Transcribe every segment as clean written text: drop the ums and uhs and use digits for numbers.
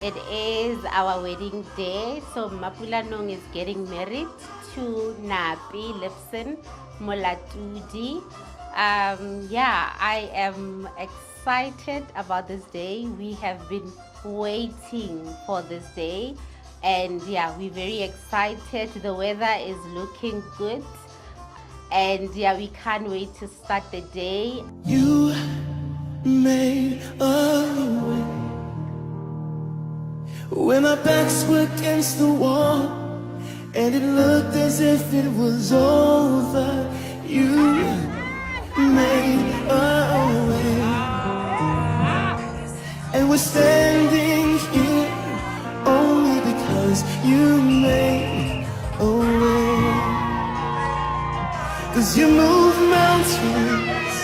It is our wedding day, so Mapulanong is getting married to Napi Lipson Molatudi. Yeah, I am excited about this day. We have been waiting for this day, and yeah, we're very excited. The weather is looking good, and yeah, we can't wait to start the day. You made a way when our backs were against the wall and it looked as if it was over. You made a way, and we're standing here only because you made a way. 'Cause you move mountains.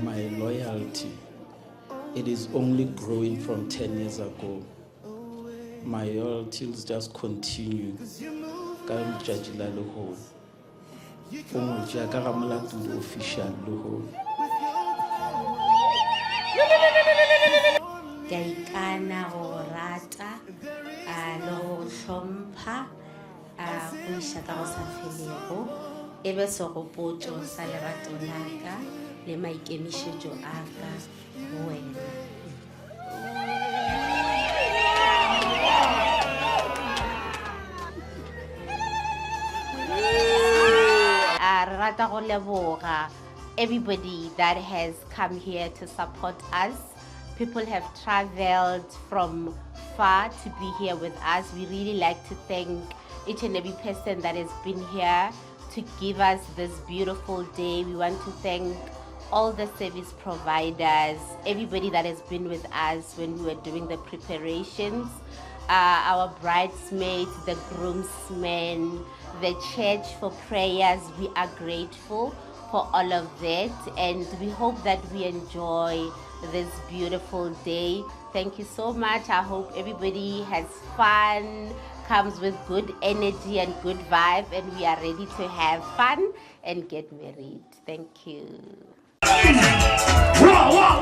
My loyalty, it is only growing from 10 years ago. My loyalty will just continue ka letšatši la lehono. O mo tšea ka ga Molatodi official lehono. Ke a ikana go rata le go hlompha go iša ka go sa felego, e be segopotšo sa lerato la ka le maikemišetšo a ka go wena. Re rata go leboga everybody that has come here to support us. People have traveled from far to be here with us. We really like to thank each and every person that has been here to give us this beautiful day. We want to thank all the service providers, everybody that has been with us when we were doing the preparations, our bridesmaids, the groomsmen, the church for prayers. We are grateful for all of that, and we hope that we enjoy this beautiful day. Thank you so much. I hope everybody has fun, comes with good energy and good vibe, and we are ready to have fun and get married. Thank you. Wow.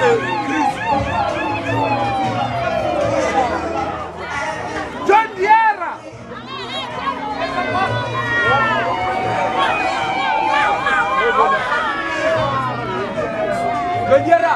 John Diera. John Diera.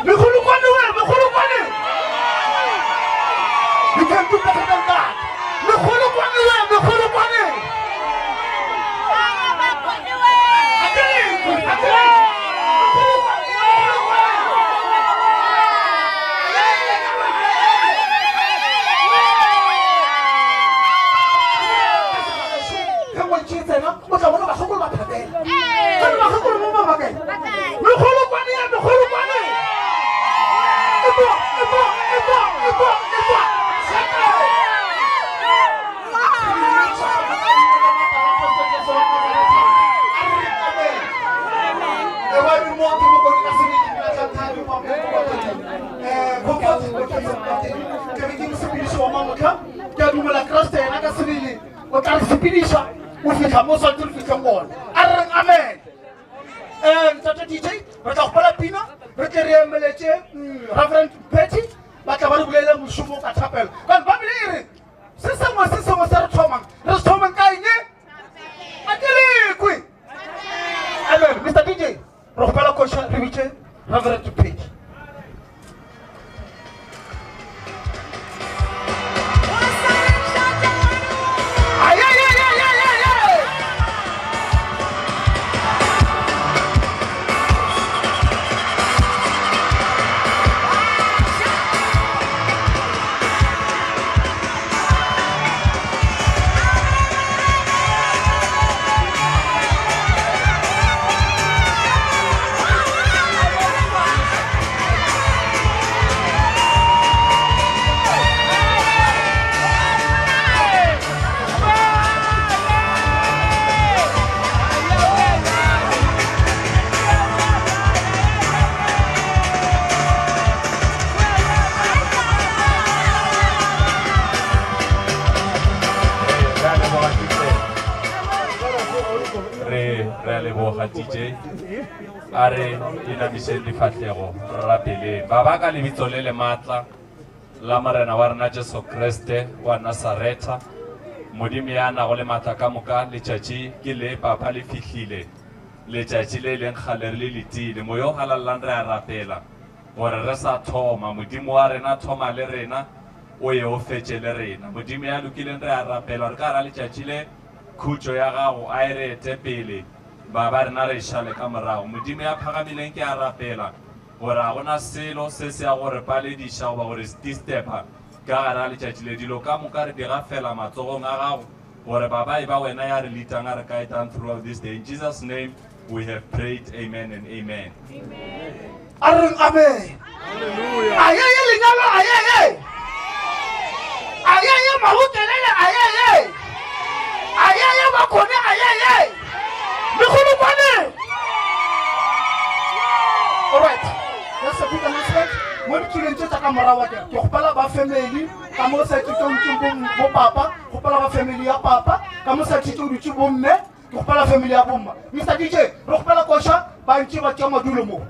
Megolokwane we, megolokwane! You can do better than that. Megolokwane we, megolokwane! Akere, akere! Megolokwane, megolokwane! Ge ngwetši e tsena, o tla bona bakgekolo ba thabela. Jwale bakgekolo mo ba bakae? Megolokwane ya megolokwane! Etwa, etwa, etwa, etwa, etwa! Shaka! Ke a dumela Kriste yena ka sebele o tla re sepediša o fihla mo swanetse re fihleng gona. A re reng amen. Um ntate DJ, re tla kgopela pina re tle re emeletše Reverend Betty ba tla ba re bolele mošomo ka thapelo. Ka Bibele e re se sengwe se sengwe se re thomang re se thomeng ka eng? A ke lekwe. Amen. Mr. DJ, re kgopela koša re bitše Reverend Betty. Ay, ay, ay, ay, ay, ay, ay. Re a leboga DJ. Re re a leboga DJ. A re inamišeng difahlego re rapeleng. Baba ka lebitso le le maatla la Morena wa rena Jesu Kriste wa Nasaretha, Modimo ya nago le maatla ka moka, letšatši ke le papa le fihlile, letšatši le leng kgale re le letile. Moya o halalelang re a rapela gore re sa thoma, Modimo wa rena thoma le rena, o ye o fetše le rena. Modimo ya lokileng re a rapela gore ka gara letšatši le khutšo ya gago a e re ete pele. Ba ba rena re e šale ka morago. Modimo ya phagamileng ke a rapela gore ga gona selo se se ya go re palediša goba go re distepa ka gare ga letšatši le. Dilo ka moka re di gafela matsogong a gago gore ba ba e ba wena ya re leadang a re guidang throughout this day. In Jesus name we have prayed. Amen and amen. A re reng amen. Ayeye lenyalo ayeye. Ayeye mahutelele ayeye. Ayeye bakone ayeye. Megolokwane. All right. That's a big announcement. Mo ditulong tše tša ka morago ke ke kgopela ba family ka mo sa tšo ntse bo papa, kgopela ba family ya papa ka mo sa tšo dutse bo mme. Ke kgopela family ya bomma. Mr DJ, re kgopela koša ba ntše ba tšea madulo mo.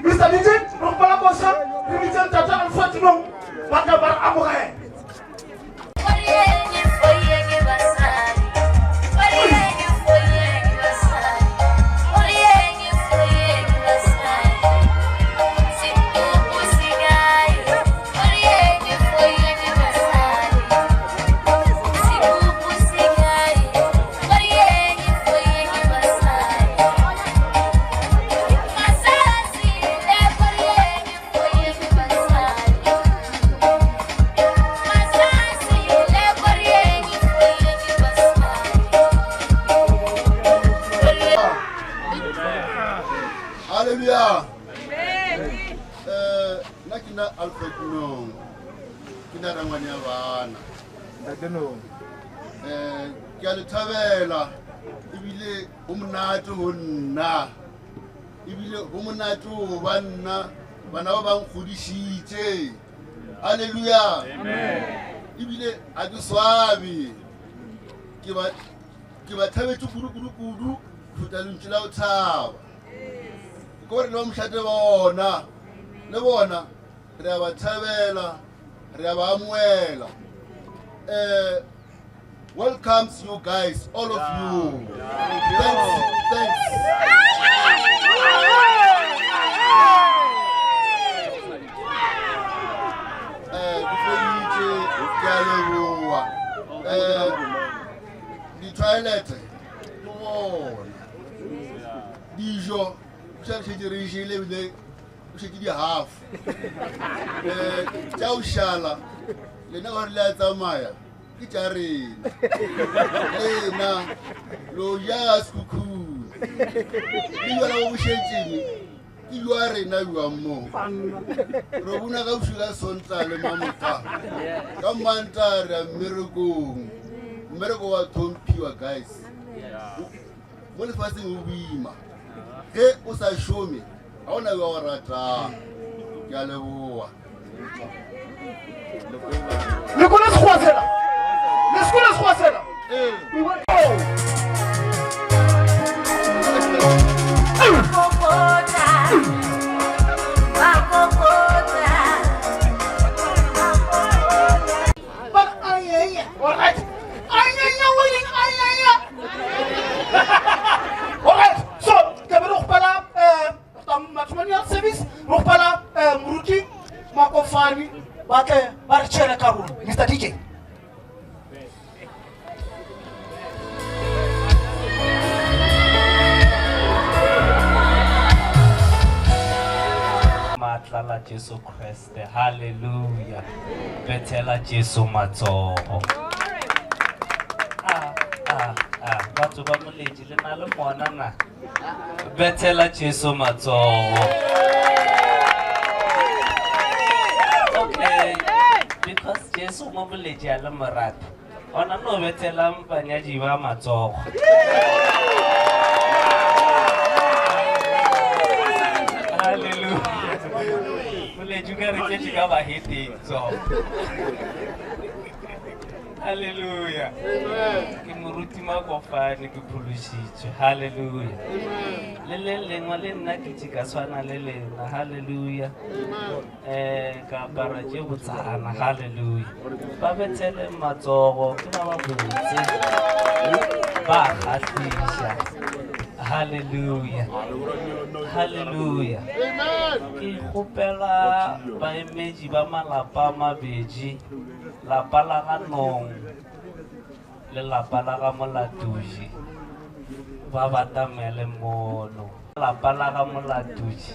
Mr. DJ, re gopela koša re bitse ntate Alfred Nong ba tla ba re amogela. Hallelujah. Eh, nna ke nna Alfred Nong. Ke nna rangwane ya bana. Ntate Nong. Eh, ke a le thabela ebile go monate go nna. Ebile go monate go ba nna bana ba ba nkgodišitše. Hallelujah. Ebile a ke swabe. Ke ba ke ba thabetše kudu kudu kudu go feta lentšu la go thaba. Ke gore le ba mošate bona le bona re a ba thabela re a ba amoela. Eh welcomes you guys all of you. Thanks thanks. Eh ke feditše ke a leboa. Eh di-toilet ke bona dijo o šetše re jele ebile o šetše di-half um tša o šala lena gore le a tsamaya ke tša rena lena lo ja sekhukhune le jala bo bošetšeng ke jwa rena jwang mo re bona ka bošwi ka sonta le mamoka ka manta re ya mmerekong mmereko wa thomphiwa guys mo lefaseng o boima ge o sa šome ga o na yo a o ratang ke a leboa Le kwele sekgowa sela? Le Le sekolo sekgowa sela? Ee. Alright. Ay, ay, ay, ay, ay, ay, ay. Alright. So, ke be re kgopela eh matrimonial service, re kgopela eh moruti Makofane ba tle ba re tšhere karolo. Mr. DJ. Maatla la Jesu Kriste. Haleluya. Bethela Jesu matsogo. Ah, ah, ah. Batho ba moletši le na le mona na. Bethela Jesu matsogo. Okay. Because Jesu mo moletši a le morato. Ona no bethela banyadi ba matsogo. Hallelujah. Moletši o ka re tletše ka baheteng so. Hallelujah. Ke moruti Makofane ke phološitšwe. Hallelujah. Le le lengwe le nna ke tše ka swana le lena. Hallelujah. Eh, ka apara tše botsana. Hallelujah. Ba bethele matsogo ke ba ba botse. Ba kgahliša. Hallelujah. Hallelujah. Ke kgopela baemedi ba malapa a mabedi, lapa la ga Nong le lapa la ga Molatuji, ba batamele mono. Lapa la ga Molatuji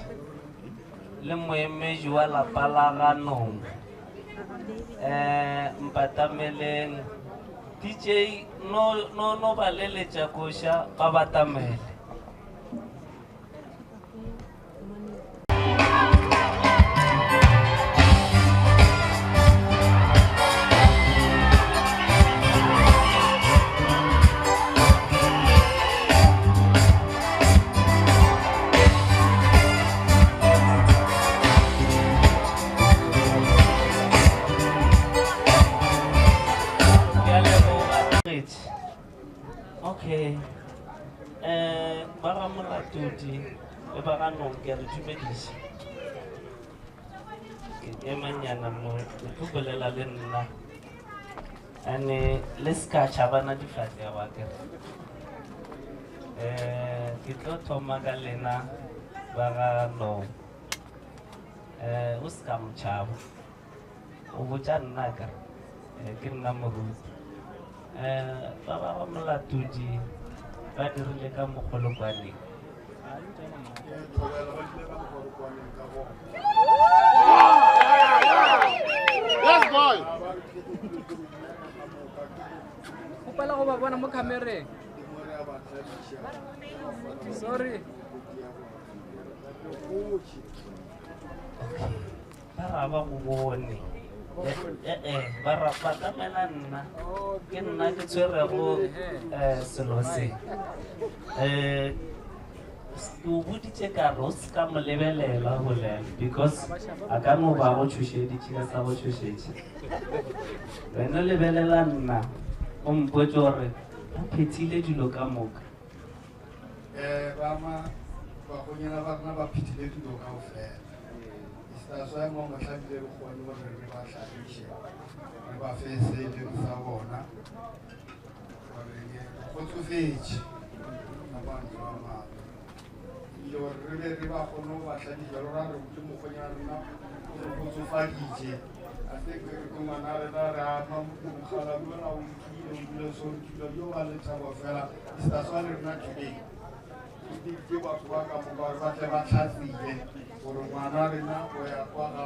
le moemedi wa lapa la ga Nong, eh, mpatameleng. DJ, no, no, no ba leletša koša, ba batamele. Ke a leboga. Okay. Eh, ba ga Molatodi le ba ga Nong ke a le dumediša. Ke emanyana mo, le tlo bolela le nna. Ane le se ka tšhabana difahlego akere. Eh, ke tlo thoma ka lena ba ga Nong. Eh, o se ka mo tšhaba. O botša nna akere. Eh, ke nna moruti. Eh, ba ba ga Molatodi ba dirile ka mokgolokwaneng. Yes, boy. Kgopela go ba bona mo camereng. Sorry. Okay. Ba ra ba go bone. Eh, eh, ba ra batamela nna. Ke nna ke tshwerego eh selo se. Eh, ke o boditše ka re o se ka mo lebelela bolela because a ka no ba go tšhošeditše a sa go tšhošetše. Wena lebelela nna o mpotše gore ba phethile dilo ka moka. Eh, ba bakgonyana ba rena ba phethile dilo kaofela. That's why mo mohla bile re kgone gore re ba hlagiše, re ba fe se e leng sa bona, gore re kgotsofetše ka mantswe a mangwe. Ebile gore re be re ba kgone go ba hlagiša, le rona re botse mokgonyana rena o re kgotsofaditše. A se ke re ke ngwana rena re ama mogala yola o nkile, o dula so, o dula yo ba lethabo fela. That's why le rena today re biditše batho ba ka moka gore ba tle ba hlatsile gore ngwana rena o ya kwa ga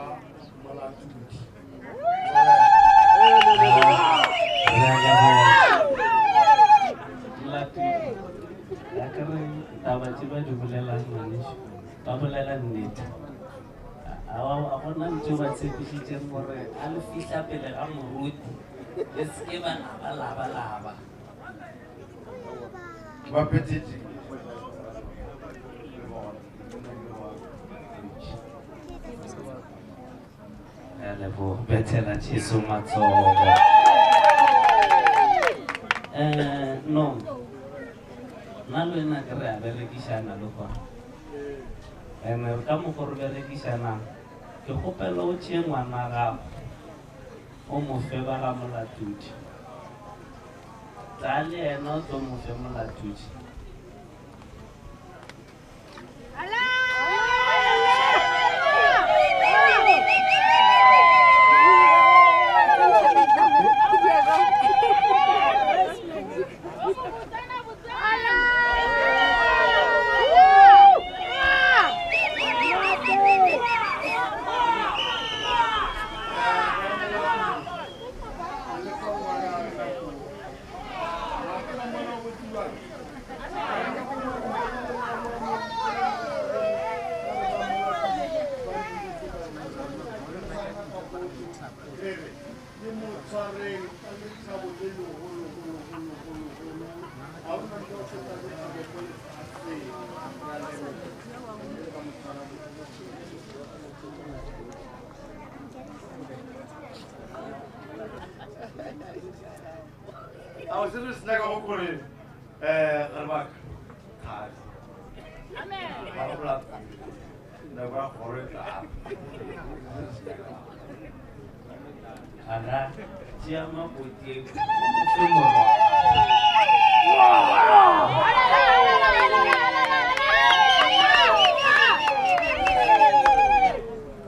Molatodi. Re a leboga. Molatodi, a ke re taba tše ba di bolelang ngwanešu, ba bolela nnete. A gona ntho ba tshepišitšeng gore a le fihla pele ga moruti le se ke ba laba laba laba. Ba phethetše. Re a leboga. Bethela Jesu matsogo. Eh, no. Nna le wena ke re a berekišana le gona. Ene re ka mokgo re berekišanang, ke kgopela o tšee ngwana gago o mo fe ba ga molatodi. Tla le yena o tlo mo fe molatodi. A se re se nyakago kore um gare baka kgale ba gopola nako ya kgoro e tla. Aga, tšea makoti e o fe morwa.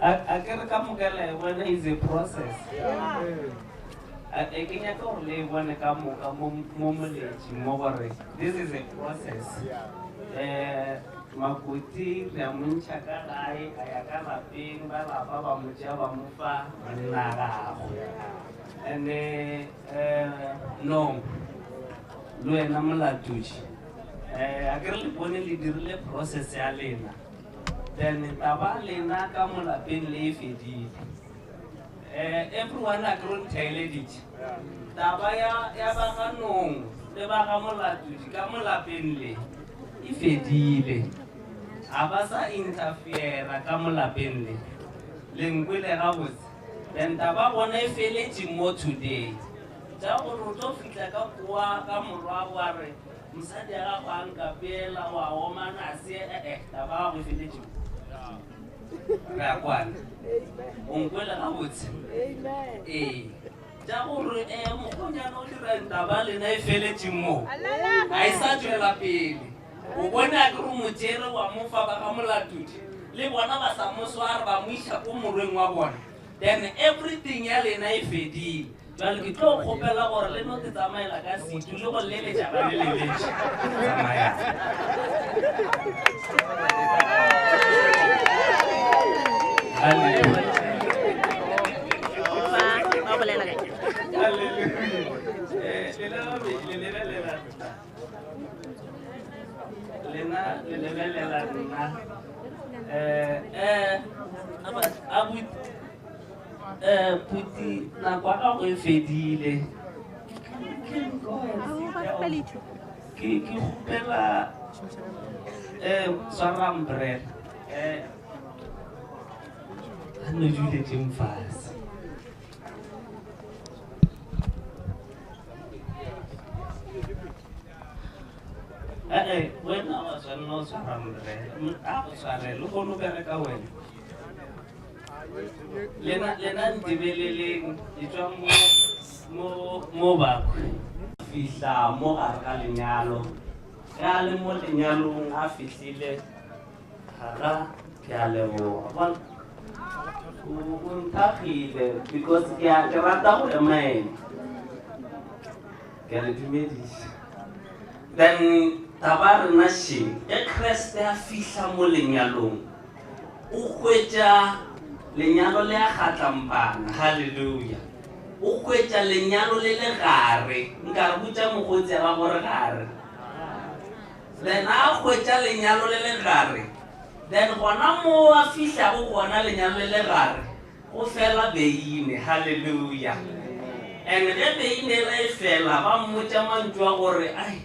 A ke re ka moka la e bona is a process. A e ke nyaka gore le e bone ka moka mo mo moletši mo gore this is a process. Eh makoti re a mo ntšha ka gae a ya ka lapeng ba lapa ba mo tšea ba mo fa monna gagwe. And eh no le wena molatodi eh a ke re le bone le dirile process ya lena then taba lena ka mo lapeng le e fedile. Eh, everyone a ke re ntheeleditše taba ya ya ba ga nong le ba ga molatodi ka mo lapeng le e fedile ga ba sa interfere ka mo lapeng le le nkwele gabotse then taba bona e feletše mo today tša gore o tlo fihla ka koa ka morwa wa re mosadi ya gago a nkapeela wa omana se ee taba gago e feletše mo re a kwana o nkwele gabotse ee tša gore um mokgonyana o dirang taba lena e feletše moo ga e sa tšwela pele o bone a ke re mo tšere wa mo fa ba ga molatodi le bona ba sa mo sware ba mo iša ko morweng wa bona then everything ya lena e fedile jale ke tlo kgopela gore le no te tsamaela ka setu le go leletša ba le leletše tsamaya lena le lebelela nna um abuti um phuti nako ya gago e fedile ke ke kgopela um swara umbrella um a no duletseng fase ee wena wa tshwanela o tshwara umbrella a go tshwarele o kgone o bereka wena lena lena ntebeleleng le tswa mo mo mo bakwe fihla mo gare ga lenyalo ge a le mo lenyalong a fihlile gara ke a leboga bona o nthagile because ke a ke rata go ema ena ke a le dumediša then taba rena še ge kreste a fihla mo lenyalong O hwetša lenyalo le a kgatlampana. Haleluya! O hwetša lenyalo le le gare. Nka re botša mokgotsi a ba gore gare. Then a hwetša lenyalo le le gare. Then gona mo a fihlago gona lenyalo le le gare, go fela beine. Haleluya! And ge beine ela e fela, ba mmotša mantšu a gore, ai,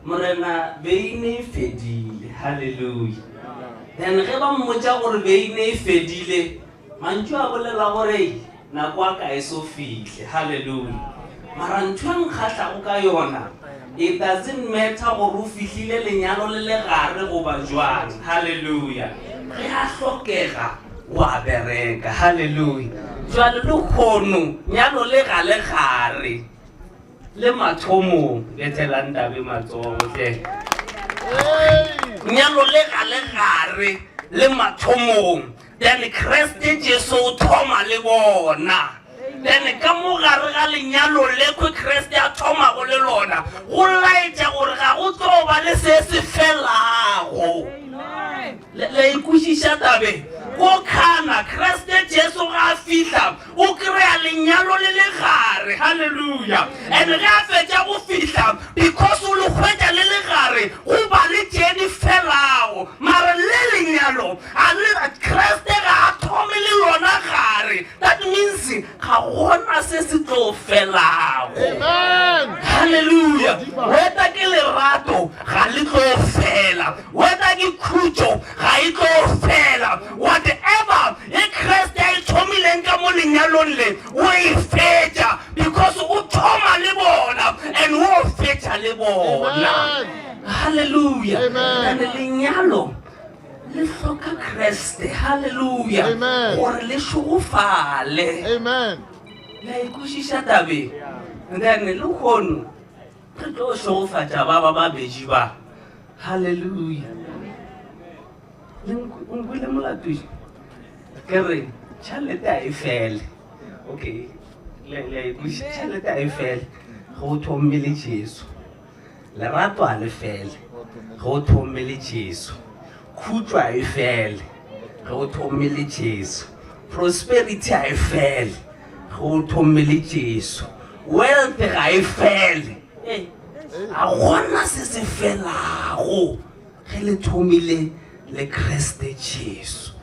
Morena, beine e fedile. Haleluya. Then ge ba mmotša gore beine e fedile, mantšu a bolela gore nako a ka e so fihle. Haleluya. Mara ntho e nkgahlago ka yona, it doesn't matter gore o fihlile lenyalo le le gare goba jwang. Hallelujah. Ge a hlokega, o a bereka. Hallelujah. Jwale lehono nyalo le ga le gare. Le mathomong, bethelang tabe matsogo hle. Nyalo le ga le gare le mathomong. Then Kriste Jesu o thoma le bona. Then ka mo gare ga lenyalo le kwe Kriste a thomago le lona, go laetša gore ga go tlo ba le se se felago. Le, le e kwešiša tabe? Ko Kana, Kriste Jesu ga a fihla, o kry-a lenyalo le le gare. Haleluya! And ge a fetša go fihla, because o le hwetša le le gare, go ba le tše di felago. Mara le lenyalo, a le, Kriste ga a thome le lona gare. That means ga gona se se tlo felago. Haleluya! Whether ke lerato, ga le tlo fela. Whether ke khutšo, ga e tlo fela. Whatever ye Kriste a e thomileng ka mo lenyalong le, o e fetša, because o thoma le bona and o fetša le bona. Haleluya! And lenyalo le hloka Kriste, haleluya, gore le šegofale. La e kwešiša tabe? Then lehono re tlo šegofatša ba ba babedi ba. Haleluya. Le nkwele molatoši ke re tšhelete a e fele. Okay, le le e kwešiša, tšhelete a e fele ge o thomme le Jesu. Lerato a le fele ge o thomme le Jesu. Khutšo a e fele ge o thomme le Jesu. Prosperity a e fele ge o thomme le Jesu. Wealth ga e fele. Ga gona se se felago ge le thomile le Kriste Jesu.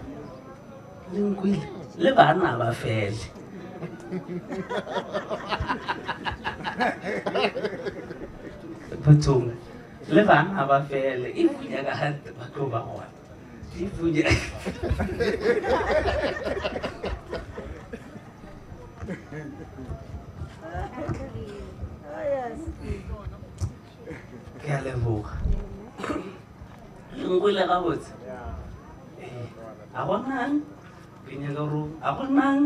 Le nkwele? Le bana ba fele. Bathong, le bana ba fele. If o nyaka gante ba tlo ba gona. If o nyaka. Ke a leboga. Le nkwele gabotse? Ee. A gonang? Ke nyaka gore a gonang?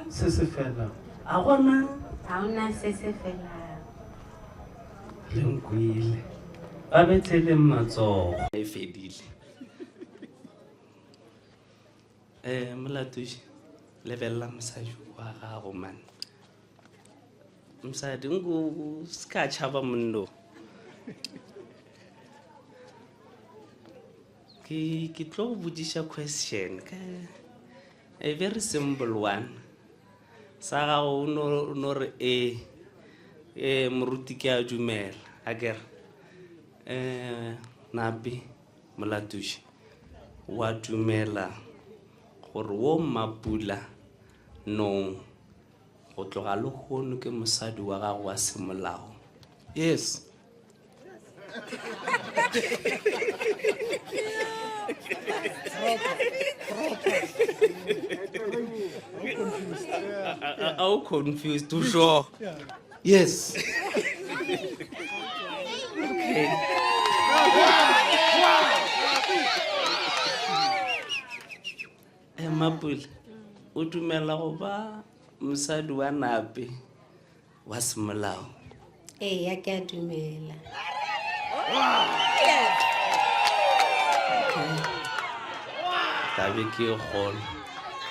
Se se fela. A gonang? Ga gona se se felang. Le nkwele. Ba betheleng matsogo. E fedile. Eh, Molatoši, lebelela mosadi wa gago man. Mosadi, nko o se ka tšhaba monno. Ke ke tlo go botšiša question ka a very simple one. Sa gago o no o no re ee, ee moruti ke a dumela, akere. Eh, Napi Molatoši, wa dumela gore wo Mmapula Nong go tloga lehono ke mosadi wa gago wa semolao? Yes. Are you confused? Too sure? Yes. Okay. Eh, Mapule, o dumela go ba mosadi wa Nape wa semolao? Eya, ke a dumela. Tabe ke e kgolo.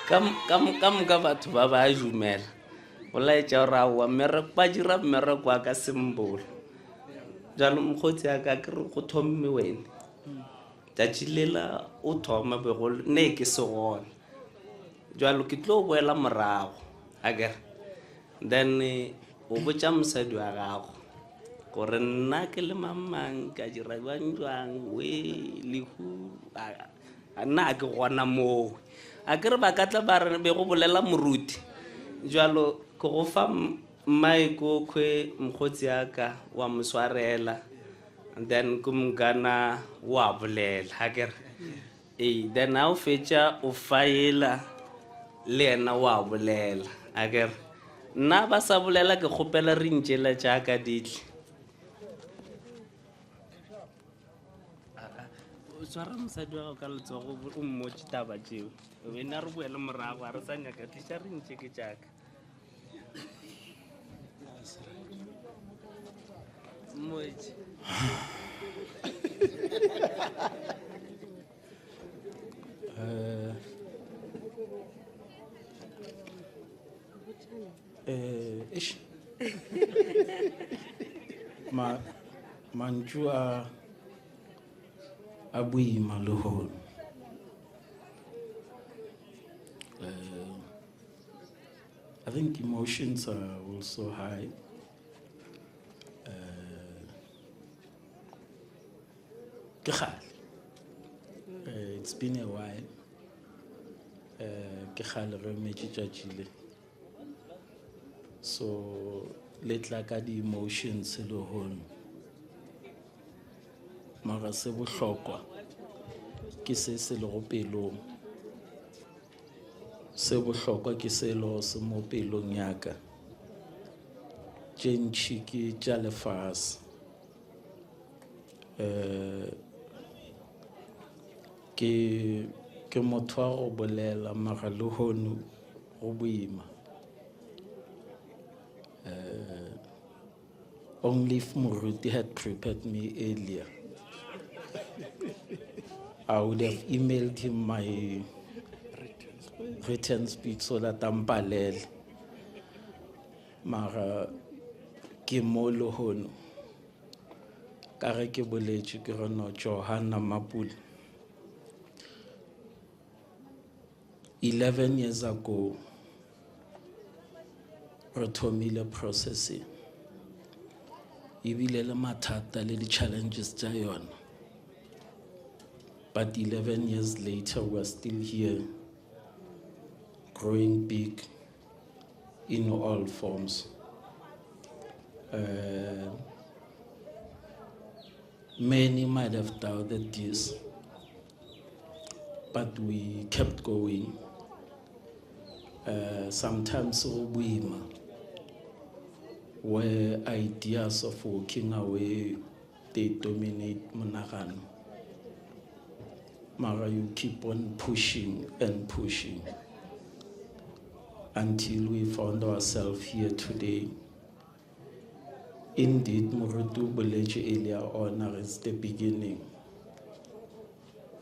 Ka ka moka batho ba ba dumela. Go laetša gore aowa mmereko ba dira mmereko wa ka sembolo. Bjalo mokgotsi ya ka ke re go thomme wene. Tšatši lela o thoma be go ne ke se gona. Bjalo ke tlo boela morago akere. Then o botša mosadi wa gago gore nna ke le mang mang ka dira jwang jwang we lehu nna a ke gona moo. A ke re ba ka tla ba re be go bolela moruti. Bjalo ke go fa mmaeko khwe mokgotsi ya ka wa mo swarela then ke mokana wa bolela akere. Ee, then ha o fetša o fa yela le yena wa bolela akere. Nna ba sa bolela ke kgopela re ntšela tša ka ditle. O tshwara mosadi wa gago ka letsogo o mmotše taba tšeo. Wena re boele morago ga re sa nyaka tliša re ntše ke tšaka. Mmotše. Eh, eh, eish. Ma, mantšu a a boima lehono. Eh, I think emotions are also high. Eh, ke kgale. Eh, it's been a while. Eh, ke kgale re emetše tšatši le. So le tla ka di-emotions lehono. Mara se bohlokwa ke se se lego pelong. Se bohlokwa ke se lego se mo pelong ya ka. Tše ntši ke tša lefase. Eh, ke ke motho wa go bolela mara lehono go boima. Eh, only if Moruti had prepared me earlier, I would have emailed him my written speech so that a mpalele. Mara ke mo lehono ka ge ke boletše ke re no Johanna Mapule. 11 years ago re thomile process e. Ebile le mathata le di-challenges tša yona. But 11 years later we are still here growing big in all forms. Many might have doubted this, but we kept going. Sometimes go boima, where ideas of walking away, they dominate monagano. Mara, you keep on pushing and pushing until we found ourselves here today. Indeed, Moruti o boletše earlier on, it's the beginning.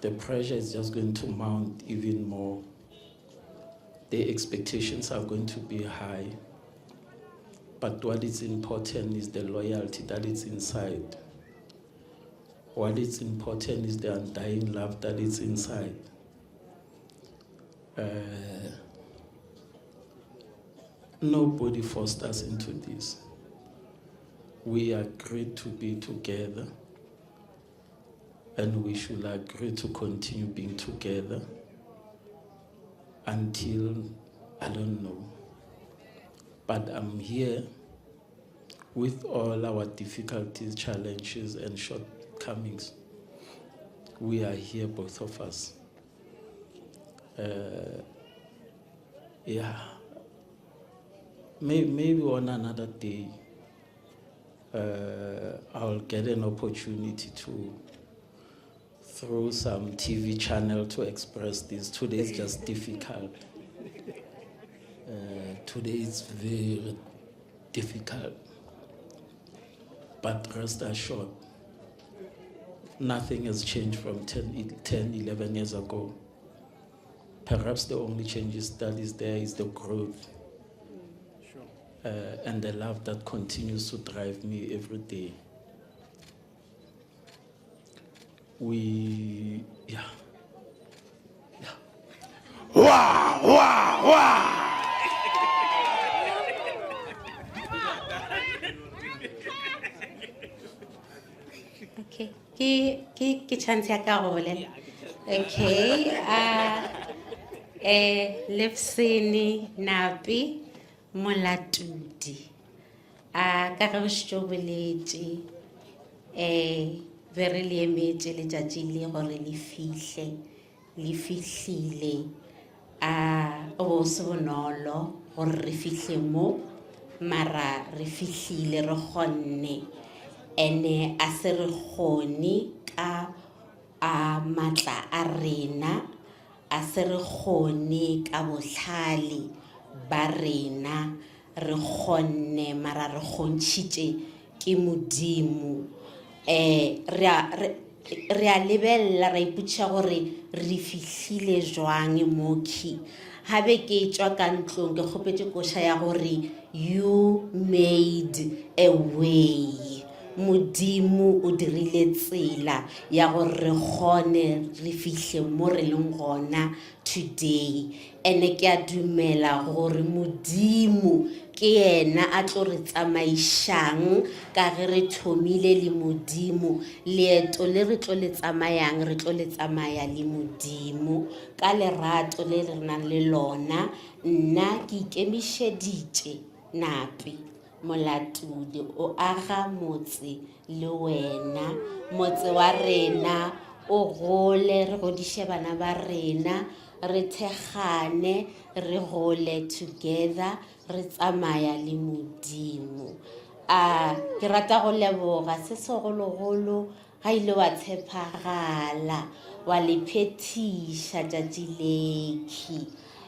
The pressure is just going to mount even more. The expectations are going to be high. But what is important is the loyalty that is inside. What is important is the undying love that is inside. Nobody forced us into this. We agreed to be together, and we should agree to continue being together until, I don't know. But I'm here with all our difficulties, challenges, and shortcomings. We are here, both of us. Yeah. Maybe on another day, I'll get an opportunity to through some TV channel to express this. Today is just difficult. Today is very difficult. But rest assured, nothing has changed from 10, 11 years ago. Perhaps the only changes that is there is the growth. And the love that continues to drive me every day. We, yeah. Yeah. Wow, wow, wow. Okay, ke chance ya ka go bolela. Okay, Lefsene Napi Molatudi. Ka ge o šetše o boletše, be re le emetše letšatši le gore le fihle. Le fihlile. A o bo se bonolo gore re fihle mo, mara re fihlile re kgonne. Ene a se re kgone ka a matla a rena, a se re kgone ka bohlale ba rena, re kgonne mara re kgontšhitše ke Modimo. Um re a, re, re a lebelela ra ipotšiša gore re fihlile jwang mokhwi. Ga be ke tšwa ka ntlong ke kgopetše koša ya gore you made a way. Modimo o dirile tsela ya gore re kgone re fihle mo re leng gona today. Ene ke a dumela gore Modimo ke yena a tlo re tsamaišang ka ge re thomile le Modimo. Leeto le re tlo le tsamayang, re tlo le tsamaya le Modimo ka lerato le re nang le lona. Nna ke ikemišeditše, Napi Molatudi, o aga motse le wena. Motse wa rena o gole, re godiše bana ba rena, re thekgane, re gole together, re tsamaya le Modimo. A ke rata go leboga se segologolo ga ile wa tshepagala wa le phethiša tšatši lekhi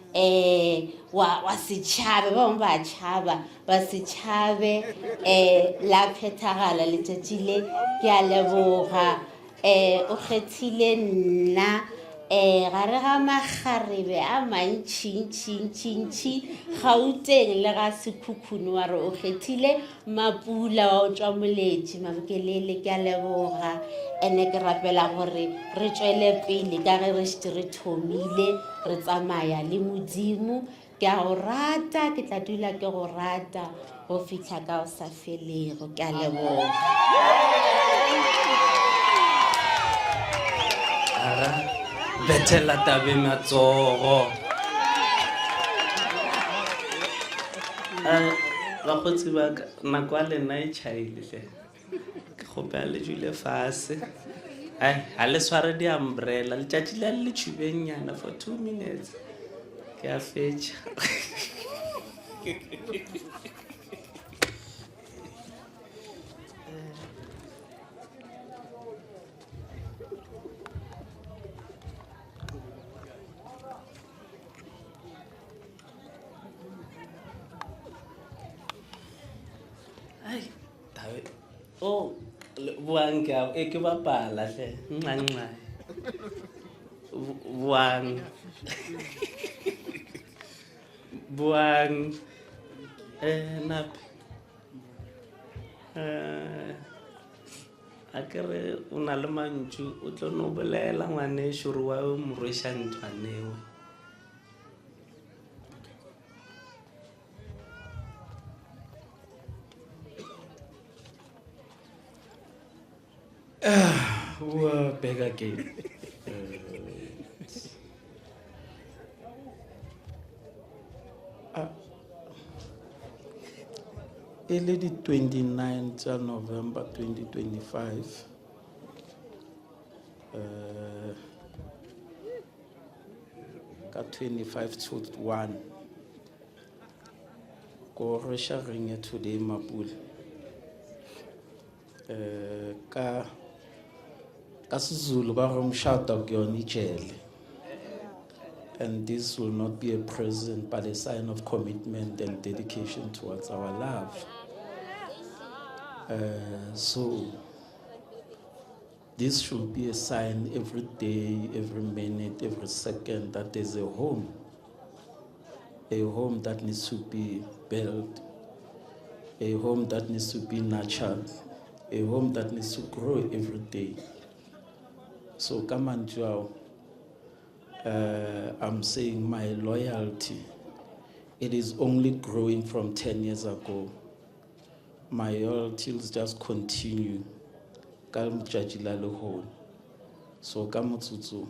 um wa wa se tšhabe ba bangwe ba tšhaba ba se tšhabe um la phethagala letšatši le ke a leboga um o kgethile nna um gare ga makgarebe a mantšhintšhintšhintšhi gauteng le ga sekhukhune wa re o kgethile mapula wa o tšwa moletši mabokelele ke a leboga ene ke rapela gore re tšwele pele ka ge re šetše re thomile re tsamaya le modimo ke a go rata ke tla dula ke go rata go fihla ka o sa felego ke a leboga Ara, bethela tabe matsogo. Eh, bakgotsi ba ka nako ya lena e tšhaile hle ke kgopela le dule fase ai ga le sware di-umbrella letšatši la le tšhubengnyana for two minutes ke a fetša Ai, tabe o boang ke a e ke bapala hle nxa nxa boang boang eh nape eh a ke re o na le mantšu o tlo no bolela ngwanešu re wa o mo rweša nthwanewe We're back again. E le di 29 tša November 2025 eh ka 25 to 1 ko rweša ring ya today mapule eh ka ka sezulu ba re umshado akuyona ijele and this will not be a present but a sign of commitment and dedication towards our love uh, so This should be a sign every day, every minute, every second that there's a home, a home that needs to be built, a home that needs to be nurtured, a home that needs to grow every day. So come on, Joao. Uh, I'm saying my loyalty, it is only growing from 10 years ago. My loyalty will just continue ka letšatši la lehono. So ka motsotso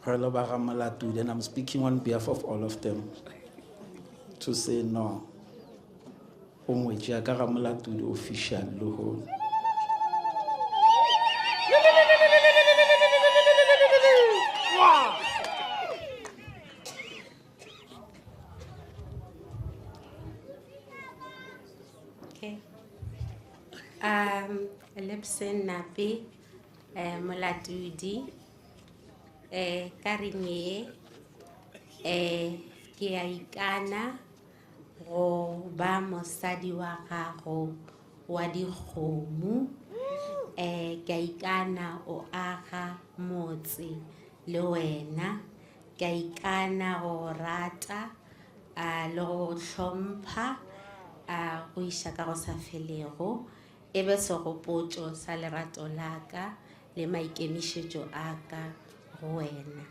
re le ba ga Molatudi, and I'm speaking on behalf of all of them to say no. O ngwetši ya ka ga Molatudi official lehono. Okay. Um, Lipson Napi, eh, Molatudi, eh, ka reng ye, eh, ke a ikana go ba mosadi wa gago wa dikgomo, eh, ke a ikana o aga motse le wena, ke a ikana go rata, a le go hlompha, a go iša ka go sa felego, e be segopotšo sa lerato la ka le maikemišetšo a ka go wena.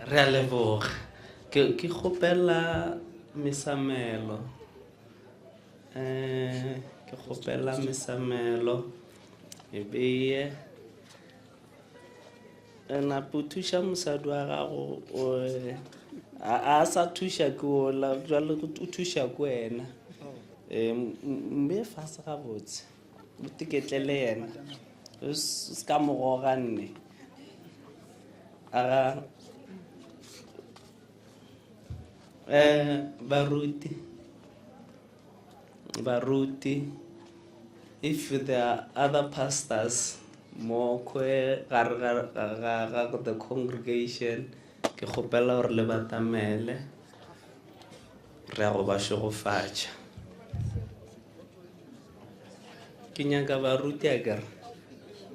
Re a leboga. Ke ke kgopela mesamelo. Eh ke kgopela mesamelo e beye. Nape o thuša mosadi wa gago o a sa thuša ke ola jwale o thuša ke wena. Eh mbeye fase gabotse o tiketlele yena o se ka mo goga nne. Aga eh baruti baruti if there are other pastors mo kwe gare ga ga ga the congregation ke kgopela gore le batamele re ya go ba šegofatša ke nyaka baruti a kere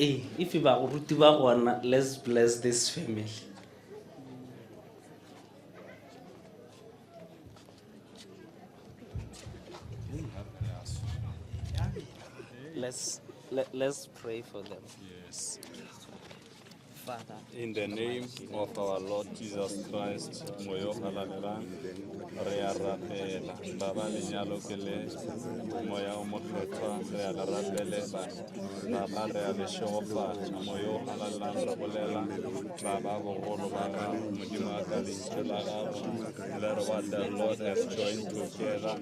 ee if baruti ba gona let's bless this family Let's let, let's pray for them. Yes. Father. In the name of our Lord Jesus Christ, moyo halalelang, re a rapela. Baba lenyalo ke le, moya o mokgethwa, re a le rapelela. Baba re a le šegofatša, moyo o halalelang re bolela, Baba bogolo ba gago, Modimo wa ka lentšu la gago, le re what the Lord has joined together,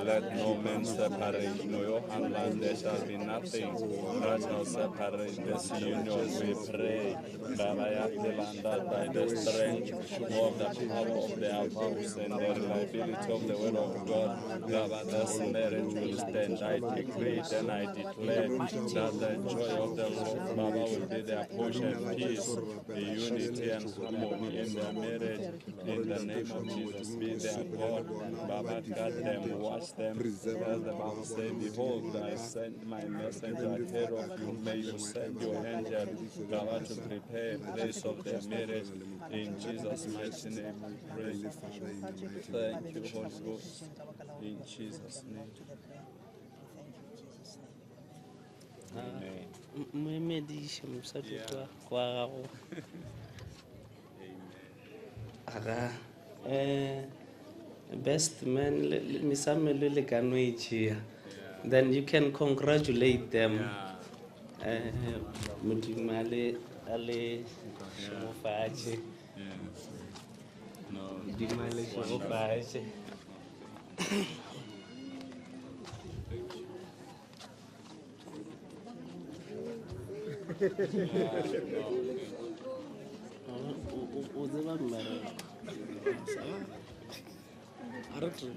let no man separate. Moyo o halalelang, there shall be nothing that shall separate this union. We pray. Baba ya phelang, that by the strength of the power of their vows and the reliability of the word of God, Baba, this marriage will stand. I decree it and I declare that the joy of the Lord, Baba, will be their portion, peace, unity and harmony in their marriage. In the name of Jesus, be their God. Baba, guard them, watch them. As the Bible says, behold, I send my messenger ahead of you. May you send your angel, Baba, to prepare a place of their marriage. In Jesus' mighty name we pray. Thank you, Holy Ghost. In Jesus' name. Amen. Mo emediše mosadi wa gago. Aga eh best man mesamelo le ka no e tšea. Then you can congratulate them. Eh Modimo a le a le šegofatše. Modimo a le šegofatše. O tseba mmereko. A re tle.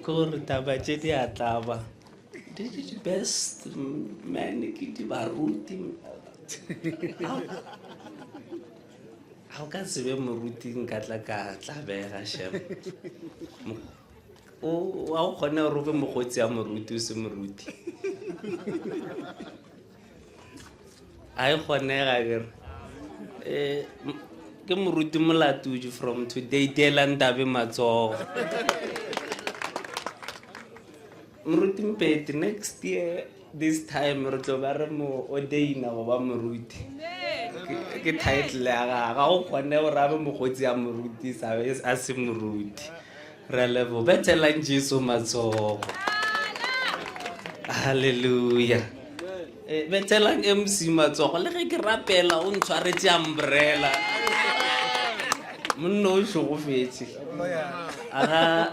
Ke gore taba tše di a tlaba di best man ke di baruti ga o ka tsebe moruti nka tla ka tlabega shem o wa o kgone gore o be mokgotsi ya moruti o se moruti a e kgonega kere um ke moruti molatodi from today teelang tabe matsogo moruti mpete next year this time re tlo ba re mo ordaina go ba moruti ke title ya gage ga o kgone gore a be mokgotsi ya moruti sabe a se moruti. Re a leboga. Bethelang Jesu matsogo. Hallelujah. Eh, bethelang MC matsogo le ge ke rapela o ntshwaretse umbrella. Monna o šogofetše. Aga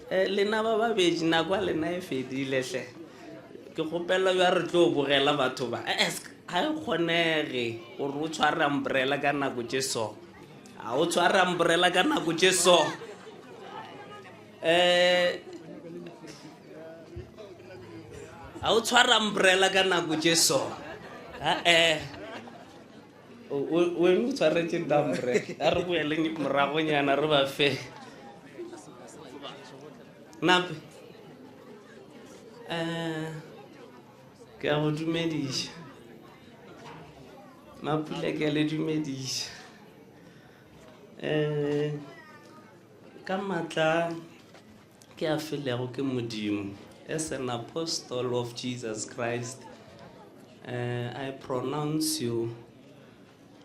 Eh, lena ba babedi nako ya lena e fedile hle. Ke kgopela bja re tlo bogela batho ba. Eh, eh, ga e kgonege gore o tshware umbrella ka nako tše so. A o tshware umbrella ka nako tše so. Eh, a o tshware umbrella ka nako tše so. Ah, eh. Wena o tshwaretse umbrella. A re boeleng moragonyana re ba fe. Nape. Eh, ke a go dumediša. Mapula ke a le dumediša. Eh, ka matla ke a filego ke Modimo as an apostle of Jesus Christ eh, I pronounce you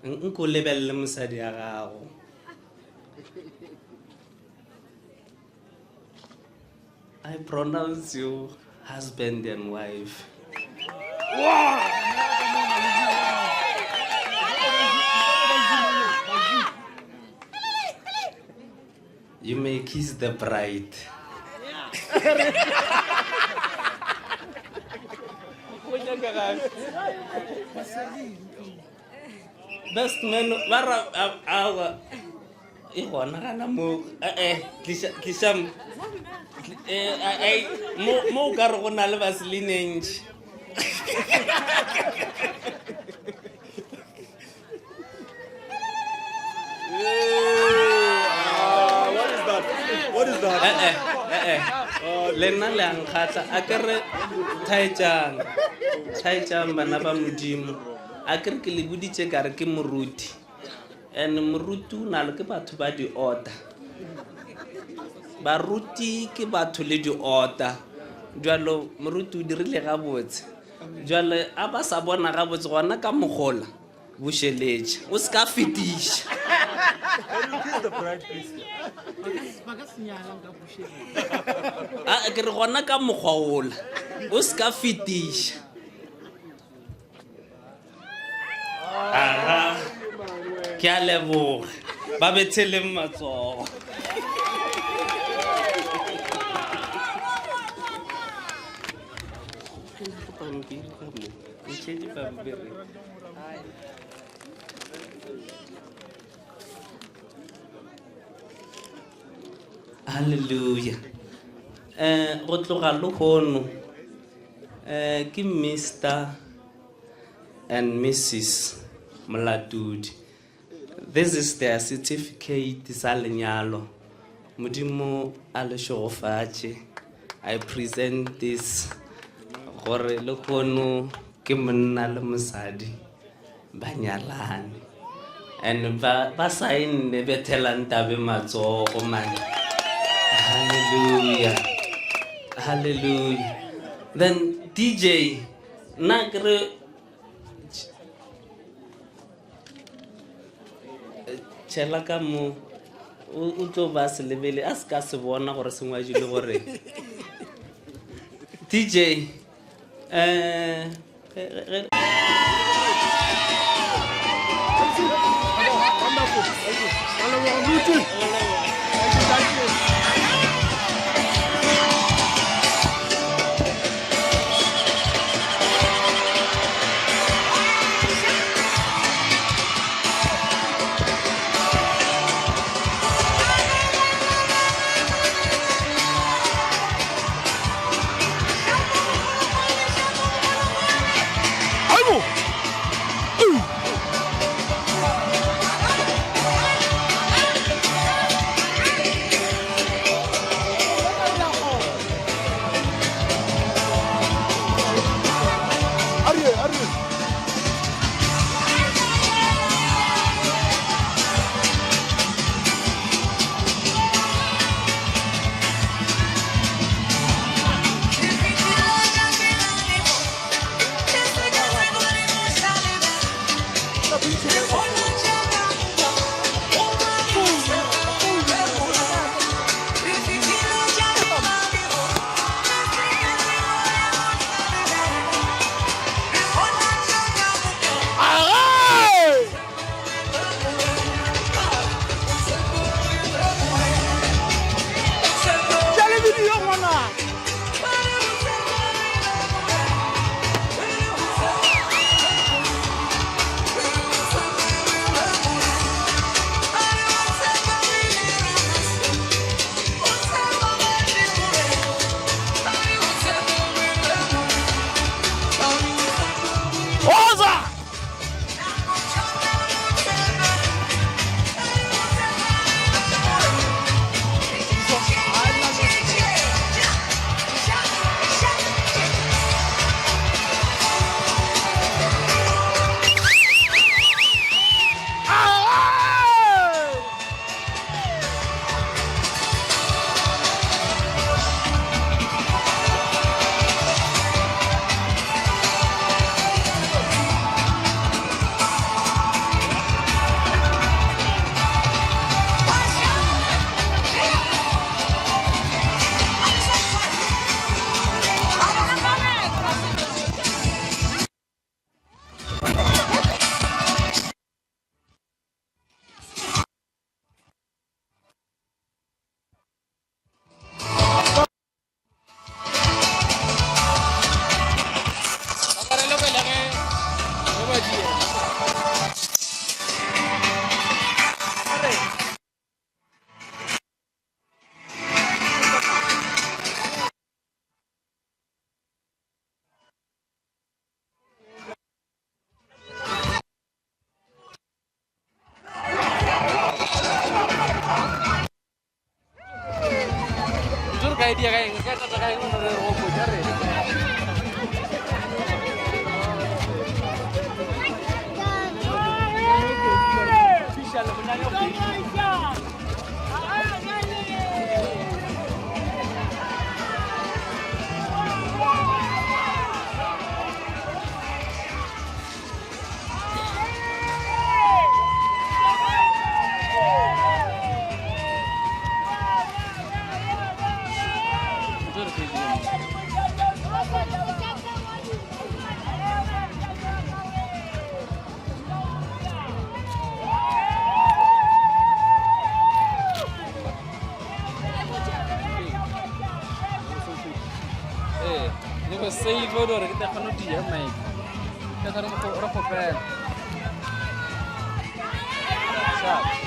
nko lebelele mosadi ya gago I pronounce you husband and wife. You may kiss the bride. Best man, ba ra awa. E gona gana mo eh tliša tliša eh ai mo mo o ka re go na le vaseline e ntši. What is that? What is that? Eh eh eh eh. Le nna le a nkgatla a ke re thaetšang thaetšang bana ba modimo a ke re ke le boditše ka re ke moruti and moruti o na le ke batho ba di-order baruti ke batho le di-order jalo moruti o dirile gabotse jale a ba sa bona gabotse gona ka mogola bušeletša o se ka fetiša a ke re gona ka mokgwa ola o se ka fetiša Aha. Ke a leboga. Ba betheleng matsogo. Pampiri ka mo. Ntšhetše pampiri. Hallelujah. Eh go tloga lehono eh ke Mr and Mrs Molatudi. This is their certificate sa lenyalo. Modimo a le šegofatše. I present this gore lehono ke monna le mosadi ba nyalane and ba ba saenne bethelang tabe matsogo man. Hallelujah. Hallelujah. Then DJ nna ke re tšhela ka mo o tlo ba se lebele a se ka se bona gore se ngwadile gore dj um ka e diega eng ka tata ka eng re re gopotša re Ee, le go save gore ke tla kgone go dia mike ke tla re kgopela. Sharp.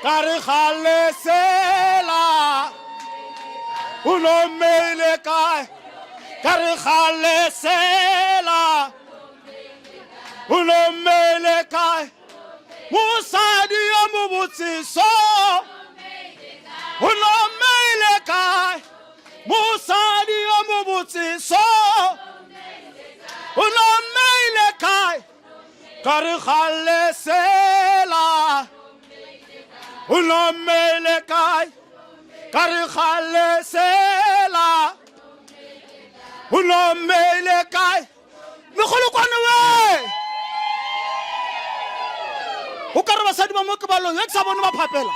Ka re kgale sela o no mmeile kae? Ka re kgale sela o no mmeile kae? Mosadi yo mobotse so o no mmeile kae? Mosadi yo mobotse so o no mmeile kae? Ka re kgale sela o no mmeile kae? Ka re kgale sela o no mmeile kae? Megolokwane we! O ka re basadi ba mo ke balong ge ke sa bone ba phapela.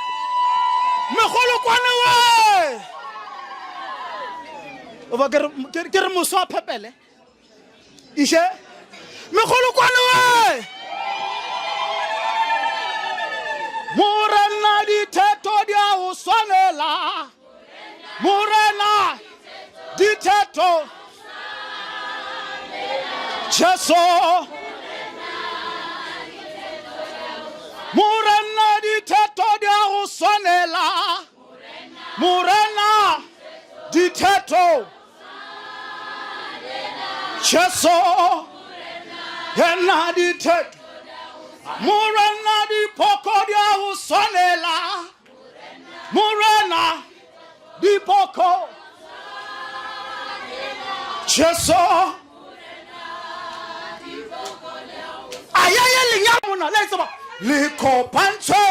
Megolokwane we! Oba ke re ke re moso a phepele. Iše megolokwane we! Morena ditheto di a o swanela. Morena ditheto Jesu Morena ditheto di a go swanela Morena ditheto Jesu yena ditheto Morena diphoko di a go swanela Morena dipoko Jesu ayeye lenyalo mona le tseba le kopantshwe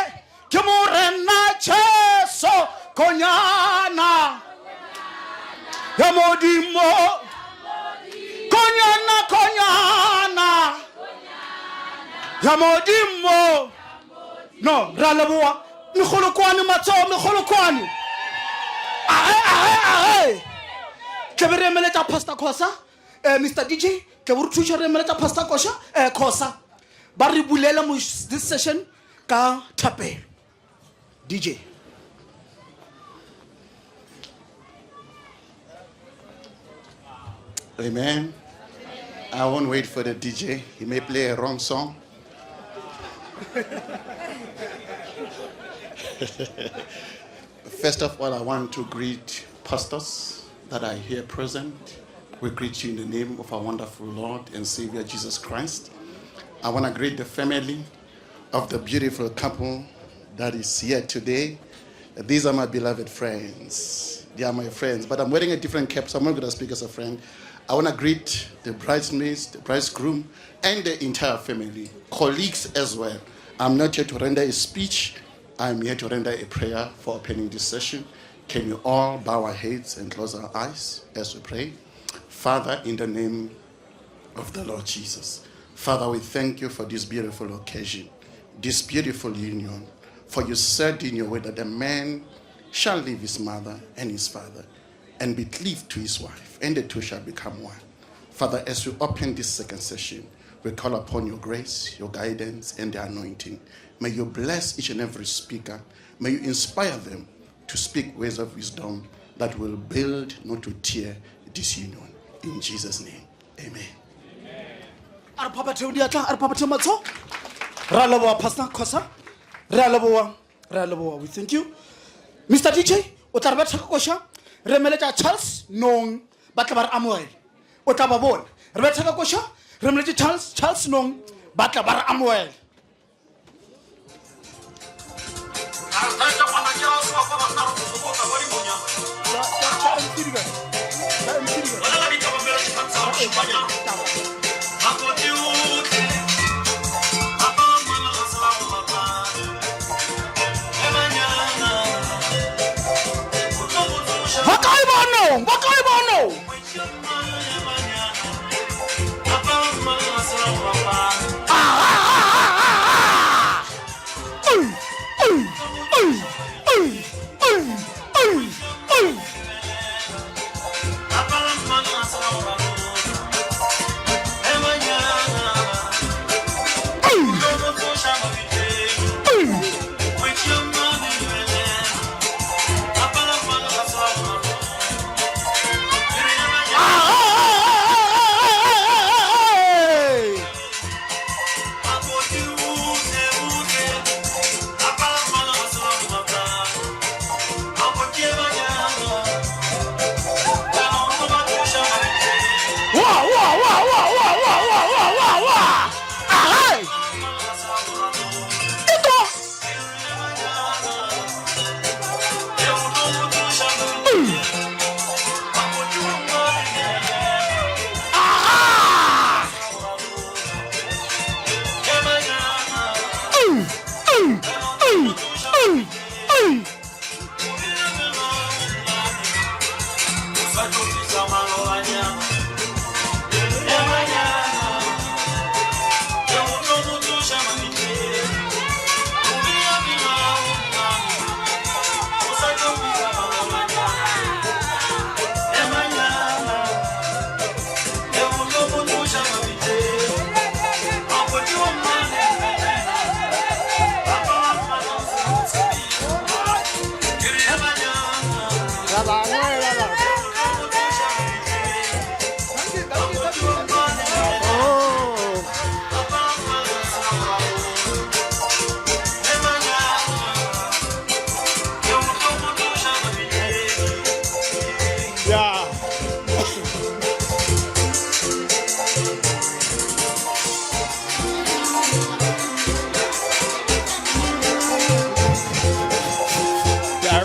ke Morena Jesu konyana ya Modimo konyana konyana ya Modimo No, re a leboa. Megolokwane, matsogo, megolokwane. Ahe, ahe, ahe. Tle be re emeletša Pastor Khosa, eh, Mr. DJ, tle bo re thuša re emeletša Pastor Kosha, eh, Khosa. Ba re bulele mo this session ka thapelo. DJ. Amen. I won't wait for the DJ. He may play a wrong song. First of all, I want to greet pastors that are here present. We greet you in the name of our wonderful Lord and Savior Jesus Christ. I want to greet the family of the beautiful couple that is here today. These are my beloved friends. They are my friends, but I'm wearing a different cap, so I'm not going to speak as a friend. I want to greet the bridesmaids, the bridegroom, and the entire family, colleagues as well. I'm not here to render a speech. I'm here to render a prayer for opening this session. Can we all bow our heads and close our eyes as we pray? Father, in the name of the Lord Jesus, Father, we thank you for this beautiful occasion, this beautiful union. For you said in your word that a man shall leave his mother and his father and be cleaved to his wife, and the two shall become one. Father, as we open this second session, we call upon your grace, your guidance, and the anointing. May you bless each and every speaker. May you inspire them to speak words of wisdom that will build, not to tear, this union. In Jesus' name, amen. A re phaphatheo diatla, a re phaphatheo matsogo. Re a leboga Pastor Khosa. Re a leboga, re a leboga. We thank you. Mr. DJ, o tla re betha ka koša. Re emeletša Charles Nong, ba tla ba re amogele. O tla ba bona. Re betha ka koša, re emeletše Charles, Charles Nong, ba tla ba re amogele. Ba kae banong? Ba kae banong?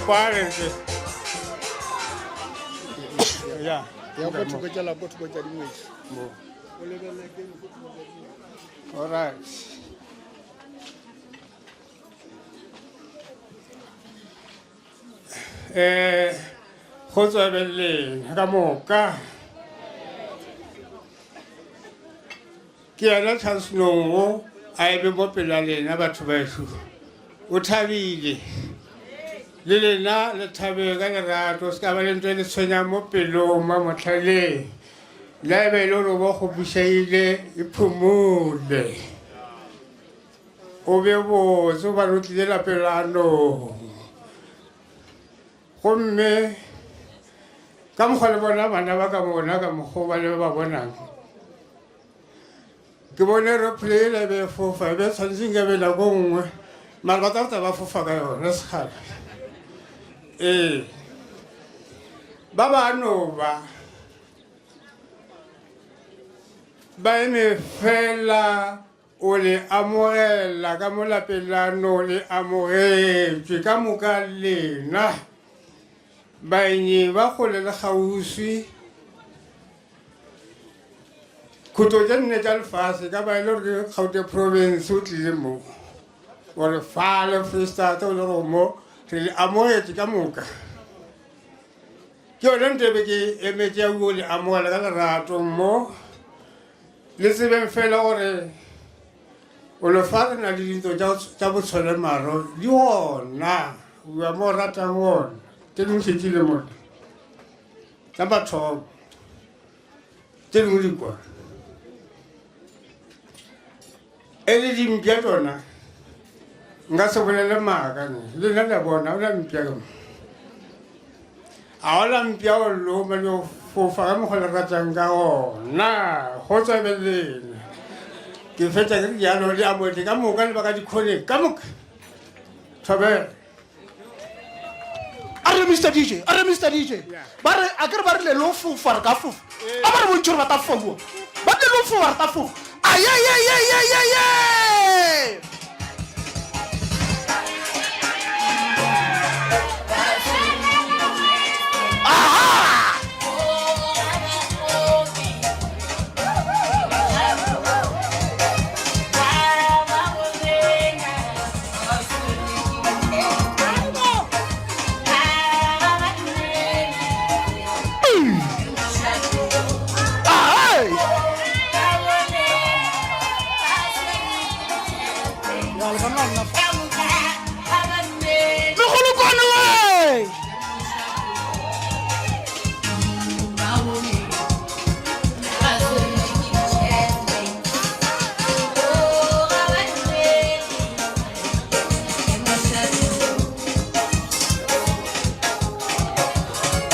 Kwale ntle. Ya. Ya ko thoko tša la ko thoko tša dingwetši. Mo. O lebelele ke ko thoko tša dingwetši. All right. Eh, go tsweleleng ka moka. Ke yena Charles Nongo a eme mo pela lena batho baešo. O thabile. Le lena le thabe ka lerato, se ka ba le ntho e le tshwenyang mo pelong mo motlhaleng. La e be e le gore o bo kgopišegile, e phumole. O be botse gobane o tlile lapeng la nong. Gomme ka mokgwa le bona bana ba ka bona ka mokgwa ba le ba bonang. Ke bone aeroplane e be e fofa, e be e tshwanetse nka be nako nngwe, mara ba tla ba fofa ka yona sekgala. Ee, ba ba no ba ba eme fela o le amogela ka mo lapeng la no le amogetšwe ka moka lena baenyi ba kgole le kgauswi khutlo tše nne tša lefase ka ba e le gore ke Gauteng province o tlile mo gore fale Freestata o le gore mo re le amogetše ka moka ke yone nto e be ke emetše ya o le amogela ka lerato mo Le tsebeng fela gore o le fa re na le dintlo tša botsholemaro di gona ua mo ratang gona tše dingwe šetše le mona tša mathomo tše dingwe di kwa e le dimpša tšona nka se bolele maaka ne le nna le bona o la mpša ka mo a o la mpša o loma le o fofa ka mokgwa le ratang ka gona go tswabelena ke fetša ke re jalo le amotle ka moka le ba ka dikgoneng ka moka thobela a re mr dj a re mr dj ba re a kere ba rile lo fofa re ka fofa a ba re bontšhe gore ba ta fofa ba tle lo fofa re ta fofa ayeyeyeyeyeye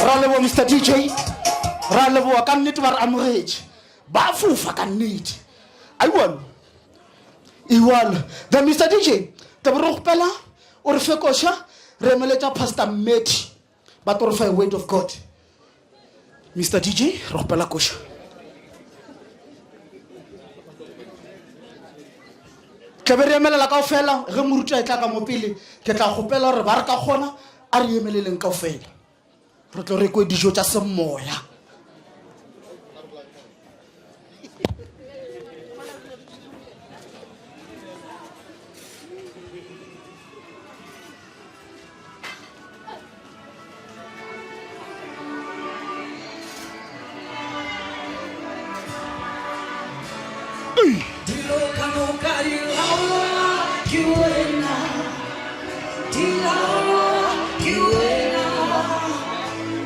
Ra leboa Mr DJ, ra leboa ka nnete ba re amogetše. Ba fofa ka nnete. Aiwalo. Iwalo. The Mr DJ, tla be re kgopela o re fe koša re emeletša Pastor Mmetty ba tlo re fa a word of God. Mr DJ, re kgopela koša. Tla be re emelela kaofela ge moruti a e tla ka mo pele, ke tla kgopela gore ba re ka kgona a re emeleleng kaofela. Re tlo re kwe dijo tša semoya. Dilo ka moka di laolwa ke wena, di laolwa ke wena,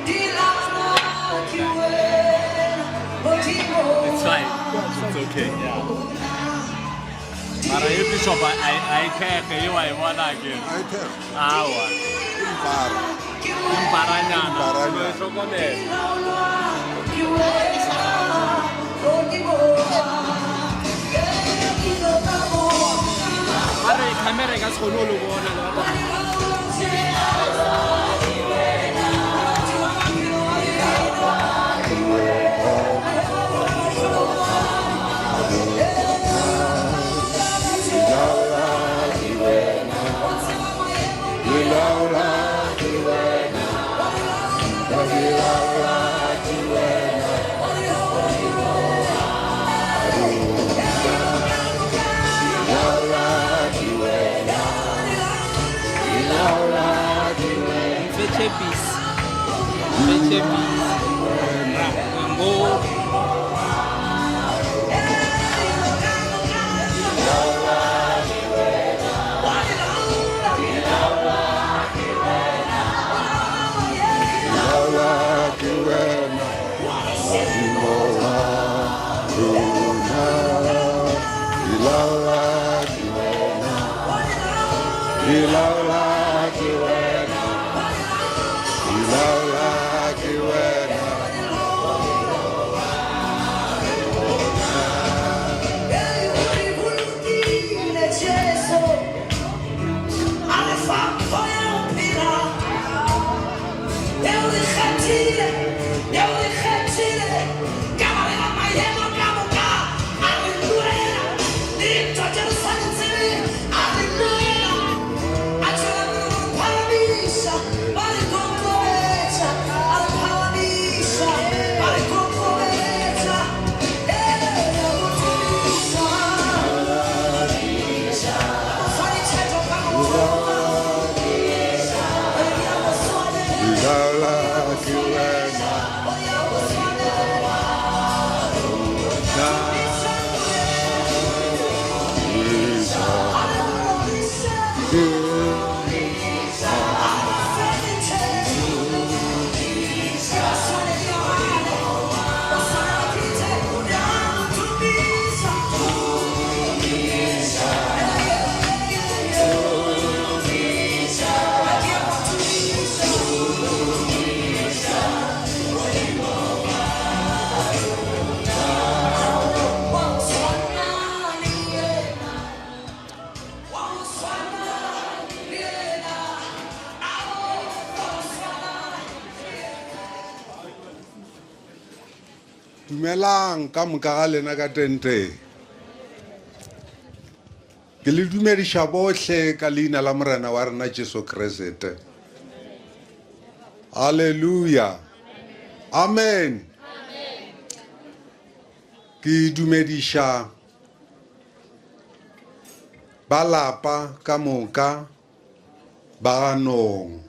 di laolwa ke wena, Modimo. It's fine. It's okay. Yeah. Mara ye bishop a a e thekge ye wa e bona ke. A e thekge. Awa. Impara. Imparanyana. Imparanyana. Hlokomela. Ba re camera e ka se kgone go le bona le batla. Rona, di laola ke wena, di laola ke wena, di laola ke wena. Dumelang ka moka ga lena ka tenteng. Ke le dumediša bohle ka leina la Morena wa rena Jesu Kriste. Haleluya. Amen. Ke dumediša ba lapa ka moka ba ganong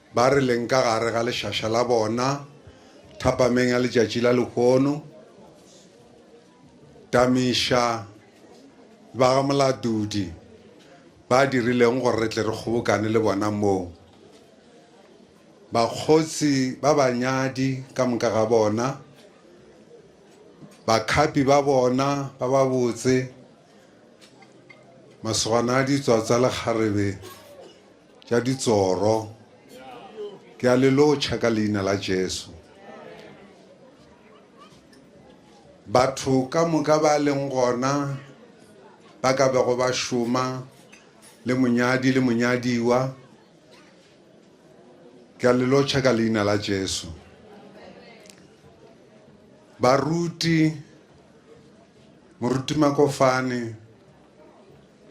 ba re leng ka gare ga lešaša la bona thapameng ya letšatši la lehono. Tamiša ba ga Molatodi ba dirileng gore re tle re kgobokane le bona moo. Bakgotsi ba banyadi ka moka ga bona, bakhapi ba bona ba babotse, masogana a ditswa tsa lekgarebe tša ditsoro, ke a le lotšha ka leina la Jesu. Batho ka moka ba leng gona ba ka bego ba šoma le monyadi le monyadiwa, ke a le lotšha ka leina la Jesu. Baruti, Moruti Makofane,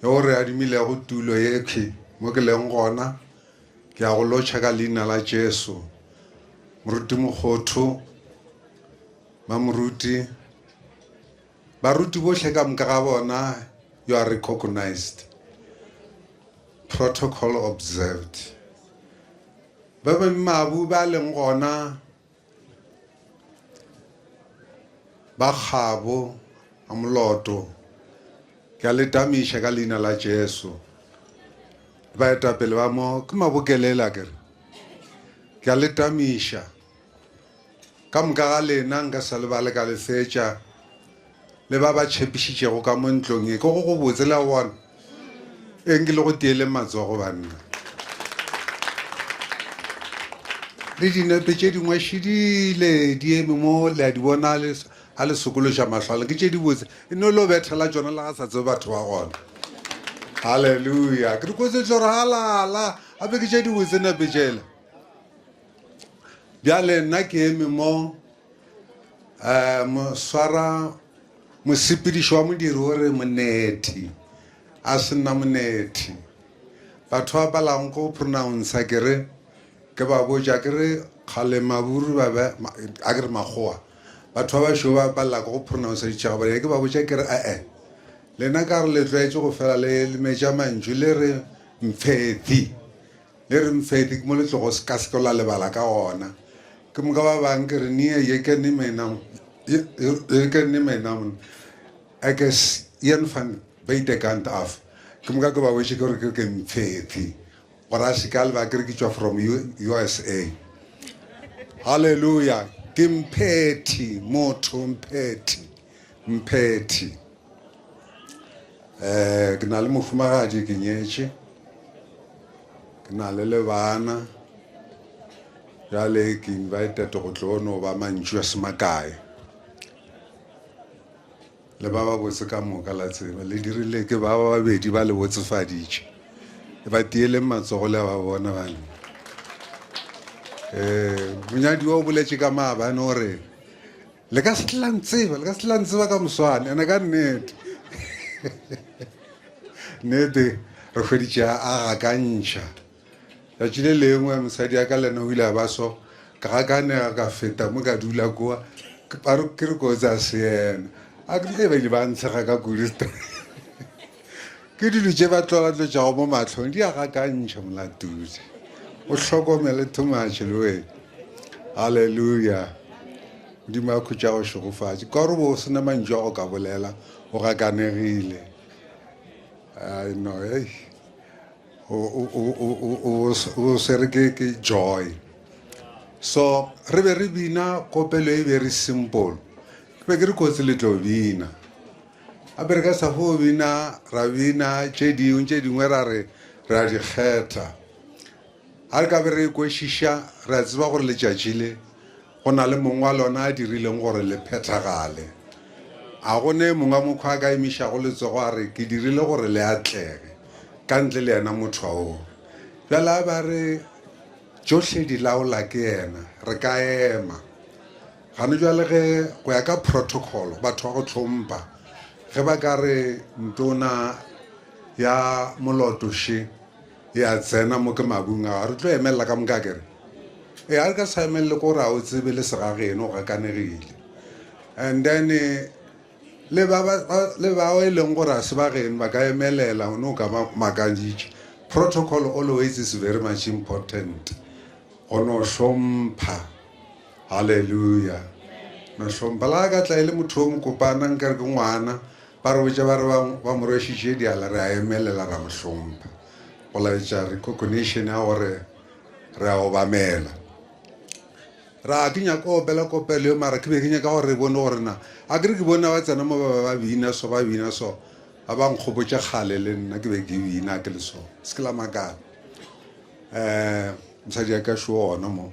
yo re adimilego tulo yekhwi mo ke leng gona, ke a go lotšha ka leina la Jesu. Moruti Mokgotho, Mamoruti, baruti bohle ka moka ga bona, you are recognized. Protocol observed. Ba ba mabu ba leng gona ba kgabo a moloto ke a le tamiša ka leina la Jesu. Baetapele ba mo ke mabokelela ke re ke a le tamiša Ka moka ga lena nka sa lebale ka le fetša le ba ba tšhepišitšego ka mo ntlong ye. Ke go go botse le a bona. Eng ke le go tieleng matsogo banna. Le dinepe tše dingwe šidile di eme mo le a di bona le a le sokološa mahlo a le ke tše di botse. E no lo bethela tšona le ga sa tsebe batho ba gona. Hallelujah. Ke di kotse tlo re halala. Gape ke tše di botse nepe tšela. Bjale nna ke eme mo um moswara mosepediši wa modiri o re monethi a se nna monethi batho ba balang go pronounce ke re ke ba botša ke re kgale maburu ba be a ke re makgowa batho ba bašweu ba palela ke go pronounce ditšhaba ke ba botša ke re ee lena ka re le tlwaetše go fela le metša mantšu le re mfethi Le re mfethi ke mo le tlogo ka se ke la lebala ka gona. Ke moka ba bang ke re nee ye ke ne mena ye ke ne mena ek is een van buitekant af. Ke moka ke ba wetše ke gore ke ke mfethi gore a se ka leba ke re ke tšwa from USA. Hallelujah. Ke mphethi motho mphethi. Mphethi. Eh ke na le mohumagadi ke nyetše. Ke na le le bana. Bjale ke invited go tlo no ba mantšu a se makae. Le ba ba botse ka moka la tseba le dirile ke ba ba babedi ba le botsefaditše. Ba tieleng matsogo le a ba bona bana. Eh monyadiwa o boletše ka maabane o re Le ka se tla ntseba, le ka se tla ntseba ka moswane, ene ka nnete. Nnete, re hweditše a gakantšha. Tšatši le lengwe mosadi ya ka le yena o ile a ba so, ka gakanega ka feta mo ka dula kua, ba re ke re kotsi a se yena. A ke ba ile ba ntshega ka kudu. Ke dilo tše ba tlola-tlotšago mo mahlong di a gakantšha molatodi. O hlokomele too much le wena. Hallelujah. Modimo a khutša go šegofatše. Ka gore bo o sena mantšu a go ka bolela, o gakanegile. I know, hey. O o o o o o swere ke ke joy. So re be re bina kopelo e be re simple. Ke be ke re kotsi le tlo bina. Gape re ka sa fo bina ra bina tše dingwe tše dingwe ra re re a di kgetha. Ga re ka be re kwešiša re a tseba gore letšatši le go na le mong wa lona a dirileng gore le phethagale. A go ne mongwe wa mokgwa a ka emišago letsogo a re ke dirile gore le atlege ka ntle le yena motho oo. Bjale a ba re tšohle di laola ke yena re ka ema. Gane bjale ge go ya ka protocol batho ba go tlhompha ge ba ka re ntona ya moloto še ya tsena mo ke mabung a re tlo emelela ka moka kere e a re ka sa emelele ko gore a o tsebe le segageno o gakanegile and then le ba le bao e leng gore a se ba geno ba ka emelela o ne o ka ba makaditše protocol always is very much important go no hlompha Haleluya. No hlompha. La ka tla e le motho o mokopana nkare ke ngwana, ba re botša ba re ba, ba mo rwešitše diala, re a emelela ra mo hlompha. Go laetša recognition ya gore re a obamela. Ra ke nyaka go opela kopelo yo mara ke be ke nyaka gore re bone gore na a ke re ke bone ba tsena mo ba ba bina so ba bina so ba ba nkgopotša kgale le nna ke be ke bina ke le so se ke la makala um mosadi ya ka šo gona mo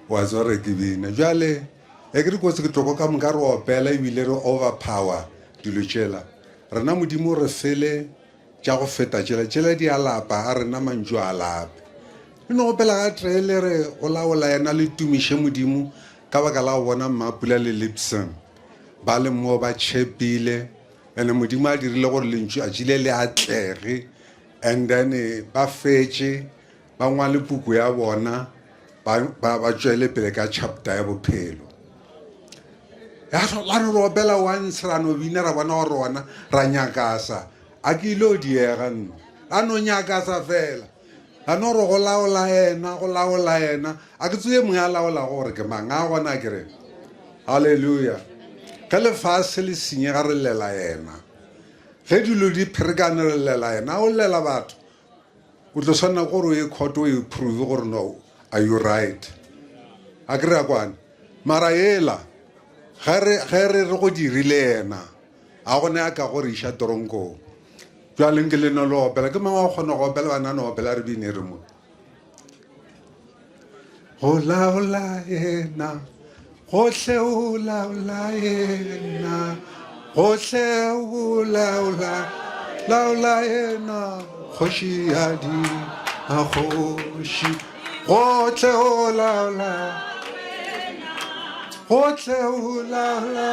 Wa tseba re ke bina. Bjale e ke re kotsi ke tloko ka moka re opela ebile re overpower dilo tšela. Rena Modimo re fele tša go feta tšela. Tšela di a lapa, a rena mantšu a lape. Le no opela ga tee le re go laola yena le tumiše Modimo ka baka la go bona Mmapula le Lipson ba le mo ba tšhepile ene Modimo a dirile gore lentšu a tšile le atlege and then ba fetše ba ngwale puku ya bona ba, ba, ba tšwele pele ka chapter ya bophelo ya la no re opela once ra no bina ra bona gore ona ra nyakasa a ke ile o diega nno ra no nyakasa fela ra no re go laola yena go laola yena a ke tsebe mongwe a laolago gore ke mang a gona ke re halleluja ge lefase le senyega re llela yena ge dilo di pherekane re llela yena o llela batho O tlo swanela ke gore o ye court o e prove gore no are you right. A ke re a kwane. Mara yela ge re ge re re go dirile yena a go ne a ka go re iša toronkong. Jwale nke le no le opela ke mang wa kgona go opela bana no opela re bine re mo. Go laola yena, gohle o laola yena, gohle o laola, laola yena, kgoši ya di magoši, gohle o laola, gohle o laola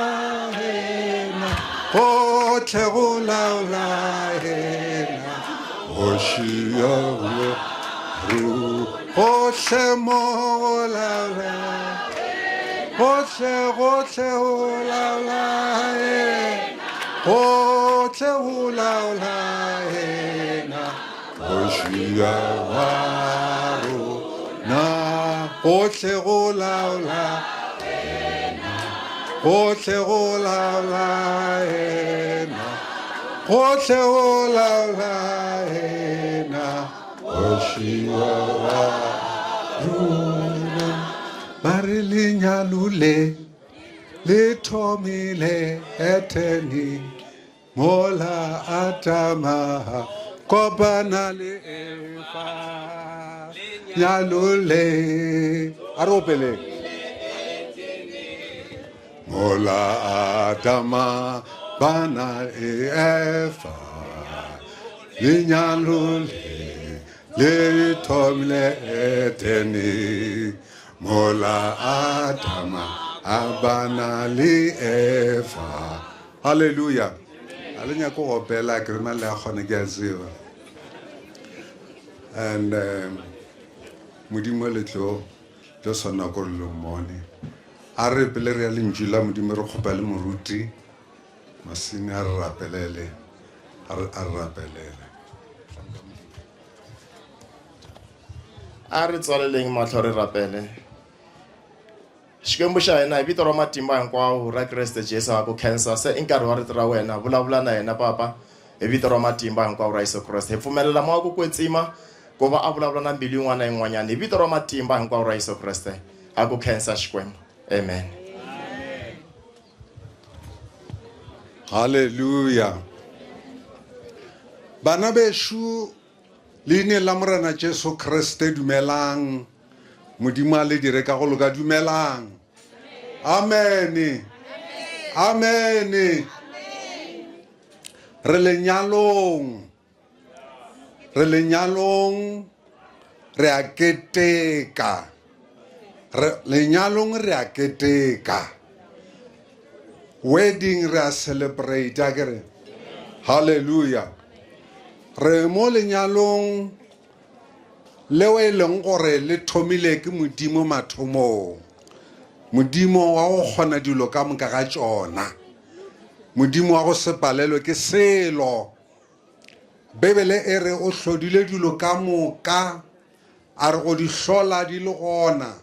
yena, gohle o laola yena, kgoši ya Gohle mo go laola, gohle gohle go laola yena, gohle go laola yena, kgoši ya wa rona, gohle go laola yena, gohle go laola yena, gohle go laola yena. Kgoši wa rona, ba re lenyalo le. Le thomile Etene mola Adama kopana le Efa. Nyalo le a re opeleng. Mola Adama bana le Efa. Lenyalo le le thomile Etene. Mola Adama a bana le Efa. Hallelujah. A le nyako go opela ke rena le a kgona ke a tseba. And um, Modimo le tlo tlo swana ko re lo mmone. A re pele re ya lentšu la Modimo re kgopele moruti Masini a re rapelele a re a re rapelele. A re tswaleleng mahlo re rapele. Xikwembu xa hina hi vito ra matimba hinkwawo ra Kreste Jesu ha ku khensa se i nkarhi wa rito ra wena vulavula na hina papa hi vito ra matimba hinkwawo ra Yesu Kreste hi pfumelela moya ku kwetsima ku va a vulavula na mbilu yin'wana na yin'wanyana hi vito ra matimba hinkwawo ra Yesu Kreste ha ku khensa Xikwembu amen. Hallelujah. Bana bešo Leineng la Morena Jesu Kriste, dumelang. Modimo a le dire ka go loka, dumelang. Amene. Amene. Re lenyalong. Re lenyalong. Re a keteka. Re lenyalong re a keteka. Wedding re a celebrate a ke re. Hallelujah. Re mo lenyalong leo e leng gore le thomile ke Modimo mathomong. Modimo wa go kgona dilo ka moka ga tšona. Modimo wa go se palelwe ke selo. Bibele e re o hlodile dilo ka moka a re go di hlola di le gona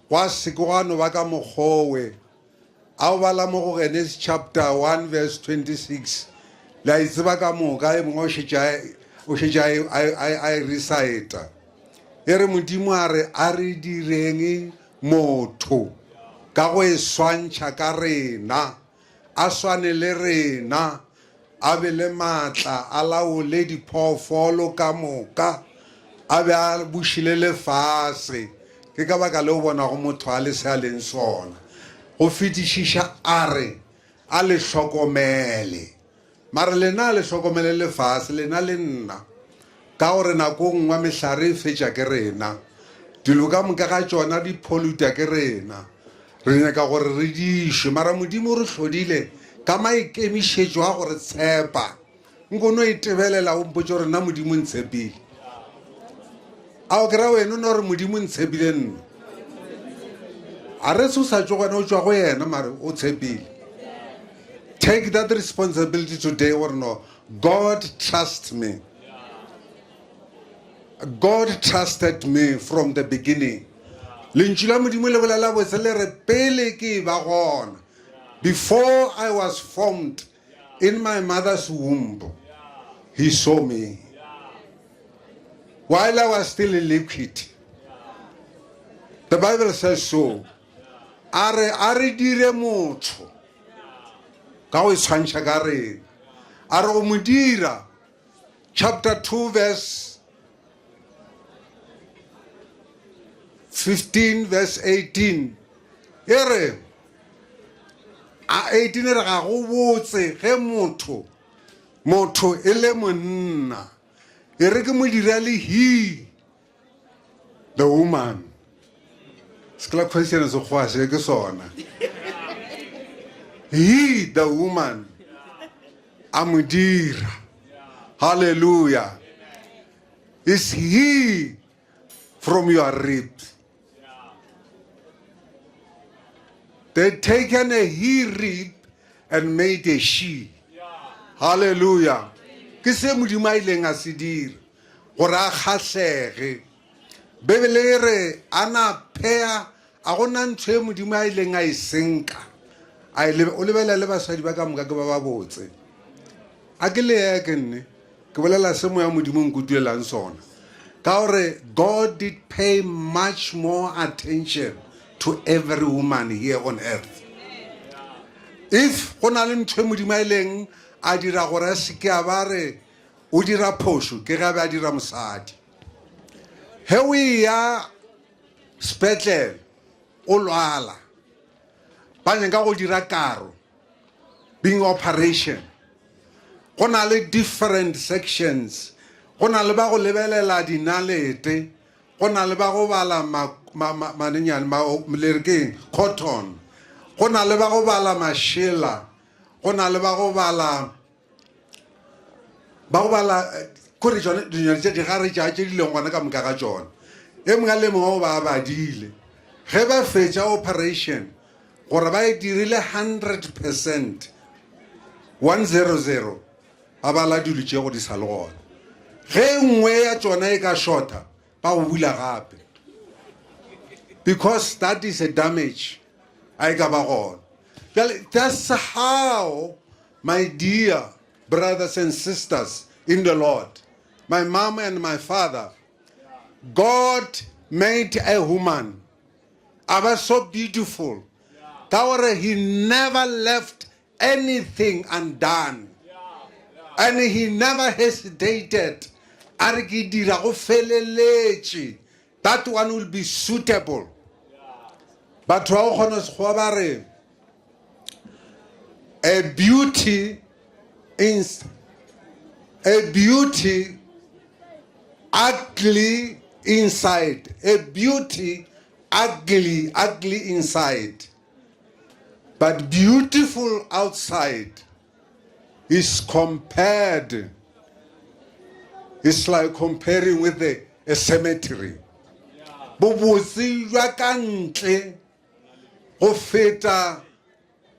gwa se ke gwa no ba ka mokgowe. A o bala mo go Genesis chapter 1 verse 26 le a e tseba ka moka e mongwe o šetše o šetše a e recita. E re Modimo a re a re direng motho ka go e swantšha ka rena a swane le rena a be le maatla, a laole diphoofolo ka moka, a be a bušile lefase. Ke ka baka leo bonago motho a le se a leng sona. Go fetišiša a re, a le hlokomele. Mara lena a le hlokomele lefase, lena le nna. Ka gore nako nngwe mehlare e fetša ke rena. Dilo ka moka ga tšona di poluta ke rena. Re nyaka gore re dišwe, mara Modimo o re hlodile ka maikemišetšo a go re tshepa. Nko no itebelela o mpotše gore nna Modimo ntshepile. A o kry-a wena o no re Modimo ntshepile nna. A re se o sa tšwe gona o tšwa go yena mare o tshepile. Take that responsibility today gore no God trust me. God trusted me from the beginning. Lentšu la Modimo le bolela botse le re pele ke e ba gona. Before I was formed in my mother's womb, he saw me. While I was still a liquid. The Bible says so. A re a re dire motho ka go itshwantšha ka rena. A re go mo dira chapter 2 verse 15 verse 18 e re a 18 e re ga go botse ge motho motho e le monna e re ke mo dira le he the woman se ke la question sekgowa se ke sona he the woman a mo dira hallelujah is he from your rib they taken a he rib and made a she hallelujah ke se modimo a ileng a se dira gore a kgahlege bebele e re a na phea a gona ntho e modimo a ileng a e senka a e o lebelela le basadi ba ka moka ke ba ba botse a ke leeke nne ke bolela se moya modimo nkutuelang sona ka gore god did pay much more attention to every woman here on earth. If go na le ntho e Modimo a ileng a dira gore a se ke a ba re o dira phošo, ke ge a be a dira mosadi. Ge o eya sepetlele o lwala, ba nyaka go dira karo, being operation, go na le different sections, go na le ba go lebelela dinalete, Go na le ba go bala ma, ma, ma, manenyane, ma, le re ke eng? Cotton. Go na le ba go bala mašela. Go na le ba go bala, ba go bala, eh, kore tšone dinyane tše digare tša tše di leng gona ka moka ga tšona. E mongwe le mongwe o ba badile. Ge ba fetša operation, gore ba e dirile 100%, 100, Ba bala dilo tše go di sa le gona. Ge e nngwe ya tšona e ka shota, ba go bula gape. Because that is a damage a e ka ba gona. Bjale, that's how, my dear brothers and sisters in the Lord, my mom and my father, God made a woman a ba so beautiful ka gore he never left anything undone and he never hesitated a re ke dira go feleletše that one will be suitable batho ba go kgona sekgowa ba re a beauty in a beauty ugly inside a beauty ugly ugly inside but beautiful outside is compared it's like comparing with a, a cemetery bobotse jwa ka ntle go feta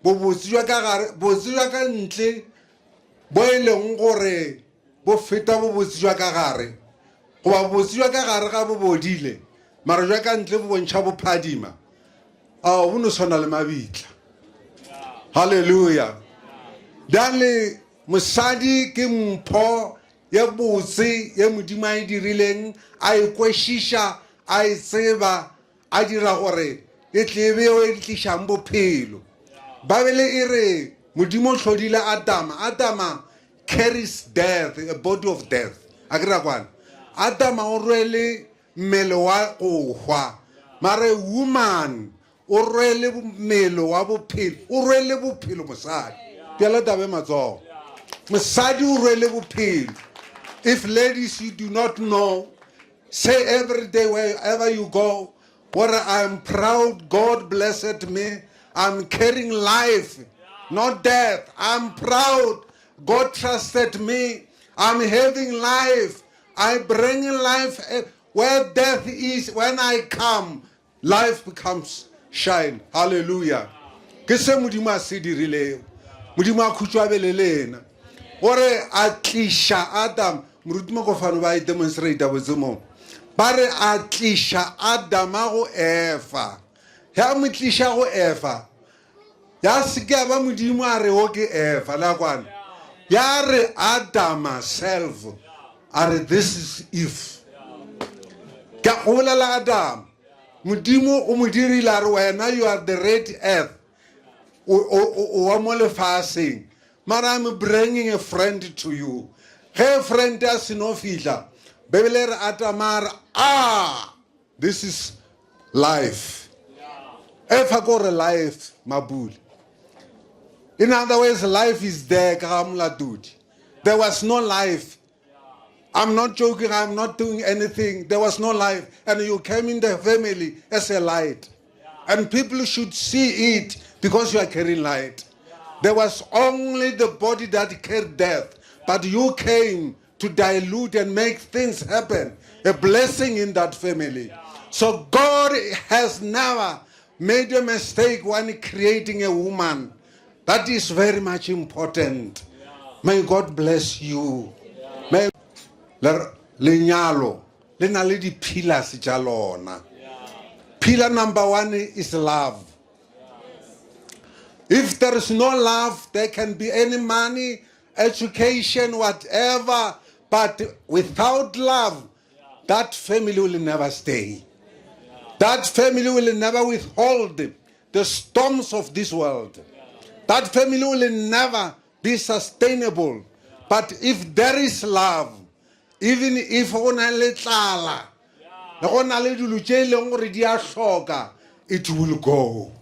bobotse jwa ka gare botse jwa ka ntle bo e leng gore bo feta bobotse jwa ka gare goba bobotse jwa ka gare ga bo bodile mara jwa ka ntle bo bontšha bophadima Ao, bo no swana le mabitla. Haleluya. Bjale, mosadi ke mpho ye botse ye Modimo a e dirileng, a e kwešiša, a e tseba, a dira gore e tle e be yeo e tlišang bophelo. Babele e re Modimo o hlodile Adama. Adama carries death, a body of death. A ke ra kwana. Adama o rwele Mmele wa go hwa. Mare woman o rwele mmele wa bophelo, o rwele bophelo mosadi. Bjala tabe matsogo. Mosadi o rwele bophelo. If ladies you do not know, say every day wherever you go, gore I am proud God blessed me, I'm carrying life, not death. I'm proud God trusted me, I'm having life. I bring life eh, where death is. When I come, life becomes shine. Hallelujah. Ke se Modimo a se dirilego. Modimo a khutšwa be le lena. Gore a tliša Adam, moruti Makofano ba e demonstrate botse mo. Ba re a tliša Adama go Efa. Ge a mo tliša go Efa, Ya se ke ya ba Modimo a re o ke Efa, le a kwana? Ya re Adama self a re this is Eve. Ka go bolela Adama, Modimo o mo dirile a re wena you are the red earth, o, o, o, o wa mo lefaseng, mara I'm bringing a friend to you. Ge friend a seno fihla, Bibele e re Adama a re, ah, This is life. Efa ko re life mabule. In other words, life is there ka ga molatodi. There was no life. I'm not joking, I'm not doing anything. There was no life. And you came in the family as a light. And people should see it because you are carrying light. There was only the body that carried death. But you came to dilute and make things happen, a blessing in that family. So God has never made a mistake when creating a woman. That is very much important. May God bless you. May lenyalo le na le di-pillars tša lona. Pillar number one is love. If there is no love, there can be any money, education, whatever, but without love, that family will never stay. That family will never withhold the storms of this world. That family will never be sustainable. But if there is love, even if go na le tlala, le go na le dilo tše e leng gore di a hloka, it will go.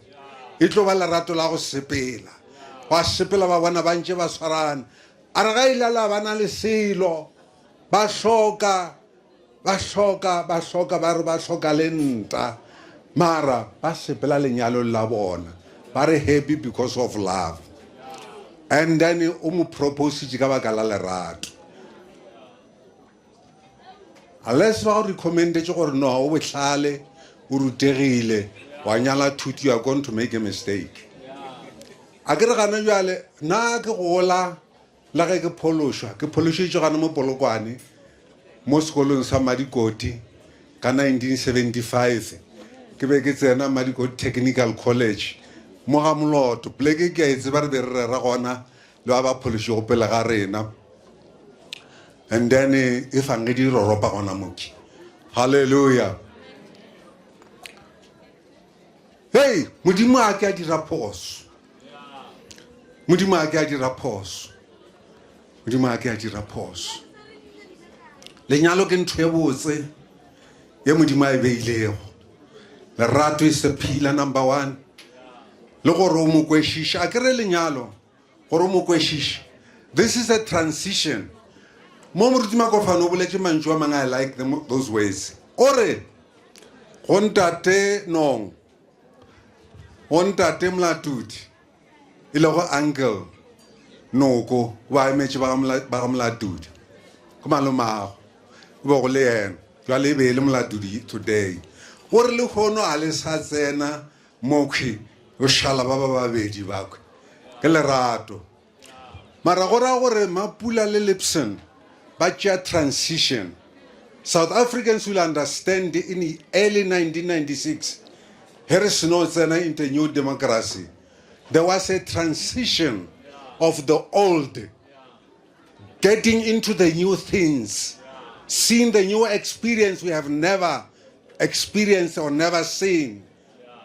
E tlo ba lerato la go sepela. Ba sepela ba bona ba ntše ba swarana. A re ga ile la ba na le selo, ba hloka, Ba hloka, ba hloka, ba re ba hloka le nta. Mara ba sepela lenyalong la bona. Ba re happy because of love. And then o mo propositše ka baka la lerato. Unless ba go recommendetše gore no o bohlale, o rutegile, wa nyala thuto, you are going to make a mistake. A ke re gana bjale, na ke gola La ge ke phološwa, ke phološetšwe gana mo Polokwane, mo sekolong sa Madikoti ka 1975. Ke be ke tsena Madikoti Technical College mo ga Moloto. Poleke ke a e tseba, re be re rera gona le ba ba phološego pele ga rena. And then efangedi e roropa gona moki. Hallelujah. Hei, Modimo a ke a dira phoso. Modimo a ke a dira phoso. Modimo a ke a dira phoso. Lenyalo ke ntho e botse ye Modimo a e beilego. Lerato is a pillar number one. Le gore o mo kwešiše. A ke re lenyalo gore o mo kwešiše. This is a transition. Mo Moruti Makofane o boletše mantšu a mangwe, I like them, those words. O re, go ntate Nong, go ntate Molatodi, e lego uncle Noko, ba emetše ba ga Molatodi, ke malomago, o be go le yena, jwale e be e le Molatodi today. O re lehono a le sa tsena mokhwi, o šala ba ba babedi bakwe ke lerato. Mara go ra gore Mapula le Lipson ba tšea transition. South Africans will understand in early 1996 he re seno tsena into new democracy there was a transition of the old getting into the new things, seeing the new experience we have never experienced or never seen.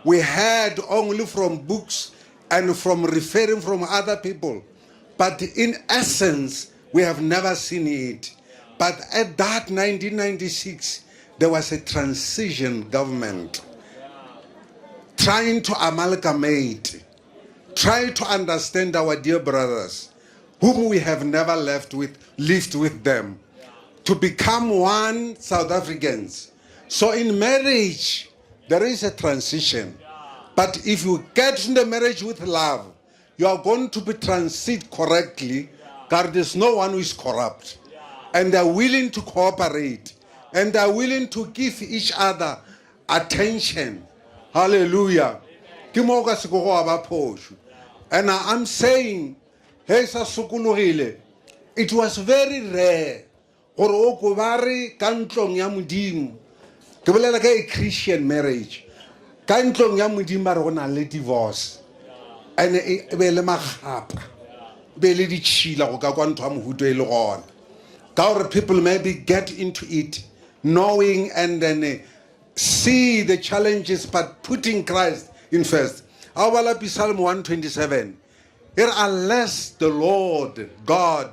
We heard only from books and from referring from other people. But in essence, we have never seen it. But at that 1996, there was a transition government trying to amalgamate, trying to understand our dear brothers, whom we have never left with, lived with them, to become one South Africans. So in marriage, there is a transition. But if you get in the marriage with love, you are going to be transit correctly because there's no one who is corrupt. And they're willing to cooperate. And they're willing to give each other attention. Hallelujah. Ke mo ka se go ba phošo. And I'm saying, he sa sokologile, it was very rare Gore o ko ba re ka ntlong ya Modimo, ke bolela ka a Christian marriage, ka ntlong ya Modimo ba re go na le divorce, and e be e le makgapa, e be e le ditšhila go ka kwa ntho ya mohuto e le gona. Ka gore people maybe get into it knowing and then eh, see the challenges but putting Christ in first. A o bala Psalm 127, E re, Unless the Lord God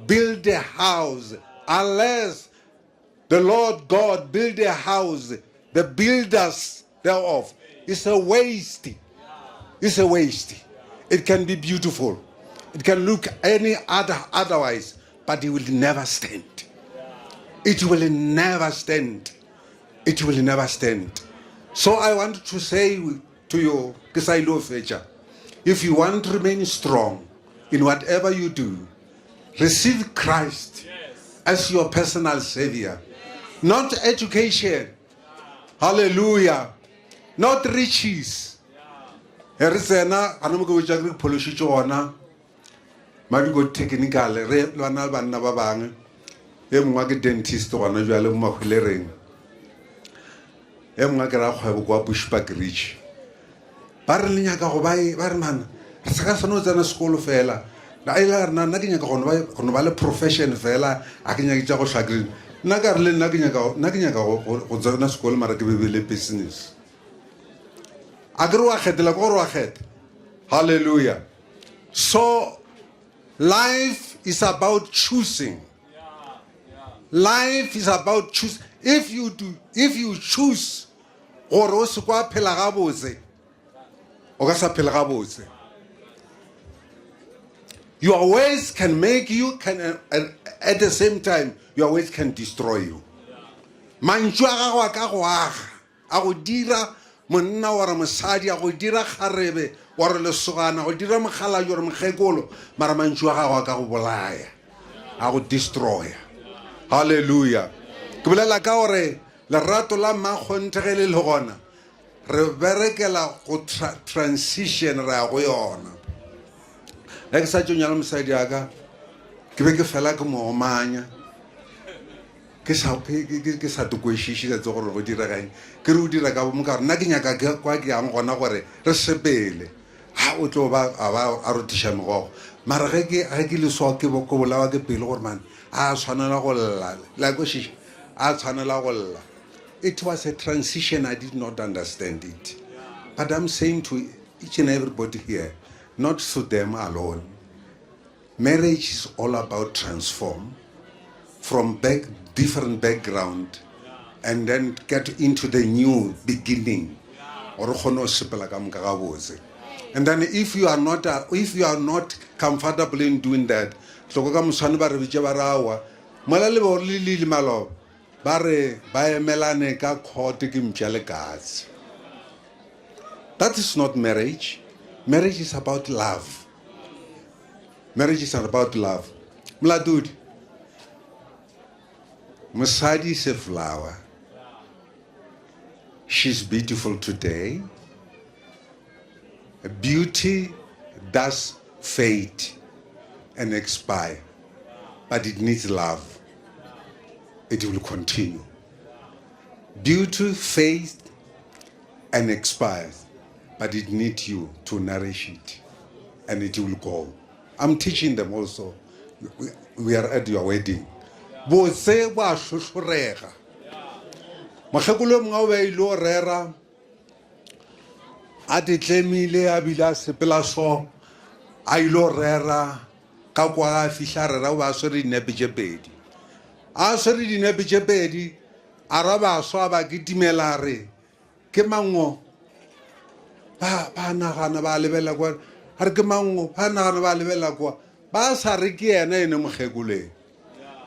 build a house, unless the Lord God build a house, the builders thereof, it's a waste. It's a waste. It can be beautiful. It can look any other otherwise, but it will never stand. It will never stand. It will never stand. So I want to say to you, ke sa ile fetša. If you want to remain strong in whatever you do, receive Christ as your personal savior. Not education. Hallelujah. Not riches. He re tsena gana mo ke botša ke re phološitše gona Madiko technical re lwana le banna ba bangwe e mongwe ke dentist gona jwale mo Mahwelereng e mongwe ke rakgwebo kwa Bushbuck Ridge ba re le nyaka go ba e ba re mana re se ka swane o tsena sekolo fela a ile a re nna ke nyaka go no ba le profession fela a ke nyake tša go hlwa green nna ka re le nna ke nyaka nna ke nyaka go tsena sekolo mara ke be le business a ke re wa kgethela ke gore wa kgetha halleluja. So life is about choosing. Life is about choose. If you do, if you choose gore o se kwa phela gabotse, o ka sa phela gabotse. Your ways can make you, can uh, at the same time, your ways can destroy you. Mantšu a gago a ka go aga. A go dira monna wa re mosadi, a go dira kgarebe wa re lesogana, a go dira mokgalabje wa re mokgekolo, mara mantšu a gago a ka go bolaya, a go destroya. Haleluya! Ke bolela ka gore lerato la mmakgonthe ge le le gona, re berekela go tra transition re ya go yona. Ge ke sa tšo nyala mosadi ya ka, ke be ke fela ke mo omanya. Ke sa, ke, ke, ke, ke sa kwešiše ka tse gore go direga eng. Ke re o dira ka bomo ka gore nna ke nyaka ke kwa ke yang gona gore re sepele. Ha o tlo ba a ba a rothiša megogo. Mara ge ke ge ke le so ke bo ke bolawa ke pelo gore man a tshwanela go lla. La kwešiša? A tshwanela go lla. It was a transition I did not understand it. But I'm saying to each and everybody here, not to them alone. Marriage is all about transform from back, different background and then get into the new beginning gore kgone go sepela ka moka gabotse and then if you are not uh, if you are not comfortable in doing that tloko ka moswane ba re bitše ba re aowa mola le be le lile maloba ba re ba emelane ka court ke mpša le katse that is not marriage marriage is about love Marriage is about love. Mladudi, mosadi is a flower. She's beautiful today. Beauty does fade and expire, but it needs love. It will continue. Beauty fades and expires, but it needs you to nourish it, and it will go. I'm teaching them also. We, we are at your wedding. Botse bo a hlohlorega. Mokgekolo yo mongwe o be a ile go rera a tetlemile a bile a sepela so a ile go rera ka kwa a fihla rera o be a swere dinepe tše pedi a swere dinepe tše pedi a ra baswa ba kitimela re Ke mang o? Ba, ba nagana, ba lebelela kwa. A re ke mang o? Ba nagana, ba lebelela kwa. Ba sa re ke yena ene mokgekoleng.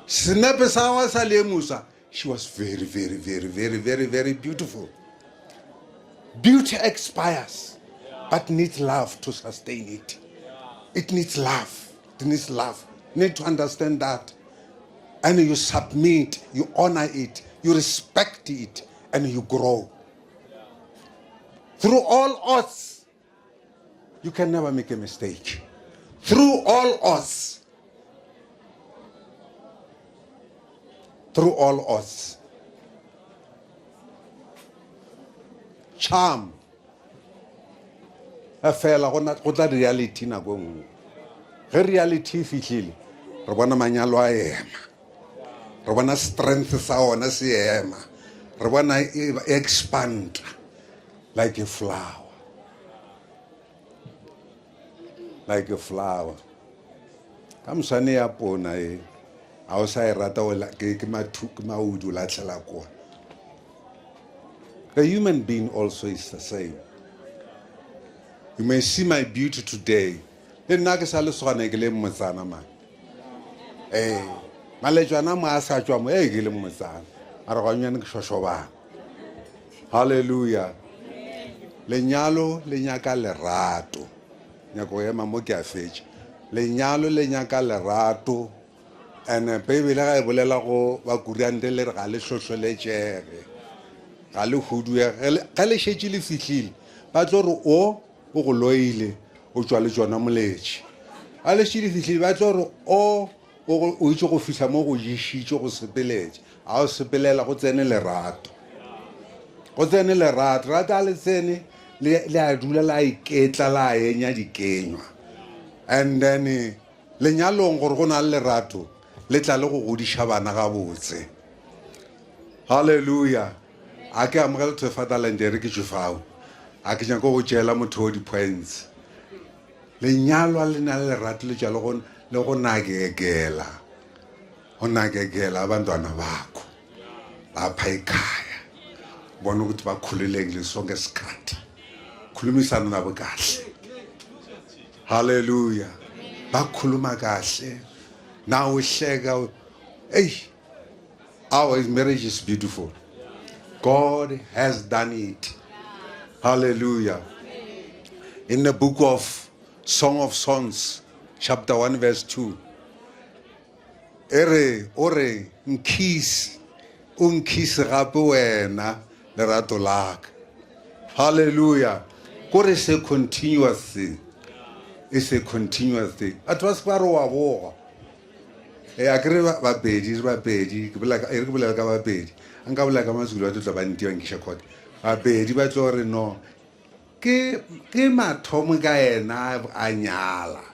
Senepe sa gagwe sa lemusa. She was very, very, very, very, very, very beautiful. Beauty expires, but needs love to sustain it. It needs love. It needs love. You need to understand that. And you submit, you honor it, you respect it, and you grow. Through all odds, you can never make a mistake. Through all odds, through all odds. Charm. Fela go tla reality nako e nngwe. Ge reality e fihlile, re bona manyalo a ema. Re bona strength sa ona se ema. Re bona e expand like a flower. Like a flower. Ka moswane ya pona e, a o sa e rata ke ke maudi o latlhela kwa. A human being also is the same. You may see my beauty today. Le nna ke sa lesogana ke le motsana man. Ee, maletswana mo a sa tšwa mo, ee ke le motsana. Mara ganyane ke šošobana. Hallelujah. Lenyalo le nyaka lerato. Nyako ema mo ke a fetša. Lenyalo le nyaka lerato. And Beibele ga e bolela go Bakurante le re ga le hlohloletšege, ga le huduege. Ge le šetše le fihlile, ba tlo re o o go loile, o tšwa le tšona moletše. Ga le šetše le fihlile, ba tlo re o o itše go fihla mo go ješitše go sepeletše. A o sepelela go tsene lerato. Go tsene lerato. Rato a le tsene le a dula la iketla la enya dikenywa. And then Lenyalong gore go na le lerato le tla le go godiša bana gabotse. Haleluya. A ke amogele to fatherland e re ke tšwe fao. A ke nyako go tšeela motho o di-points. Lenyalo a le na le lerato le tšwa le go le go nakekela go nakekela abantwana bakho lapha ekhaya bona ukuthi bakhululekile sonke isikhathi khulumisana nabo kahle haleluya bakhuluma kahle nawe uhleka eyi our marriage is beautiful god has done it hallelujah in the book of song of songs chapter 1 verse 2 e re o re nkhise o nkhise gape wena lerato laka halleluja ko re se continuous thing e se continuous thing batho ba se ba re wa boga e a kere bapedi re bapedi ke bolela e re ke bolela ka bapedi a nka bolela ka mazulu ba tlo tla ba ntiwa nkiša court bapedi ba tlo re no ke ke mathomo ka yena a nyala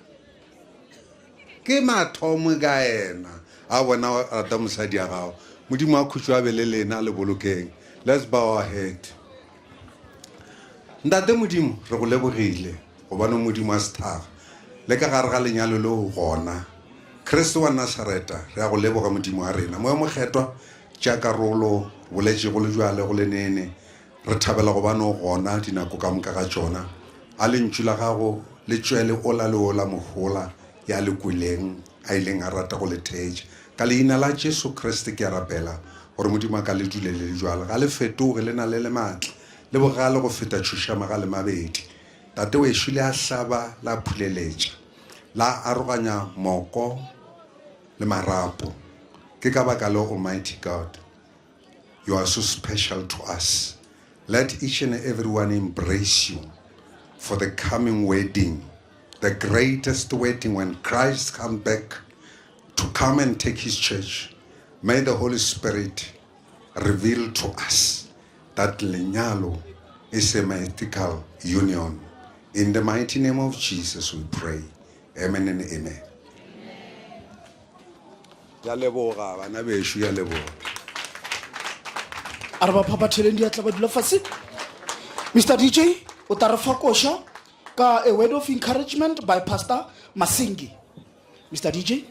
ke mathomo ka yena a bona rata mosadi ya gago modimo a khutšo a be le lena le bolokeng let's bow our head ntate modimo re go lebogile gobane modimo a sethaga le ka gare ga lenyalo leo gona kriste wa nasareta re ya go leboga modimo wa rena moya mokgethwa tša karolo boletšego le jwale go le nene Re thabela gobane o gona dinako ka moka ga tšona. A lentšu la gago le tšwele ola le ola mohola ya le kweleng a ileng a rata go le theetša. Ka leina la Jesu Kriste ke a rapela gore Modimo a ka le dule le le jwalo. Ga le fetoge, le na le le maatla le bogale go feta tšhošamaga le mabedi. Tate wešo le a hlaba la phuleletša, la aroganya moko le marapo. Ke ka baka leo Almighty God, You are so special to us. Let each and everyone embrace you for the coming wedding, the greatest wedding when Christ comes back to come and take his church. May the Holy Spirit reveal to us that lenyalo is a mythical union. In the mighty name of Jesus we pray. Amen and amen. Ya leboga bana bešo ya leboga. A re ba phaphatheleng diatla ba dula fase. Mr DJ o tla re fa koša ka a word of encouragement by Pastor Masingi. Mr DJ.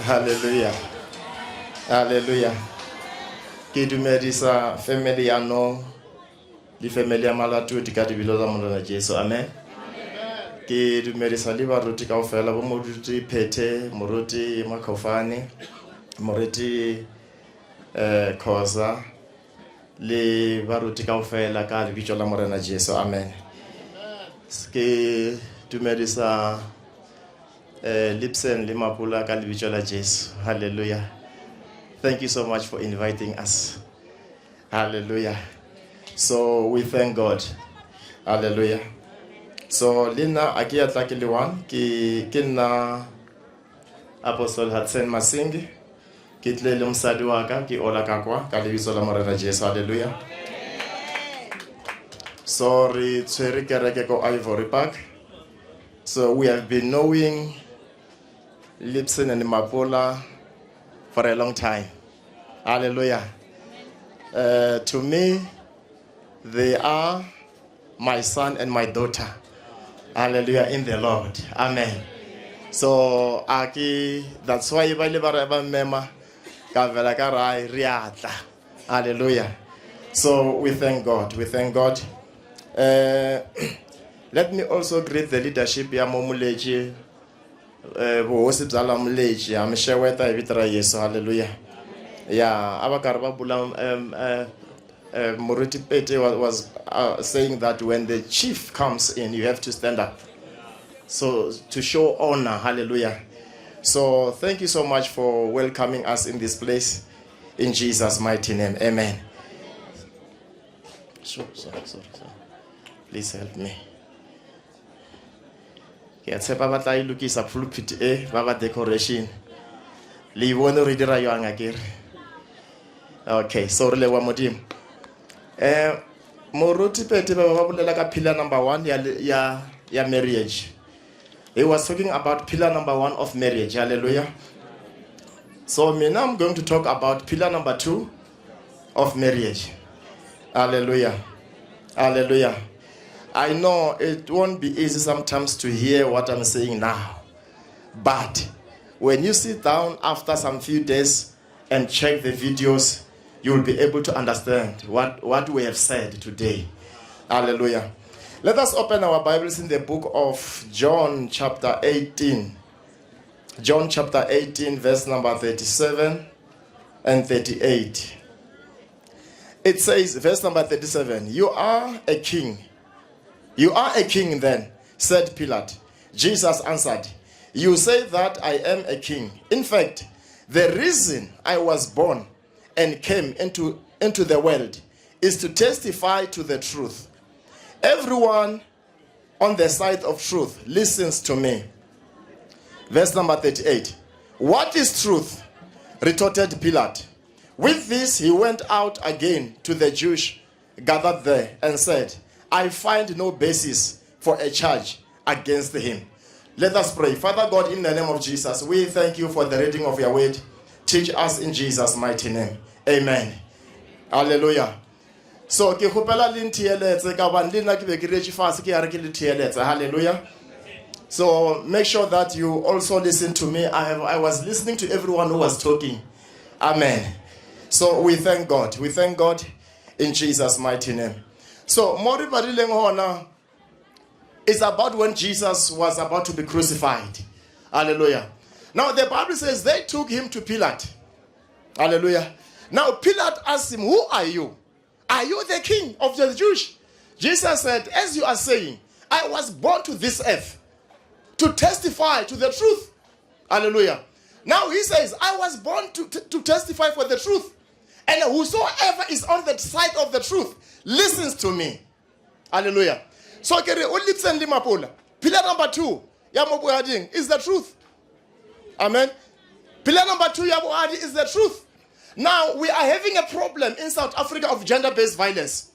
Hallelujah. Hallelujah. Ke dumedisa family ya no le family ya Malatodi ka dibilo tsa Morena Jesu. Amen. Ke dumedisa le baruti kaofela bo moruti Phethe, moruti Makhofane, moruti eh Khoza le baruti kaofela ka lebitso la Morena Jesu. Amen. Ke dumedisa eh Lipson le Mapula ka lebitso la Jesu. Hallelujah. Thank you so much for inviting us. Hallelujah. So we thank God. Hallelujah. So le nna a ke ya tla ke le one ke ke nna Apostle Hudson Masingi ke tle le mosadi wa ka ke ola ka kwa ka lebitso la Morena Jesu. Hallelujah. So re tshwere kereke ko Ivory Park. So we have been knowing Lipson and Mapula for a long time. Hallelujah. Uh, to me, they are my son and my daughter. Hallelujah in the Lord. Amen. So aki that's why ba ile ba re ba mema ka vela ka ra re atla. Hallelujah. So we thank God. We thank God. Uh, let me also greet the leadership ya Momuleji eh, vuhosi bya Lamuleji ha mi xeweta hi vito ra Yesu haleluya ya a va karhi va bula um, uh, uh, Moruti Pete was, was uh, saying that when the chief comes in you have to stand up so to show honor hallelujah so thank you so much for welcoming us in this place in Jesus mighty name amen so, sorry, sorry, sorry. please help me ke a tshepa ba tla e lokisa pulpit e ba ba decoration le e bone re dira jwang a kere okay so re leboa modimo um moruti pete ba ba bolela ka pillar number one ya, ya, ya marriage he was talking about pillar number one of marriage hallelujah so mina i'm going to talk about pillar number two of marriage. Hallelujah. Hallelujah. I know it won't be easy sometimes to hear what I'm saying now. But when you sit down after some few days and check the videos, you will be able to understand what, what we have said today. Hallelujah. Let us open our Bibles in the book of John, chapter 18. John chapter 18, verse number 37 and 38. It says, verse number 37, You are a king. You are a king then, said Pilate. Jesus answered, You say that I am a king. In fact, the reason I was born and came into, into the world is to testify to the truth. Everyone on the side of truth listens to me. Verse number 38. What is truth? retorted Pilate. With this, he went out again to the Jews gathered there and said, I find no basis for a charge against him. Let us pray. Father God, in the name of Jesus, we thank you for the reading of your word. Teach us in Jesus' mighty name. Amen. Hallelujah. So ke kgopela le ntheeletse ka gobane le nna ke be ke reetše fase ke ya re ke le theeletse. Hallelujah. So make sure that you also listen to me. I, have, I was listening to everyone who was talking. Amen. So we thank God. We thank God in Jesus' mighty name. So mo re badileng hona is about when Jesus was about to be crucified. Hallelujah. Now the Bible says they took him to Pilate. Hallelujah. Now Pilate asked him, Who are you? Are you the king of the Jews? Jesus said, As you are saying, I was born to this earth to testify to the truth. Hallelujah. Now he says, I was born to, to, to testify for the truth. And whosoever is on the side of the truth listens to me. Hallelujah. So ke re o lipseng le mapola. Pillar number 2 ya mo bohading is the truth. Amen. Pillar number 2 ya bohadi is the truth. Now we are having a problem in South Africa of gender-based violence.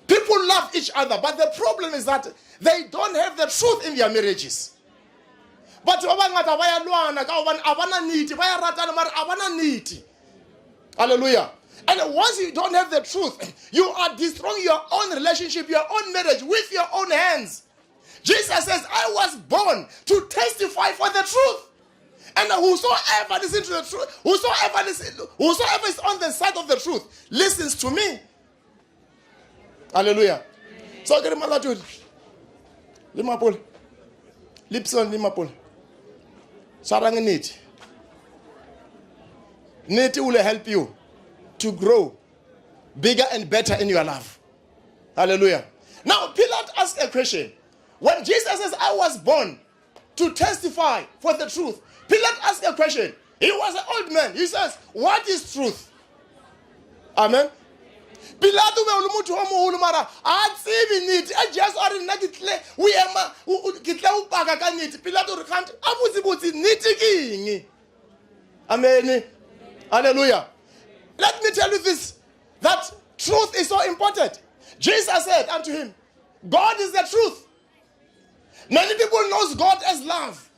People love each other, but the problem is that they don't have the truth in their marriages. Batho ba bangata ba ya lwana ka gobane a bana nnete, ba ya ratana mara a bana nnete. Hallelujah. And once you don't have the truth, you are destroying your own relationship, your own marriage with your own hands. Jesus says, I was born to testify for the truth. And whosoever listens to the truth, whosoever listen, whosoever is on the side of the truth, listens to me. Hallelujah. So ke re malatodi le mapole Lipson le mapole tshwarang nnete nnete will help you to grow bigger and better in your love. Hallelujah. Now Pilate asked a question. When Jesus says, I was born to testify for the truth, Pilate asked a question. He was an old man. He says, What is truth? Amen. Pilato o be o le motho o mogolo mara a tsebe nnete. A Jesu a re nna ke tle o ema ke tle o paka ka nnete. Pilato re gante a botse botse nnete ke eng? Amen. Hallelujah. Let me tell you this that truth is so important. Jesus said unto him, God is the truth. Many people knows God as love.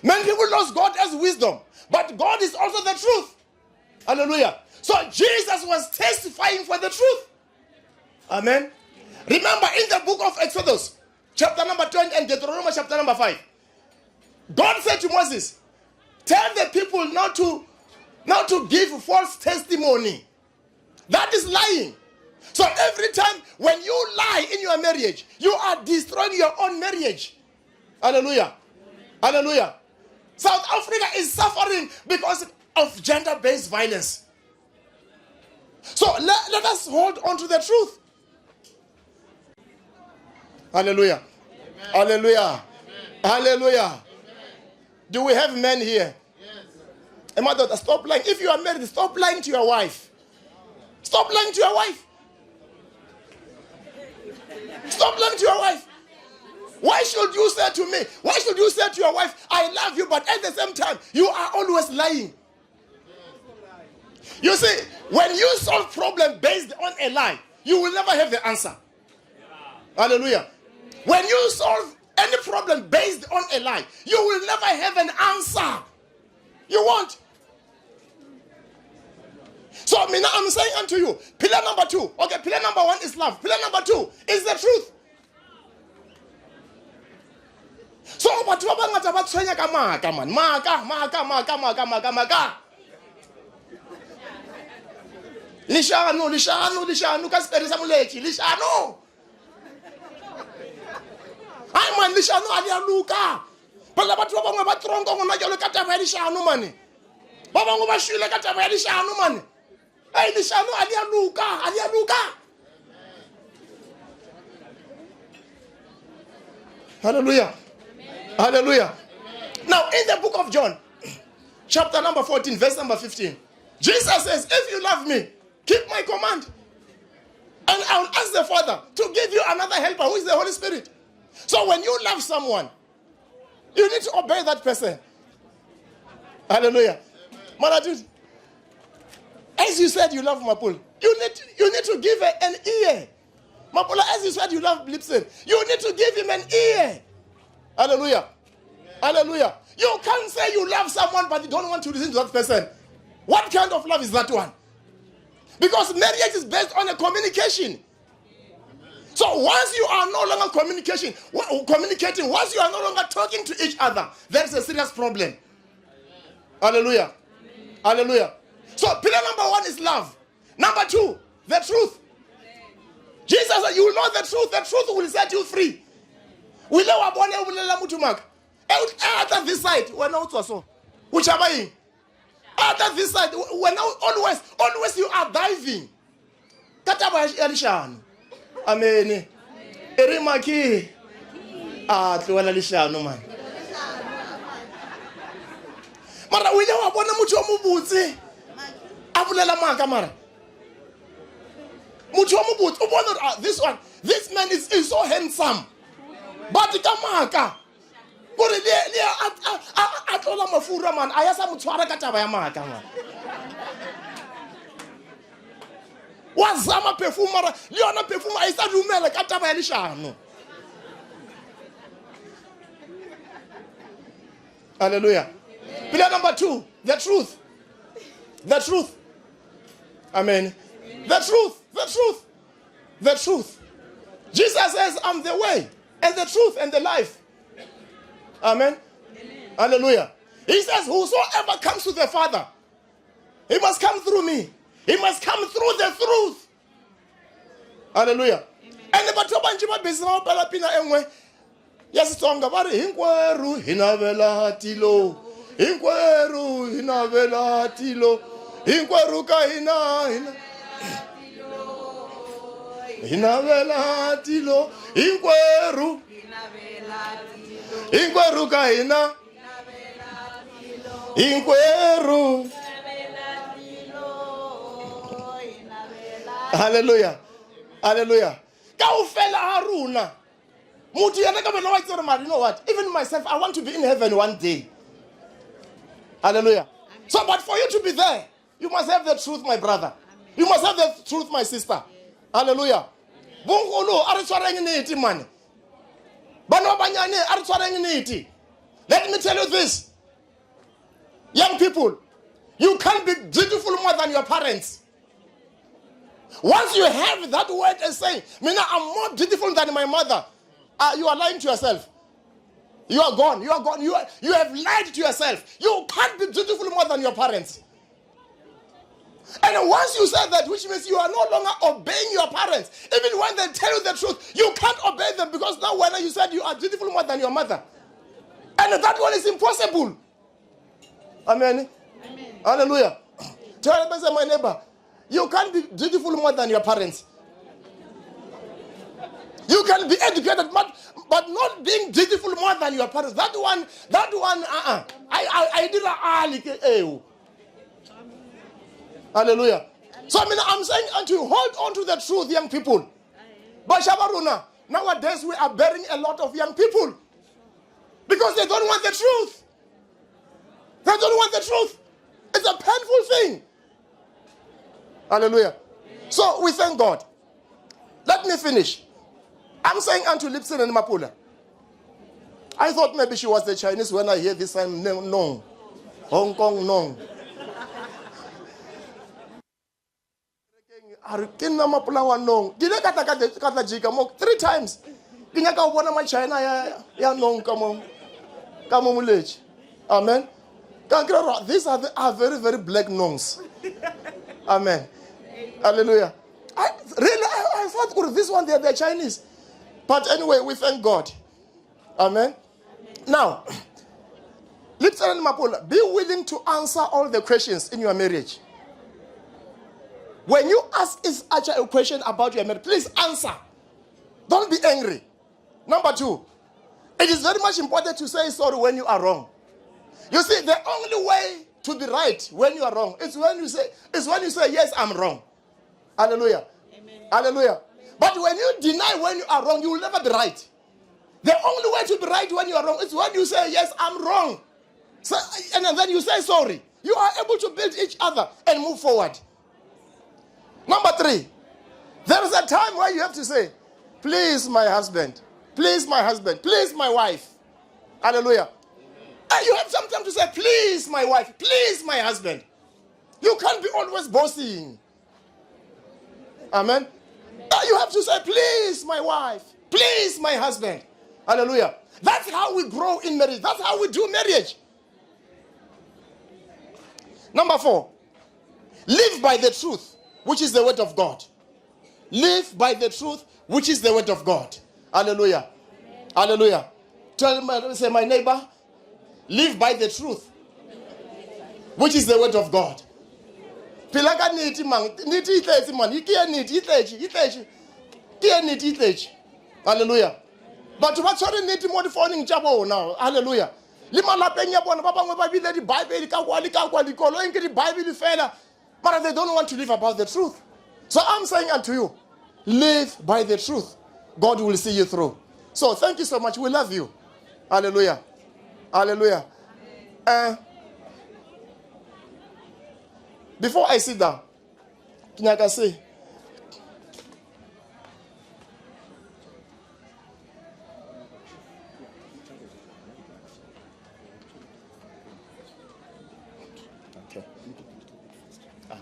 Many people knows God as wisdom. But God is also the truth. Hallelujah. So Jesus was testifying for the truth. Amen. Remember in the book of Exodus, chapter number 20 and Deuteronomy chapter number 5, God said to Moses, Tell the people not to not to give false testimony. That is lying. So every time when you lie in your marriage, you are destroying your own marriage. Hallelujah. Hallelujah. South Africa is suffering because of gender based violence. So let, let us hold on to the truth. Hallelujah. Amen. Hallelujah. Amen. Hallelujah. Amen. Do we have men here? Yes. My daughter, stop lying. If you are married, stop lying to your wife. Stop lying to your wife. Stop lying to your wife. Why should you say to me, why should you say to your wife, I love you, but at the same time, you are always lying? You see, when you solve problem based on a lie, you will never have the answer. Hallelujah. When you solve any problem based on a lie, you will never have an answer. You won't. So, Mina, I'm saying unto you, pillar number two. Okay, pillar number one is love. Pillar number two is the truth. So, batho ba bangata ba tshwenya ka maaka man. Maaka, maaka, maaka, maaka, maaka, maaka. Leshano, leshano, leshano ka sepedi sa moletši, leshano. Ai man, leshano a le a loka. Phela batho ba bangwe ba tronko gona jalo ka taba ya leshano mane. Ba bangwe ba shwele ka taba ya leshano mane. Ai leshano a le a loka, a le a loka. Hallelujah. Hallelujah. Now, in the book of John, chapter number 14, verse number 15, Jesus says, If you love me, keep my command. And I will ask the Father to give you another helper, who is the Holy Spirit. So when you love someone, you need to obey that person. Hallelujah. Mother, as you said you love Mapul, you need, you need to give her an ear. Mapula, as you said you love Lipson, you need to give him an ear. Hallelujah. Hallelujah. You can't say you love someone, but you don't want to listen to that person. What kind of love is that one? Because marriage is based on a communication. So once you are no longer communication, communicating, once you are no longer talking to each other, there is a serious problem. Hallelujah. Hallelujah. So pillar number one is love. Number two, the truth. Jesus said, you will know the truth. The truth will set you free. O ile wa bona o bolelela motho maaka. E a tla this side, wena o tswa so. O tšhaba eng? A tla this side, wena always, always you are diving. Ka taba ya leshano. Amen. E re maki. A tlohela leshano man. Mara o ile wa bona motho yo mobotse a bolela maaka mara. Motho wa mobotse o bona gore ah, this one, this man is, is so handsome. But ka maaka gore le le a a a tlola mafura man a ya sa mo tshwara ka taba ya maaka man. Wa zama perfume mara le yona perfume a e sa dumela ka taba ya leshano. Hallelujah. Pillar number two, the truth. The truth. Amen. The truth. The truth. The truth. Jesus says, I'm the way and the truth and the life. Amen. Amen. Hallelujah. He says, Whosoever comes to the Father, he must come through me. He must come through the truth. Hallelujah. And batho ba bantši ba busy ba opela pina e nngwe ya Setsonga ba re hinkwerhu hi navela tilo hinkwerhu hi navela tilo hinkwerhu ka hina hina hi navela tilo hinkwerhu hinkwerhu ka hina hinkwerhu. Hallelujah. Hallelujah. Kaofela ha rona. Motho yena ka bona wa itse gore mara you know what? Even myself I want to be in heaven one day. Hallelujah. So but for you to be there, you must have the truth my brother. You must have the truth my sister. Hallelujah. Bonkgono a re tshwareng nnete mane. Bana ba banyane a re tshwareng nnete. Let me tell you this. Young people, you can't be beautiful more than your parents. Once you have that word and say, Mina, I'm more beautiful than my mother, uh, you are lying to yourself. You are gone. You are gone. You, are, you have lied to yourself. You can't be beautiful more than your parents. And once you say that, which means you are no longer obeying your parents. Even when they tell you the truth, you can't obey them because now when you said you are beautiful more than your mother. And that one is impossible. Amen. Amen. Hallelujah. Tell me, my neighbor, you can't be beautiful more than your parents. You can be educated, but, but not being beautiful more than your parents. That one, that one, uh-uh. I, I, I did a Hallelujah. So I mean, I'm saying unto you, hold on to the truth, young people. But Shabaruna, nowadays we are burying a lot of young people because they don't want the truth. They don't want the truth. It's a painful thing. Hallelujah. So we thank God. Let me finish. I'm saying unto Lipson and Mapula. I thought maybe she was the Chinese when I hear this I'm no. Hong Kong no. a re ke nna mapola wa nong ke ile ka tla ka tla jika mo three times ke nyaka go bona machina ya ya nong ka mo ka mo moletše amen ka kry gore these are, the, are very very black nongs amen hallelujah I, really I, I thought gore this one they are, they are chinese but anyway we thank god amen now Lipsana Mapola, be willing to answer all the questions in your marriage. When you ask is a question about your marriage, please answer. Don't be angry. Number two, it is very much important to say sorry when you are wrong. You see, the only way to be right when you are wrong is when you say, is when you say, yes, I'm wrong. Hallelujah. Amen. Hallelujah. But when you deny when you are wrong, you will never be right. The only way to be right when you are wrong is when you say, Yes, I'm wrong. So, and then you say sorry. You are able to build each other and move forward. Number three, there is a time where you have to say, Please, my husband, please, my husband, please, my wife. Hallelujah. And you have some time to say, Please, my wife, please, my husband. You can't be always bossing. Amen. You have to say, Please, my wife, please, my husband. Hallelujah. That's how we grow in marriage. That's how we do marriage. Number four, live by the truth, which is the word of God. Live by the truth, which is the word of God. Hallelujah. Amen. Hallelujah. Tell my, say, my neighbor, live by the truth, which is the word of God. phela ka nnete mang nnete e tletse man ke ya nnete e tletše e tletše ke ya nnete e tletše halleluja batho ba tshwere nnete mo difouneng tša bona halleluja le malapeng ya bona ba bangwe ba bile dibaebele ka kwa le ka kwa dikoloing ke dibaebele fela mara they don't want to live about the truth so i'm saying unto you live by the truth god will see you through so thank you so much we love you hallelujah hallelujah uh, before i sit down ke nyaka se Okay. Ah,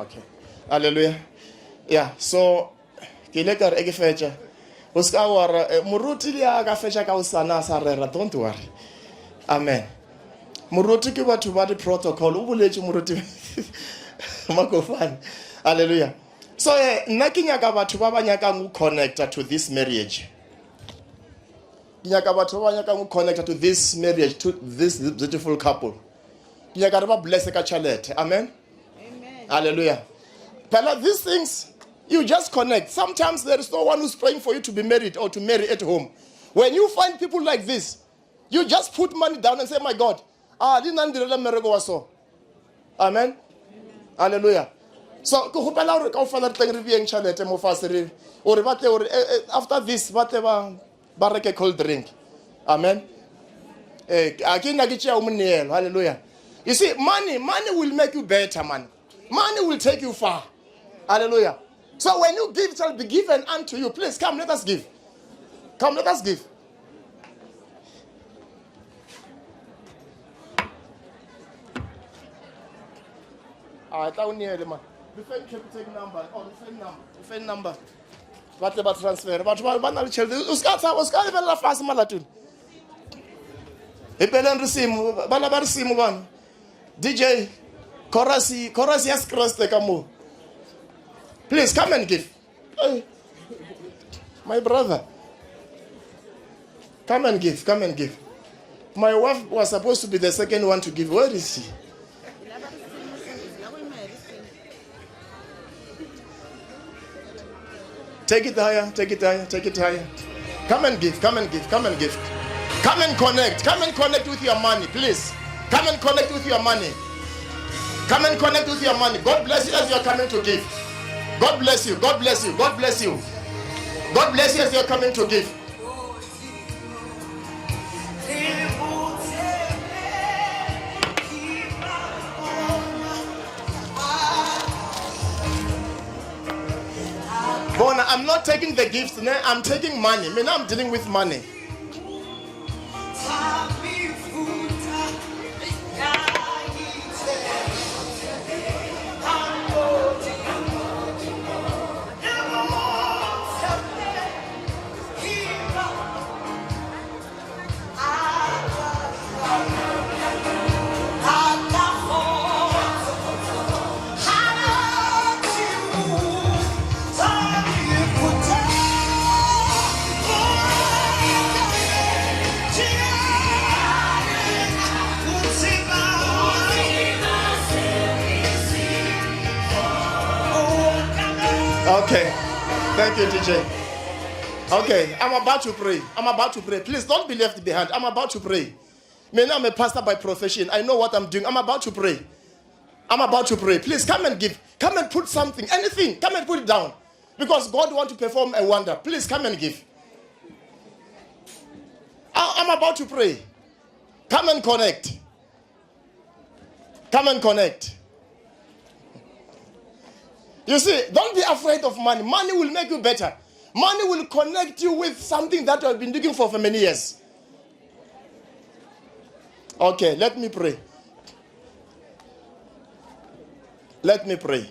okay. Hallelujah. Yeah, so ke ile ka re e ke fetša o se ka wa re eh, moruti le a ka fetša ka o sana a sa rera don't worry amen moruti ke batho ba di-protocol o boletše moruti makofane halleluja so eh, nna ke nyaka batho ba ba nyakang go connecta to this marriage Ke nyaka batho ba ba nyakang go connecta to this marriage, to this beautiful couple. Ke nyaka re ba blesse ka tšhelete. Amen. Hallelujah. Phela these things you just connect. Sometimes there is no one who's praying for you to be married or to marry at home. When you find people like this, you just put money down and say, My God, ah, di nna ndirela mmereko wa so. Amen. Hallelujah. So ke kgopela gore kaofela re tleng re beeng tšhelete mo fase re gore ba tle gore eh, eh, after this ba tle ba ba reke cold drink. Amen. Eh, a ke nna ke tšea o moneelo. Hallelujah. You see, money, money will make you better, man. Money will take you far. Hallelujah. So when you give, it shall be given unto you. Please come, let us give. Come, let us give. A tla o neele man. Re feng Capitec number or re feng number. Re feng number. Ba tle ba transfer. Batho ba ba na le tšhelete. O ska tshaba, o ska lebelela fase malatong. Ipeleng risimu, bana ba risimu bana. DJ, chorus, chorus ya Kreste ka mo. Please come and give. Hey, my brother. Come and give, come and give. My wife was supposed to be the second one to give. Where is she? Take it higher, take it higher, take it higher. Come and give, come and give, come and give. Come and connect, come and connect with your money, please. Come and connect with your money. Come and connect with your money. God bless you as you are coming to give. God bless you, God bless you, God bless you. God bless you as you are coming to give. Bona, I'm not taking the gifts, I'm taking money. Me, I'm dealing with money. Okay. Thank you, DJ. Okay, I'm about to pray. I'm about to pray. Please don't be left behind. I'm about to pray. Me, I'm a pastor by profession. I know what I'm doing. I'm about to pray. I'm about to pray. Please come and give. Come and put something, anything. Come and put it down. Because God wants to perform a wonder. Please come and give. I'm about to pray. Come and connect. Come and connect. You see, don't be afraid of money. Money will make you better. Money will connect you with something that you have been looking for for many years. Okay, let me pray. Let me pray.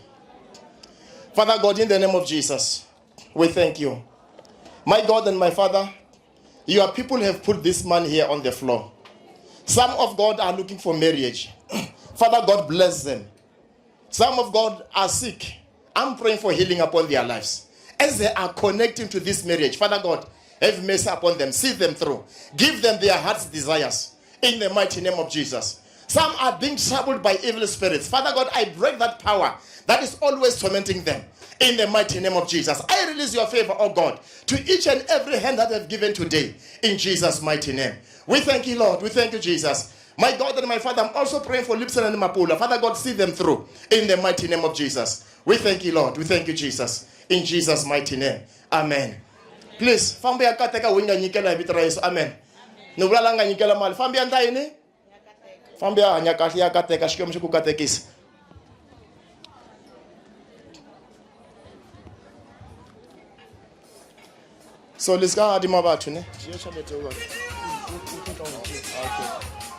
Father God, in the name of Jesus, we thank you. My God and my Father, your people have put this man here on the floor. Some of God are looking for marriage. Father God, bless them. Some of God are sick. I'm praying for healing upon their lives. As they are connecting to this marriage, Father God, have mercy upon them. See them through. Give them their heart's desires in the mighty name of Jesus. Some are being troubled by evil spirits. Father God, I break that power that is always tormenting them in the mighty name of Jesus. I release your favor, oh God, to each and every hand that I've given today in Jesus' mighty name. We thank you, Lord. We thank you, Jesus. My God and my Father, I'm also praying for Lipson and Mapula. Father God, see them through in the mighty name of Jesus. We thank you, Lord. We thank you, Jesus. In Jesus' mighty name. Amen. Please, fambi ya kateka wu nga nyikela hi vito ra Yesu. Amen. Ni vula la nga nyikela mali. Fambi ya ndla yini? Fambi ya hanya kahle ya kateka Xikwembu xi ku katekisa. So le ska adima batho ne. Tšea tšhelete o ba.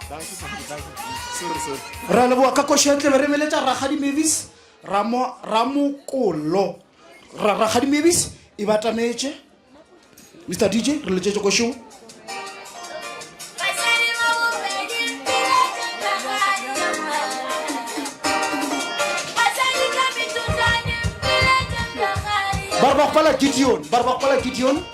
Sorry, sorry. Ra leboga ka košo ya tlebe re meletša Rakgadi Mavis Ramo Ramokolo. Ra Rakgadi Mavis e batametše. Mr DJ re letšetše košo. Ba re ba kgopela Gideon, ba re ba kgopela Gideon.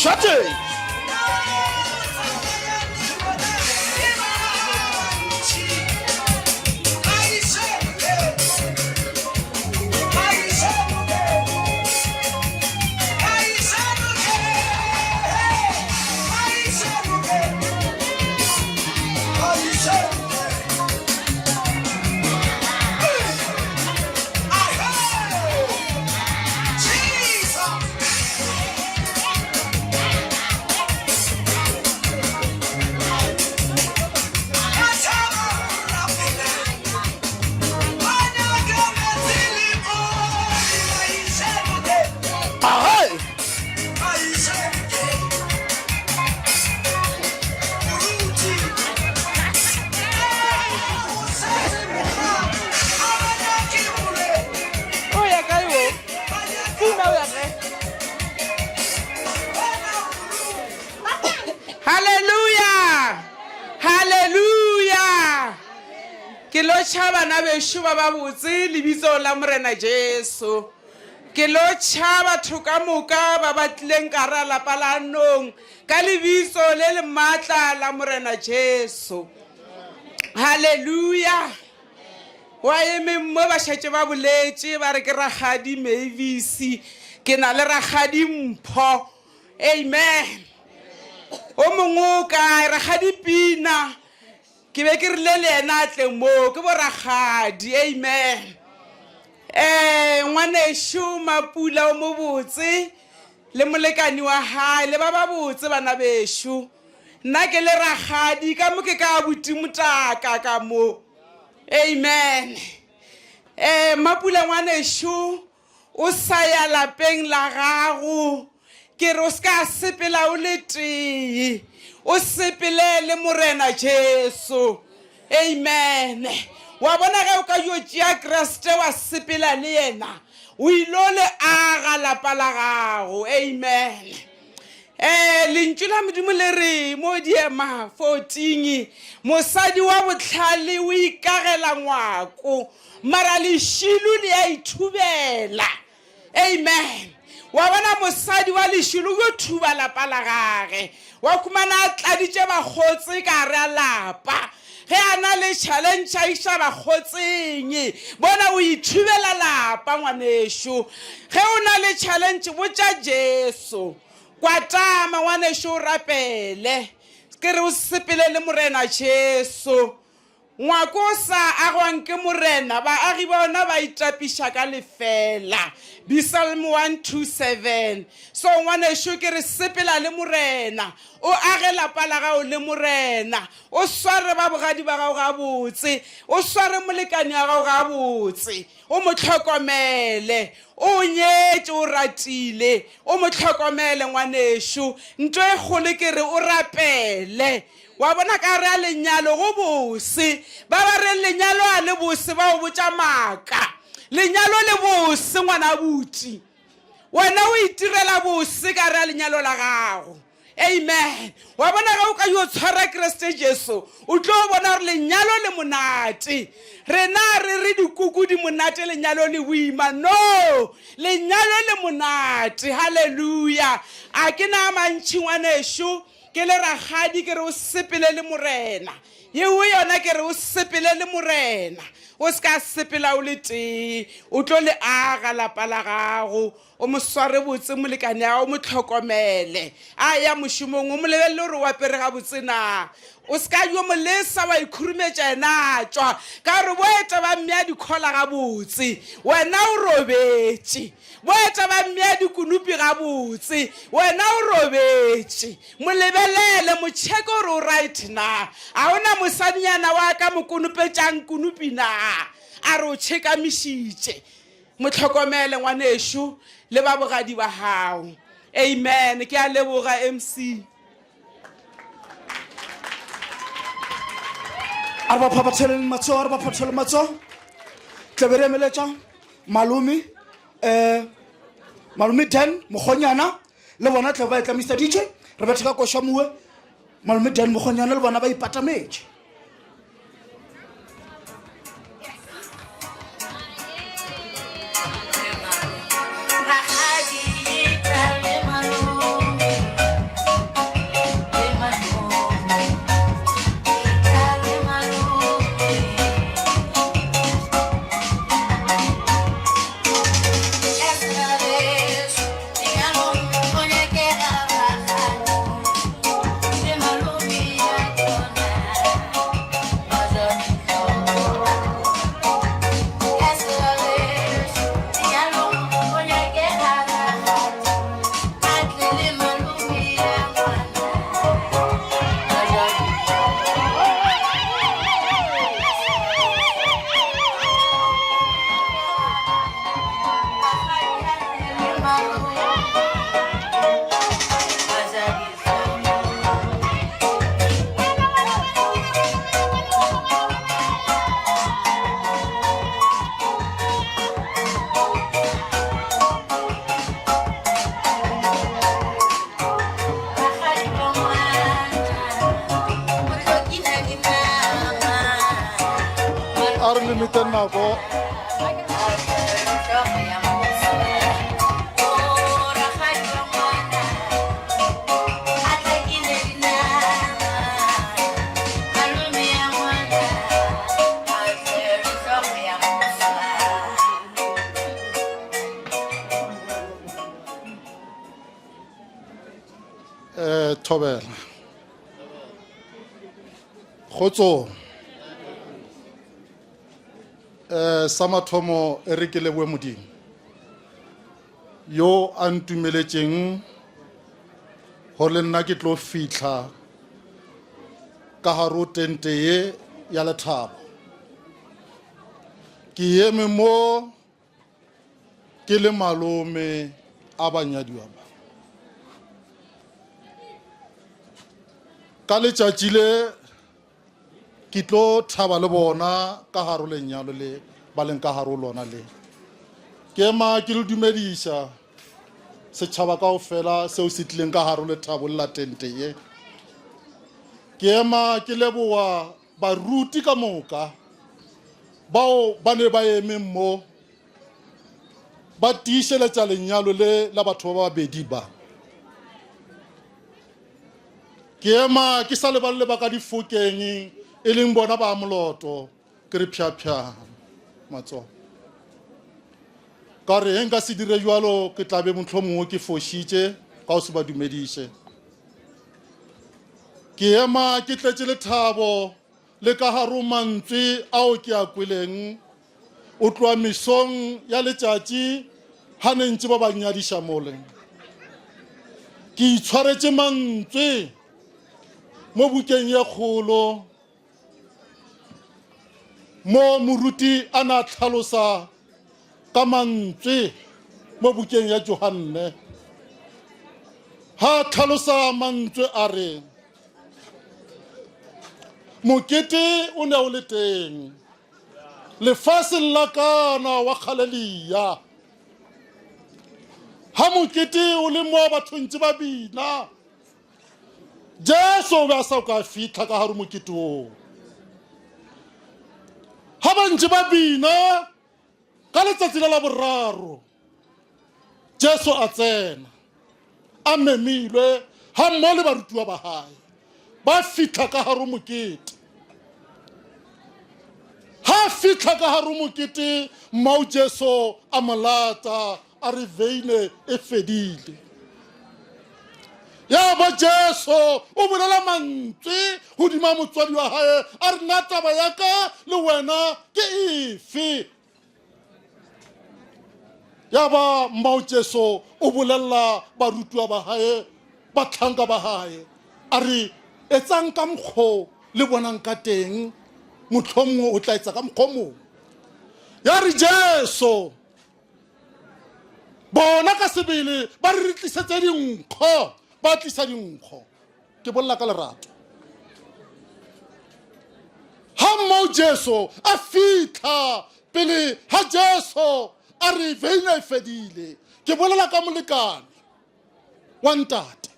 Shut it! O ya kae wo? Pina o ya kae? Haleluya! Haleluya! Ke lotšha bana bešo ba babotse lebitsong la Morena Jesu. Ke lotšha batho ka moka ba ba tlileng ka gare ga lapa la nong ka lebitso le le maatla la Morena Jesu. Haleluya! Wa emeng mo ba šetše ba boletše ba re ke rakgadi Mavis, ke na le rakgadi Mpho. Amen. O mongwe o kae? Rakgadi Pina. Ke be ke rile le yena a tle mo, ke borakgadi. Amen. Eh, ngwanešu Mapula o mobotse le molekani wa hae le ba ba botse bana bešo. Nna ke le rakgadi ka mo ke ka abuti Motaka ka mo. Amen. Eh, Mapula ngwanešu O sa ya lapeng la gago, ke re o se ka sepela o le tee, o sepele le Morena Jesu. Amen. Wa bona ge o ka yo tšea Kriste wa sepela le yena, o ilo le aga lapa la gago. Amen. Eh, Lentšu la Modimo le re mo Diema 14, mosadi wa bohlale o ikagela ngwako, mara lešilo le a ithubela. Amen. Wa bona mosadi wa lešilo yo thuba lapa la gage, wa khumana a tladitše bakgotse ka gare a lapa. Ge a na le challenge a iša bakgotseng. Bona o ithubela lapa ngwanešu. Ge o na le challenge botša Jesu. Kwatama ngwanešu o rapele. Ke re o sepele le Morena Jesu. Ngwako o sa agwang ke Morena, baagi ba ona ba itapiša ka lefela. Psalm 127. So ngwanešu ke re sepela le Morena. O age lapa la gago le Morena. O sware ba bogadi ba gago gabotse. O sware molekani wa gago gabotse. O mo hlokomele. O o nyetše, o ratile. O mo hlokomele, ngwanešu. Nto e kgolo ke re o rapele. Wa bona, ka gare ga lenyalo go bose. Ba ba reng lenyalo a le bose ba o botša maaka. Lenyalo le bose, ngwanabuti. Wena o itirela bose ka gare ga lenyalo la gago. Amen. Wa bona ge o ka yo tshwara Kriste Jesu, o tlo bona gore lenyalo le monate. Rena re re dikuku di monate, lenyalo le boima. No, lenyalo le monate. Haleluya. A ke na a mantši ngwanešu, ke le rakgadi ke re o sepele le Morena. Yeo yona ke re o sepele le Morena. O se ka sepela o le tee, o tlo le aga lapa la gago. O mo sware botse molekane a o mo hlokomele. A eya mošomong o mo lebelele gore o apere gabotse na. O se ka yo mo lesa wa ikhurumetša yena a tšwa ka gore bo eta ba mmea dikhola gabotse wena o robetše. Bo eta ba mmea dikunupi gabotse wena o robetše. Mo lebelele, mo checke gore o right na. A o na mosadinyana wa ka mo konopetšang kunupi na? A re o tšhekamišitše. Mo hlokomele ngwanešu le ba bogadi ba gago. Amen. Ke a leboga MC. A re ba phaphatheleng matsogo, a re ba phaphatheleng matsogo. Tla be re emeletša malome um malome Dan Mokgonyana le bona tla ba etla Mr DJ re bethe ka koša mowe malome Dan Mokgonyana le bona ba ipatametše. A re limite nako. Eh thobela. Kgotsong. Eh sa mathomo e re ke leboe Modimo. Yo a ntumeletšeng gore le nna ke tlo fihla ka gare o tente ye ya lethabo. Ke eme mo ke le malome a banyadiwa ba. Ka letšatši le ke tlo thaba le bona ka gare lenyalo le ba leng ka gare lona le. Ke ema ke le dumediša setšhaba kaofela seo se tlileng ka gare lethabo le la tente ye. Ke ema ke leboga baruti ka moka bao ba ne ba emeng mo ba tiišeletša lenyalo le la batho ba babedi ba. Ke ema ke sa lebale ba ka difokeng e leng bona ba moloto ke re pšhapšha matsogo. Ka gore ge nka se dire jalo ke tla be mohlomongwe ke fošitše ka go se ba dumediše. Ke ema ke tletše lethabo le ka gare mantswe ao ke a kweleng o tloa mesong ya letšatši ga ne ntše ba ba nyadiša mole. Ke itshwaretše mantswe mo bukeng ye kgolo mo moruti a na tlhalosa ka mantswe mo bukeng ya Johanne. Ha tlhalosa mantswe a re mokete o ne o le teng lefaseng la Kana wa Galelia. Ha mokete o le mo batho ntse ba bina, Jesu o be a sa ka fitlha ka gare mokete oo. Ha ba ntse ba bina ka letsatsi la la boraro, Jesu a tsena a memilwe ga mmogo le barutiwa ba gae ba fitlha ka gare mokete. Ha fitlha ka gare mokete, mmao Jesu a mo lata a re veine e fedile. Ya ba Jesu o bolela mantswe godima motswadi wa gae a re na taba ya ka le wena ke efe? Ya ba mmao Jesu o bolelela barutiwa ba gae batlhanka ba gae a re etsang ka mokgwa le bonang ka teng, mohlomongwe o tla etsa ka mokgwa mongwe. Ya re Jesu bona ka sebele ba re re tlisetse dinkgo, ba tlisa dinkgo. Ke bolela ka lerato. Ha mmao Jesu a fitlha pele ha Jesu a re veine e fedile, ke bolela ka molekane wa ntate.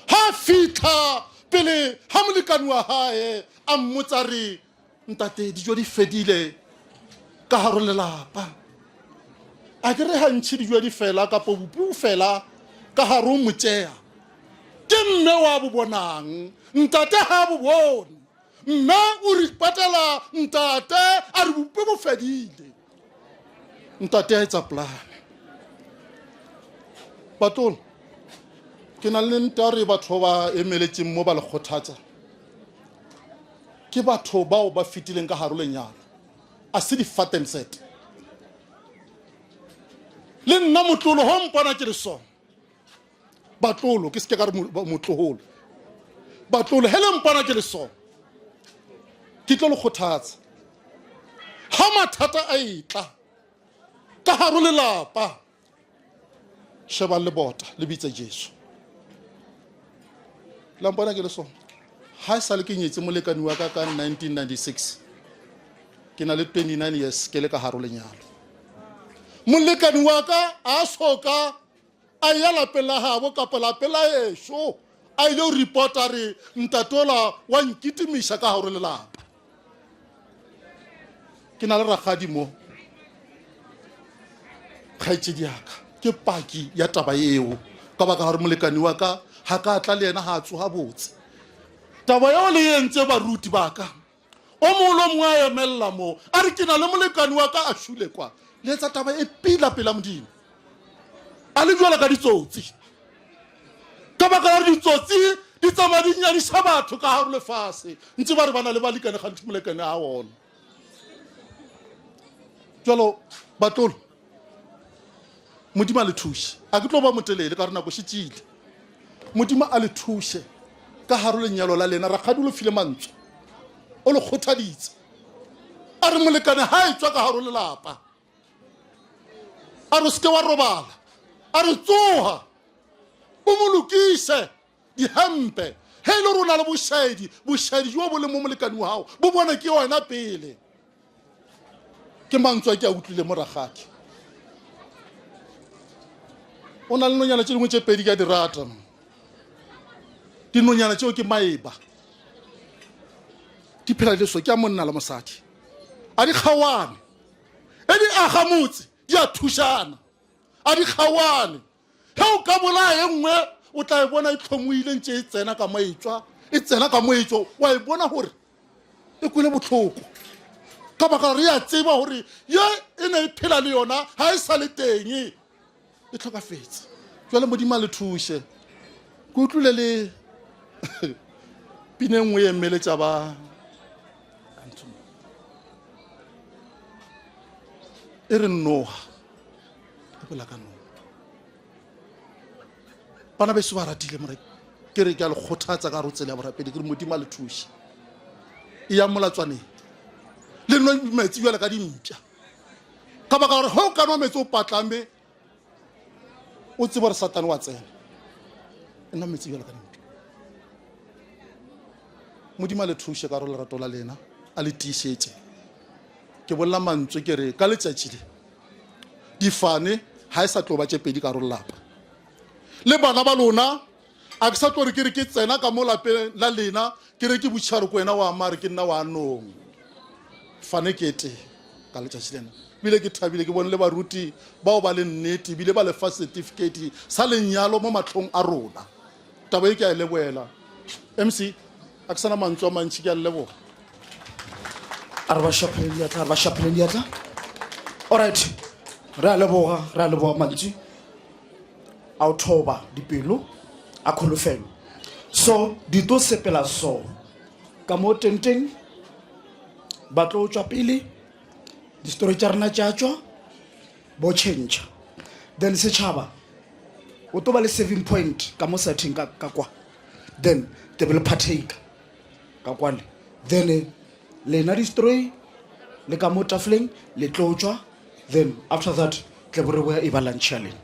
Ha fitlha pele ha molekane wa hae a mmotsa re ntate dijo di fedile ka gare lelapa. A ke re gantši dijo di fela kapo bopi bo fela ka gare o motšea ke mme wa bo bonang, ntate ga bo bone. Mme o re patela ntate a re bopi bo fedile. Ntate a etsa polane. Batlolo, ke na le nnete ya gore batho ba ba emeletseng mo ba le kgothatsa ke batho bao ba fetileng ka gare lenyalo, a se di-fatenset. Le nna motlolo go mpona ke le sona batlolo, ke seke ka re motlogolo, batlolo he le mpona ke le sona ke tlo le kgothatsa. Ha mathata a etla ka gare lelapa. Shebang lebota le bitse Jesu. La mpona ke le sona. Ha e sale ke nyetse molekani wa ka ka 1996. Ke na le 29 years ke le ka haro lenyalo. Molekani wa ka a soka a ya lapeng la gabo kapa lapeng la ešo a ile go reporta re ntatola wa nkitimiša ka gare lelapa. Ke na le rakgadi mo, kgaetšedi ya ka, ke paki ya taba eo, ka baka gore molekani wa ka ga ka tla le yena ga a tsoga botse. Taba eo le entse baruti ba ka, o mongwe le o mongwe a emelela mo a re ke na le molekani wa ka a šule kwa. Le etsa taba e pila pela Modimo, a le bjalo ka ditsotsi. Ka baka la gore ditsotsi di tsamaya di nyadiša batho ka gare lefase, ntse ba re ba na le balekane gantši molekane a ona. Jalo batlolo, Modimo a le thuše. A ke tlo ba motelele ka gore nako šetšile. Modimo a le thuše ka gare lenyalo la lena. Rakgadi o le file mantswe, o le kgothaditse, a re molekane ga e tswa ka gare lelapa, a re o seke wa robala, a re tsoga o mo lokise dihempe. Ge e le gore o na le bošaedi, bošaedi jo bo leng mo molekane wa gago bo bone ke wena pele. Ke mantswe a ke a utlwile mo rakgadi. O na le nonyana tše dingwe tše pedi ke a di rata. Dinonyana tšeo ke maeba, di phela le so ke a monna le mosadi, a di kgaoane. E di aga motse, di a thušana, a di kgaoane. Ge o ka bolaya e nngwe, o tla e bona e tlhomoile ntše e tsena ka mo e tšwa, e tsena ka mo e tšwa, wa e bona gore e kwele bohloko, ka baka gore ya tseba gore ye e ne e phela le yona ga e sa le teng, e hlokafetse. Jwale Modimo a le thuše. Ke utlwile le pina e nngwe e mmeletša ba e re noga, e bola ka noga. Bana beso ba ratile more, ke re ke a le kgothatsa ka go tsela ya borapedi, ke re Modimo a le thuše. E yang molatswaneng le nwe metsi bjale ka dimpša, ka baka gore ge o ka nwa metsi o patlame, o tsebe gore Satane wa tsena. E nwa metsi bjale ka dimpša. Modimo a le thuše ka gore lerato la lena a le tiišetše. Ke bolela mantswe ke re ka letšatši le difane ga e sa tlo ba tše pedi ka gare lelapa le bana ba lona. A ke sa tlo re ke re ke tsena ka mo lapeng la lena ke re ke botšharo ko wena wa mare ke nna wa nong. Fane ke tee ka letšatši lena. Ebile ke thabile ke bone le baruti bao ba le nnete ebile ba lefa certificate sa lenyalo mo mahlong a rona. Taba e ke a e leboela. MC, a ke sana mantswe a mantši, ke a le leboga. A re ba šapheleng diatla, a re ba šapheleng diatla. Alright, re a leboga, re a leboga mantswe a o thoba dipelo a kholofelo. So di tlo sepela so ka mo tenteng, ba tlo tšwa pele distory tša rena tša tšwa bo change, then setšhaba o tlo ba le saving point ka mo setting ka, ka kwa, then te be le partake ka kwale, then lena distory le ka mo tafoleng le tlo tšwa, then after that tle bo re boya e ba lunch ya lena.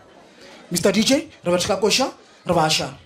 Mr DJ, re batho ka koša re ba šala.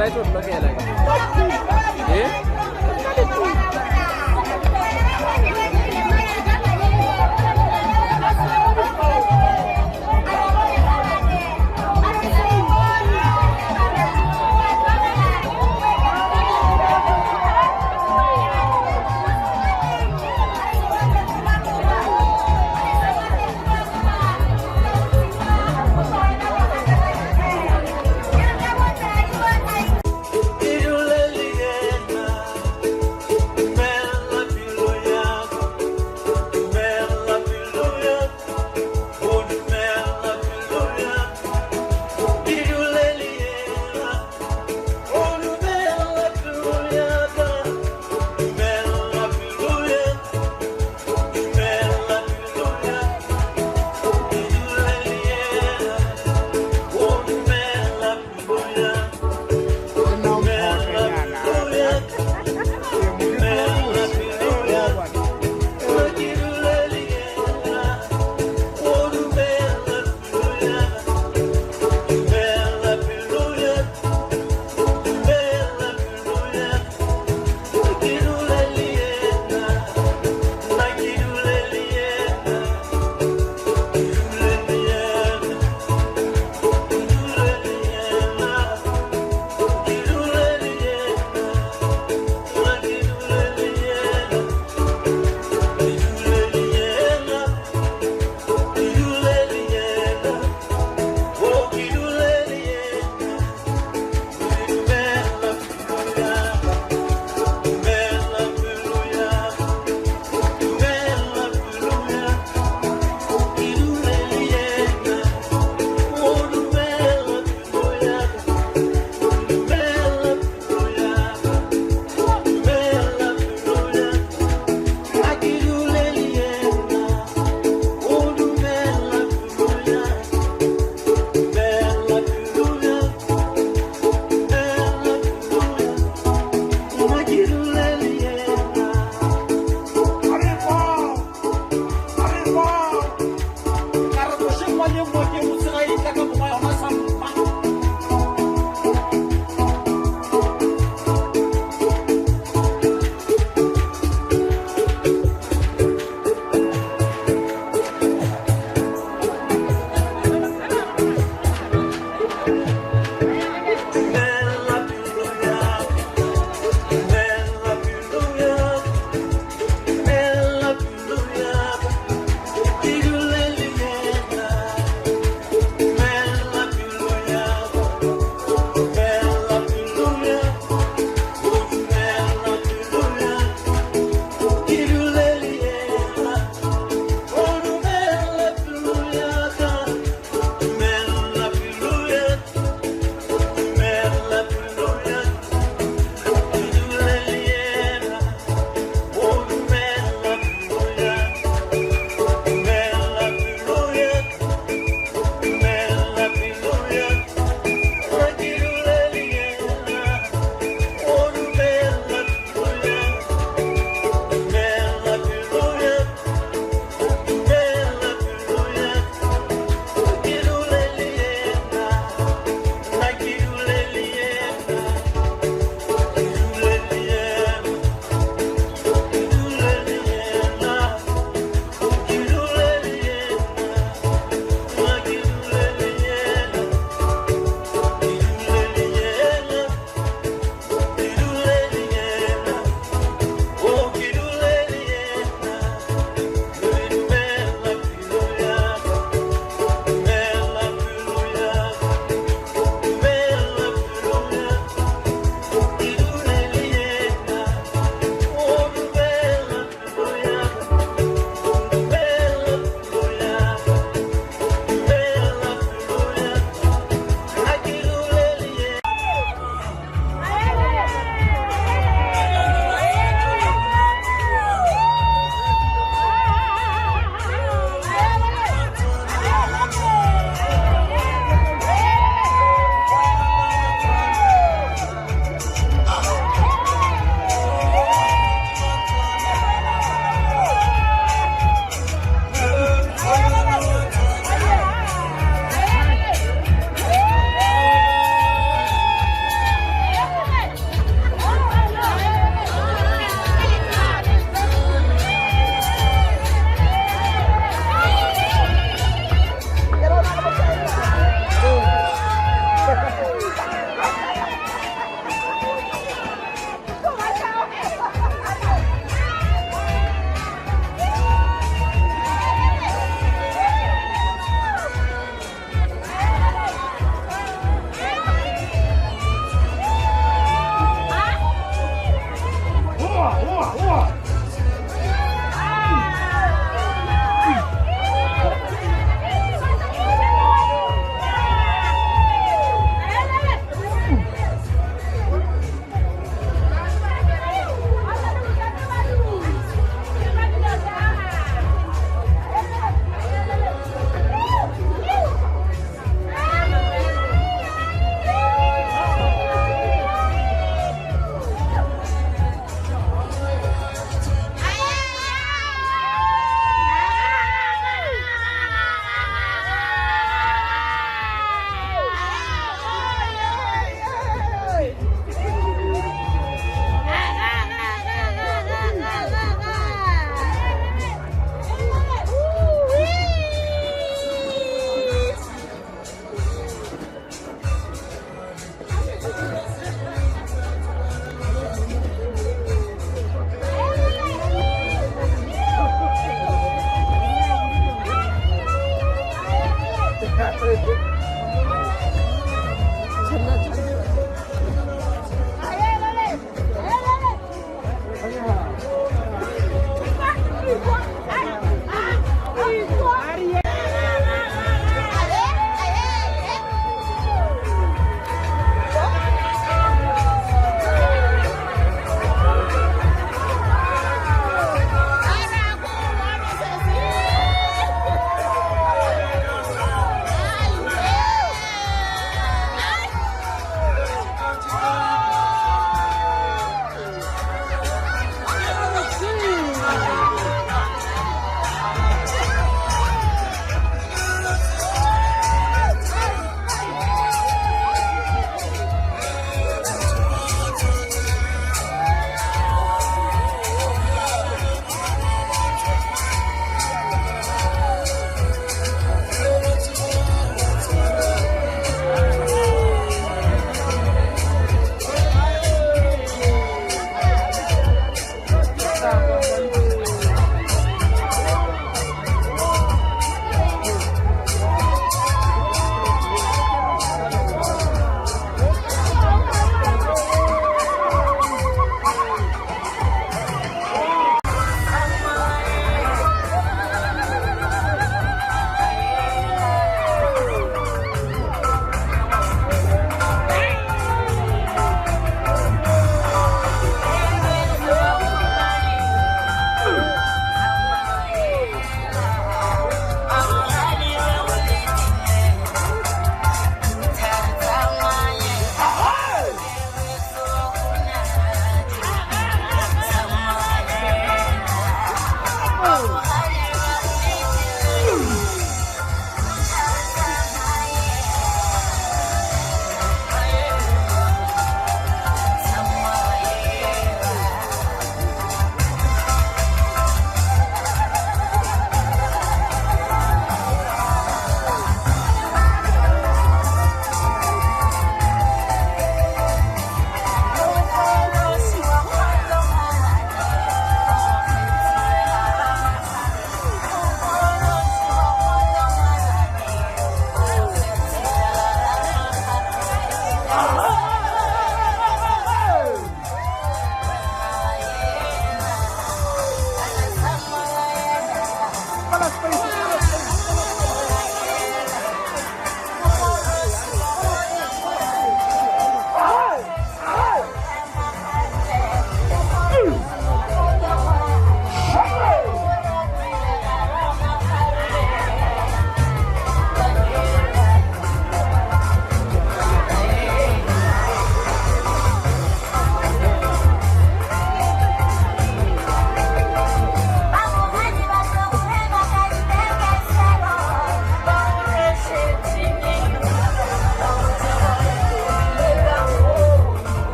Light o lokela. Eh?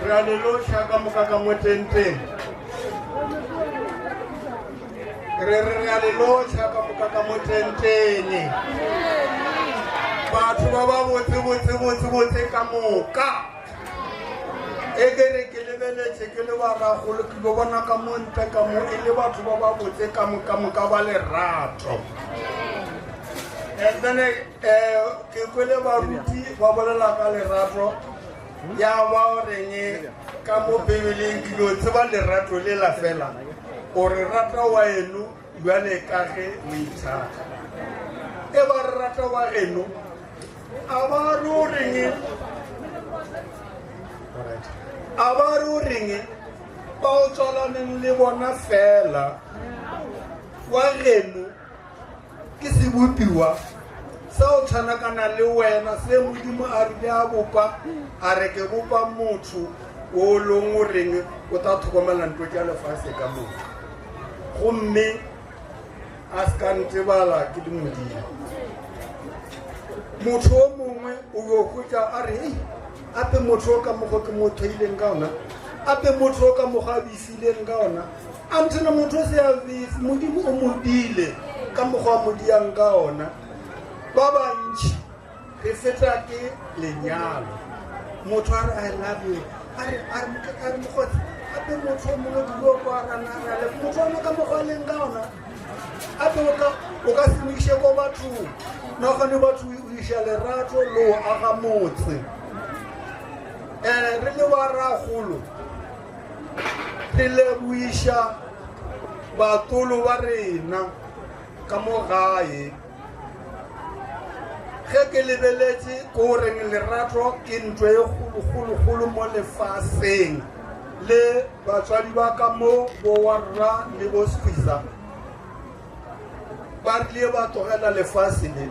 Re a le loša ka moka ka mo tenteng. Re re re a le loša ka moka ka mo tenteng. Batho ba ba botse botse botse botse ka moka. E ke re ke lebeletše ke le baragolo ke lo bona ka mo ntle ka mo e le batho ba ba botse ka moka moka ba lerato. And then eh ke kwele baruti ba bolela ka lerato ya ba o reng ka mo Bibeleng ke lo tseba lerato le la fela o re rata wa eno bjale ka ge o ithata. E ba re rata wa geno a ba re o reng a ba re o reng ba o tswalaneng le bona fela wa geno ke sebopiwa sa o tshwanakana le wena se Modimo a rile a bopa a re ke bopa motho o leng o reng o tla tlhokomela ntlo tša lefase ka moka gomme a se ka ntebala ke le Modimo. Motho o mongwe o yo hwetša a re ei ape motho o ka mokgwa ke mo theileng ka ona ape motho o ka mokgwa a befileng ka ona a nthena motho o se a befe Modimo o mo dile ka mokgwa a mo diang ka ona. Ba bantši re feta ke lenyalo motho a re I love you a re a re a re mokgotsi ape motho o mongwe dilo kwa rana ra le motho ona ka mokgwa a leng ka ona ape o ka o ka se mo iše ko bathong nagane batho o iša lerato le o aga motse um re le baragolo re leboiša batolo ba rena ka mo gae. Ge ke lebeletše ko reng lerato ke ntho e kgolokgolokgolo mo lefaseng le batswadi ba ka mo bo warra le bo squeezer ba rile ba tlogela lefase le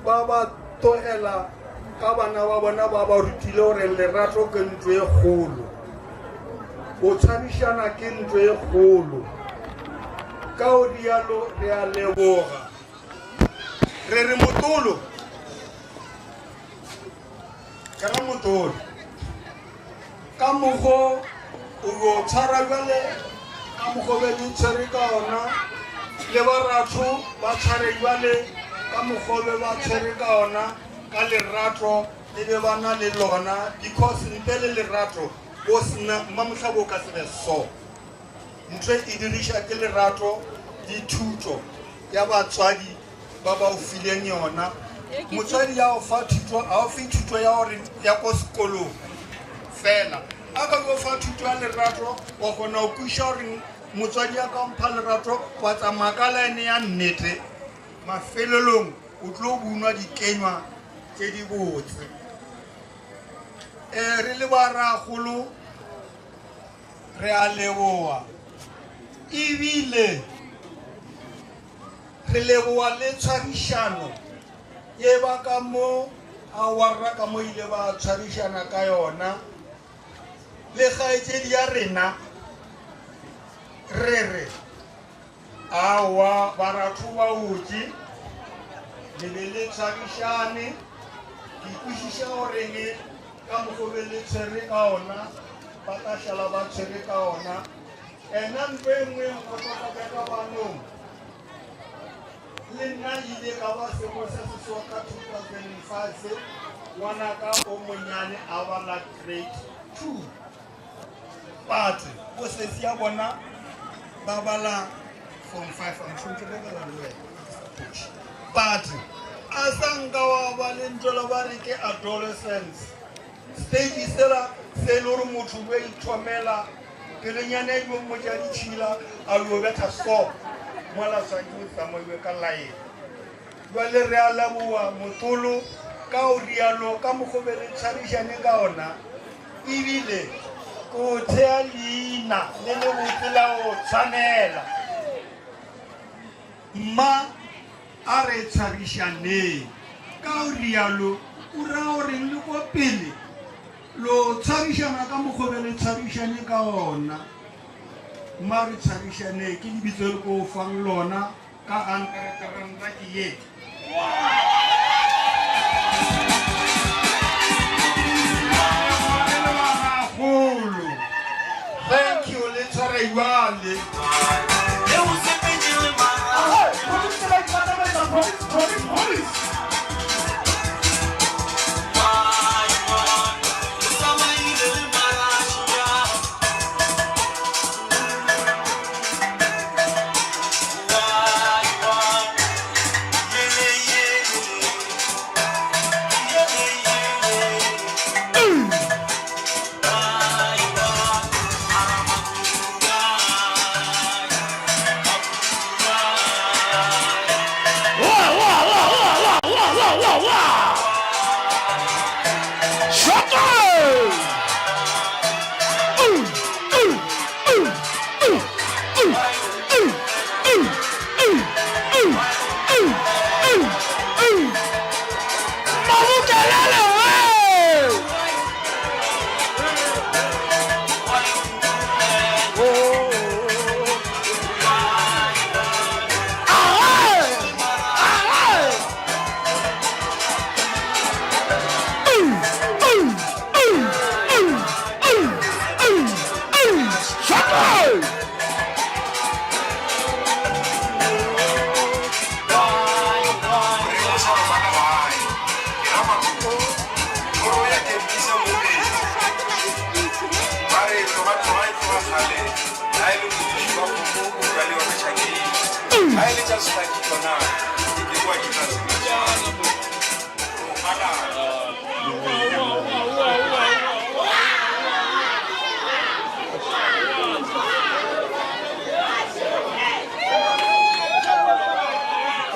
ba ba tlogela ka bana ba bona ba ba rutile gore lerato ke ntho e kgolo go tshwarišana ke ntho e kgolo ka o rialo re a leboga re re motolo ke ra motolo ka mokgo o yo tshwara bjale ka mokgo be le tshwere ka ona le baratho ba tshware bjale ka mokgo be ba tshwere ka ona ka lerato le be ba na le lona because ntle le lerato o sena mmamohlabo o ka se be so ntho e diriša ke lerato le thuto ya batswadi ba ba o fileng yona motswadi ya o fa thuto a o fe thuto ya gore ya ko sekolong fela a ka o fa thuto ya lerato wa kgona go kwiša gore motswadi ya ka mpha lerato wa tsamaya ka line ya nnete mafelelong o tlo bunwa dikenywa tse di botse um re le baragolo re a leboa ebile re leboa le tshwarišano ye ba ka mo a warra ka mo ile ba tshwarišana ka yona le kgaetšedi ya rena re re aowa baratho ba otše le be le tshwarišane ke kwešiša goreng ka mokgo be le tshwere ka ona ba tla šala ba tshwere ka ona ena ntho e nngwe e nkgotsofatsa ka banong le nna ile ka ba sengwe se se so ka 2005 ngwanaka o monyane a bala grade 2 but bosesi ya bona ba bala form 5 I'm sure ke bala le wena but a sa nka wa ba le ntho la ba re ke adolescence stage sela se e le gore motho o ithomela pelenyana e yo mmotša ditšhila a yo betha stop mola swantse o tsamaiwe ka laene jale re a leboa motolo ka o rialo ka mokgobe re tshwarišane ka ona ebile ke o thea leina le le botse la o tshwanela mma a re tshwarišaneng ka o rialo o raya goreng le ko pele lo tshwarišana ka mokgobe le tshwarišane ka ona mma re tshwarišaneng ke lebitso le ko o fang lona ka ankarekaranta ke ye Golo. Thank you le tshware jwale.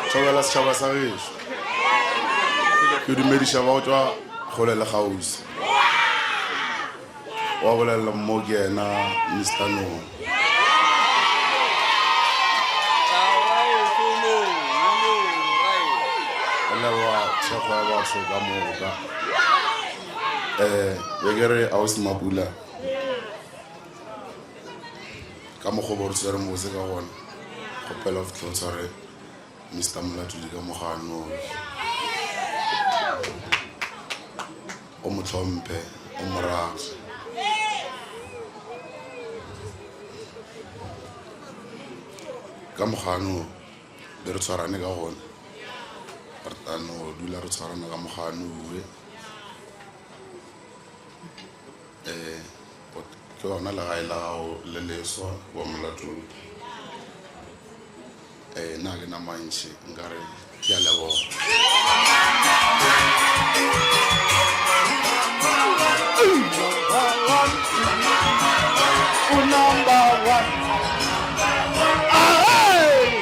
Thobela setšhaba sa gešo. Ke dumediša ba go tšwa kgole le kgauswi. Wa bolelela mmo ke yena Mister Nong. Re leboga thekgo ya batho ka moka. Um be ke re ausi Mapula ka mokgwa o bo re tshwere mose ka gona kgopela o fitlhe o tshware Mister Molatodi ka mogano o mo tlhomphe o mo rate. Ka mogano be re tshwarane ka gona re tla no dula re tshwarana ka mogano uwe um ke gona legae la gago le leswa wa Molatodi. Ee, nna ga ke na mantši, nka re ke a leboga. O number one. Ahey!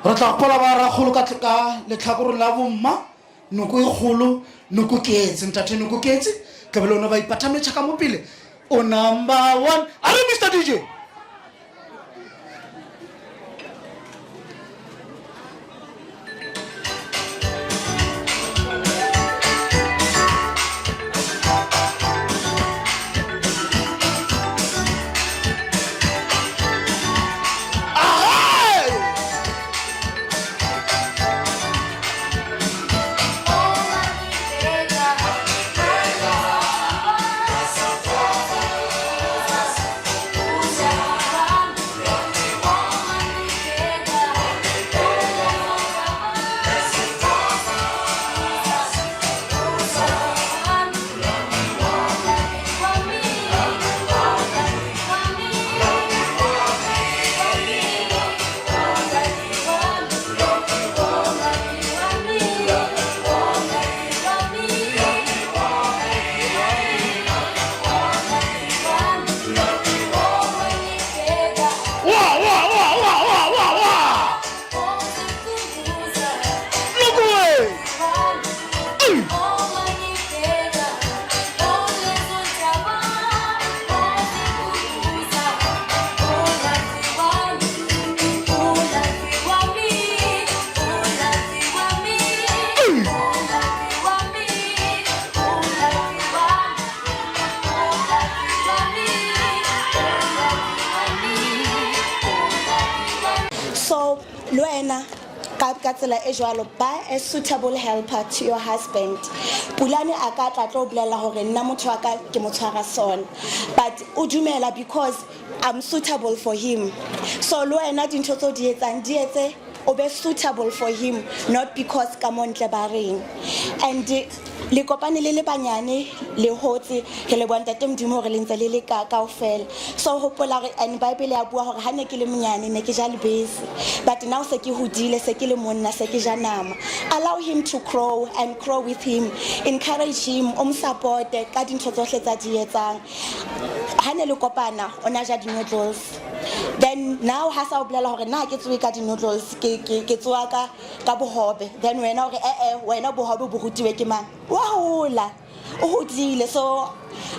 Re tla gopola ba rakgolo ka ka letlhakoreng la bomma noko e kgolo noko ketse ntate noko ketse tlabe le one ba ipathametšha ka mo pele o number one a re mr dj Wa, wa, wa, wa, wa, wa, wa. Look away. So le wena ka ka tsela e jwalo ba a suitable helper to your husband. Pulane a ka tla tlo bolela hore nna motho wa ka ke mo tshwara sona but o dumela because I'm suitable for him. So le wena dintho tseo di etsang di etse o be suitable for him not because ka mo ntle ba reng. And le kopane le le banyane le hotse re leboha ntate Modimo hore le ntse le le ka kaofela. So hopola hore and Bible ya bua hore ha ne ke le monyane ne ke ja lebese but now se ke hodile se ke le monna se ke ja nama. Allow him to grow and grow with him. Encourage him o mo supporte ka dintho tsohle tsa di etsang. Ha ne le kopana o na ja di-noodles then. Then now ha sa o bolela gore nna ha ke tsoe ka di-noodles ke ke ke tsoa ka ka bohobe then wena o re ee wena bohobe bo rutiwe ke mang wa hola o hodile so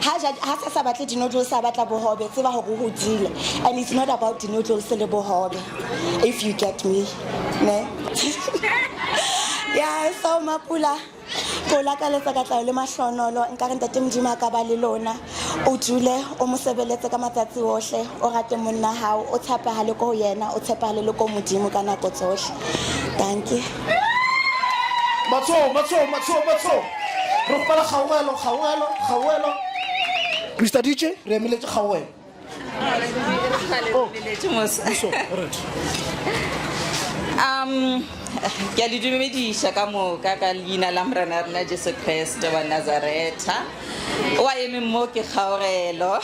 ha ja ha sa sa batle di-noodles a batla bohobe tseba gore o hodile and it's not about di-noodles le bohobe if you get me ne yeah so mapula ke o lakaletsa katlao le mahlonolo nka re ntate modimo a ka ba le lona o dule o mo sebeletse ka matsatsi ohle o rate monna hao o tshepahale ko ho yena o tshepahale le ko modimo ka nako tsohle dankie Matsoho, matsoho, matsoho, matsoho. Re kgopela kgaogelo, kgaogelo, kgaogelo. Mr. DJ, re emeletše kgaogelo. Oh. Um, ke a le dumediša ka moka ka leina la morena rena Jesu Kriste wa Nazaretha. O a emeng mo ke kgaogelo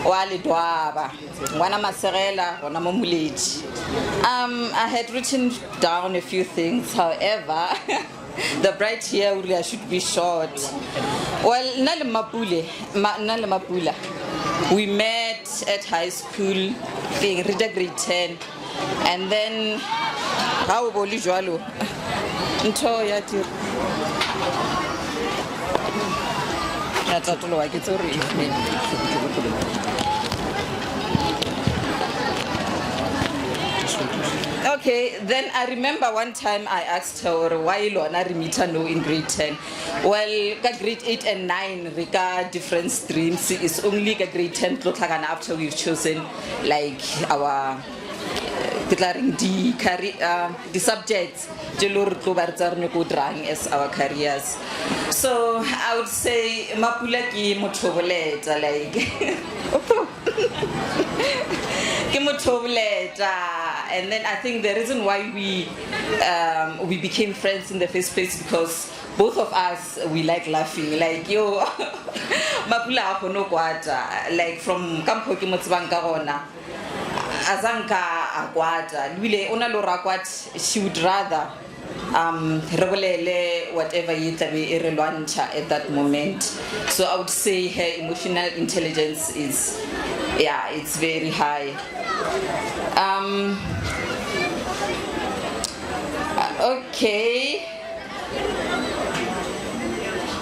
wa ledwaba ngwana masegela gona mo moledi. I had written down a few things, however, the bride here o rile I should be short. Well, nna le Mapule, ma, nna le Mapula, we met at high school, ke read grade 10, and then ga o bo le jwalo, ntho ya tiro. Ya tatologa ke tse gore e Okay, then I remember one time I asked her gore why lona re meeta no in grade 10. Well, ka grade 8 and 9 re ka different streams. It's only ka grade 10 tlo tlhakana after we've chosen like our ke tla reng di career di subjects tše le gore tlo ba re tsa re nyako dirang as our careers. So I would say Mapula ke motho o boleta like ke motho o boleta and then I think the reason why we we became friends in the first place because both of us we like laughing like yo Mapula a kgone go kwata like from ka mokgwa ke mo tsebang ka gona a zanka a kwata ebile o na le gore a kwate she would rather re bolele whatever ye tlabe e re lwantšha at that moment. So I would say her emotional intelligence is, yeah, it's very high. Okay.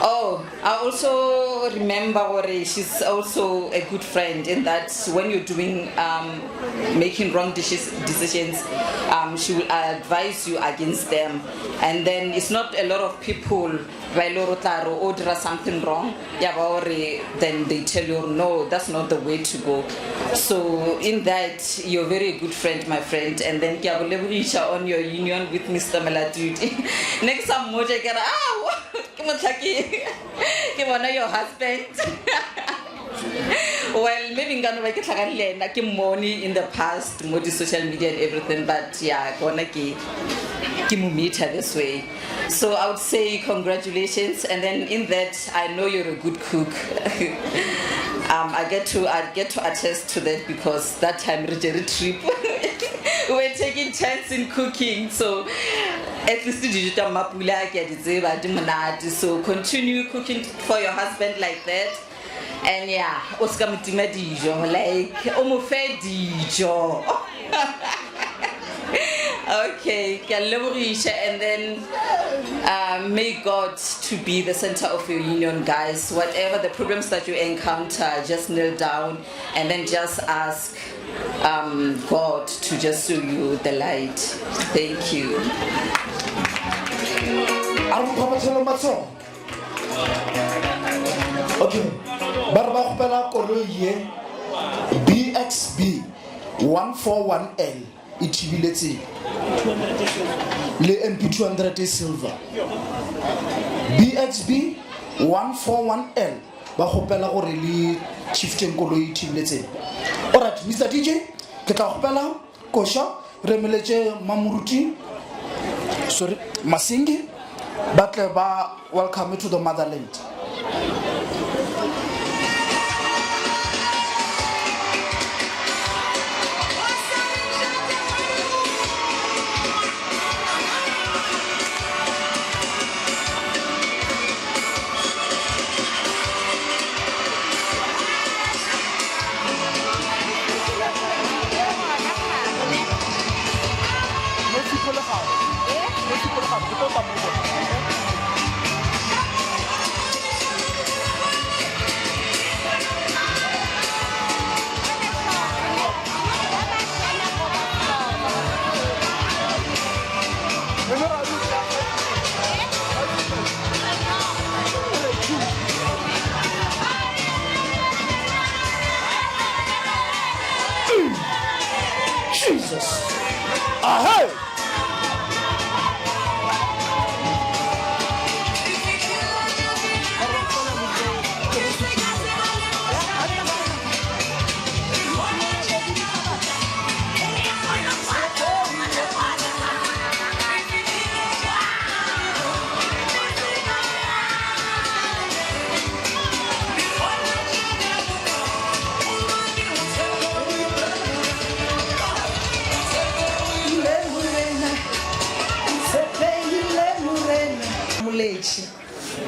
Oh, I also remember gore she's also a good friend in that when you're doing making wrong decisions, she will advise you against them. And then it's not a lot of people ba e le gore o tla re o dira something wrong, ya ba gore then they tell you no, that's not the way to go. So in that, you're very good friend, my friend. And then ke a go lebogiša on your union with Mr. Molatudi. Ne ke sa mmotša ke re, ah, ke mohla ke ke bona your husband. Well, maybe nka no ba ke tlhakane le ena ke mmone in the past mo di social media and everything, but yeah, ke bona ke ke mo meet-a this way. So I would say congratulations, and then in that I know you're a good cook. I get to attest to that because that time re jere trip. We were taking chance in cooking, so at least dijo tša Mapula ke a di tseba di monate. So continue cooking for your husband like that. And yeah, o ska mo tima dijo, like o mo fe dijo. Okay, ke a lebogiša, and then may God to be the center of your union, guys. Whatever the problems that you encounter, just kneel down and then just ask God to just show you the light. Thank you. A re mo phaphatlhelong matsogo. Okay, ba re ba kgopela koloi ye BXB 141L e thibile tsela le MP 200 e silver. BXB 141L ba kgopela gore le shifteng koloi e thibile tsela. Alright, Mr. DJ, ke tla kgopela koša re emeletše Mamoruti, sorry, Masingi ba tle ba welcome to the motherland. Jesus. Ahey! Moletši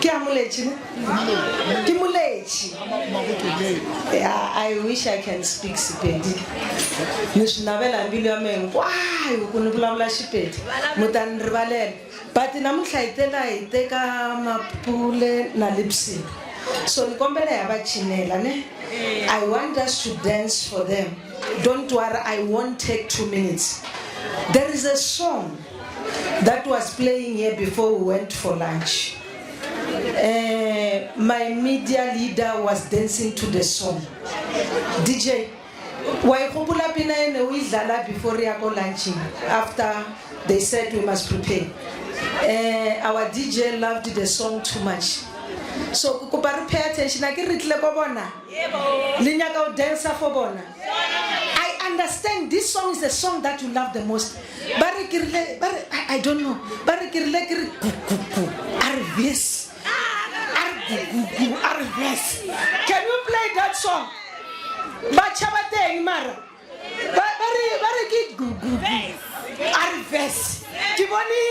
ke a moletši ne ke moletši yeah, i wish i can speak sepedi ni swi navela hi mbilu ya me hinkwayo ku ni vulavula xipedi mu ta ni rivalela but namuntlha hi te la hi teka mapule na lipsin so ni kombela ya va cinela ne i want us to dance for them don't worry i won't take two minutes there is a song that was playing here before we went for lunch uh, my media leader was dancing to the song dj wa e gopola pina e ne o e dlala before re ya ko lunching after they said we must prepare uh, our dj loved the song too much so ke kopa re pay attention a ke re tlile ko bona le nyaka o dancer for bona i understand this song is the song that you love the most ba re ke rile ba re I, i don't know ba re ke rile ke re gu gu gu a re yes a re gu gu gu a re yes can you play that song batšha ba teng mara ba ba re ba re ke gu gu gu a re verse ke bone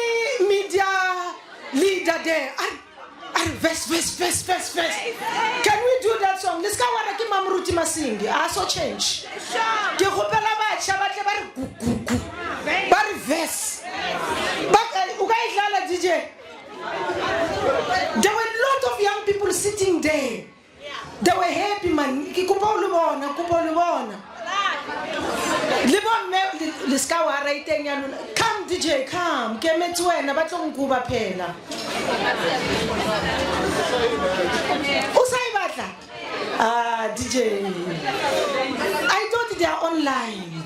media leader there a re a re verse verse verse verse verse can we do that song le se ka wara ke mamoruti masingi a so change ke kgopela batšha ba tle ba re gu gu gu ba re verse ba o ka e dlala dj there were a lot of young people sitting there They were happy man. Ke kopa o le bona, kopa o le bona. Le bomme le ska wa ra iteng ya lona. Come DJ, come. Ke emetse wena ba tlo nkuba phela. O sa e batla? Ah DJ. I thought they are online.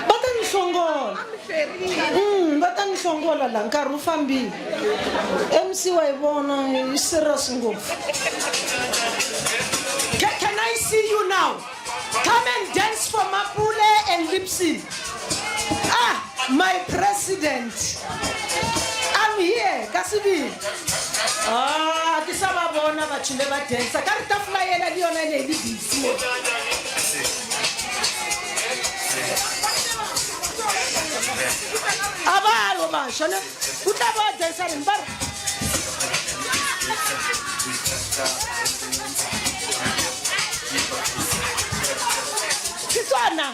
Ba ta ni hlongola. Va ta ni hlongola la nkarhi wu fambile. MC wa yi vona yi serious ngopfu. Can, can I see you now? Come and dance for Mapule and Lipsy. Ah, my president. I'm here, ka sebele. Ah, ke sa ba bona batho le ba dancer. Ka re tafola ela le yona e ne e le busy mo. A ba yo basha ne. O tla ba dancer reng ba re. Ke tsona.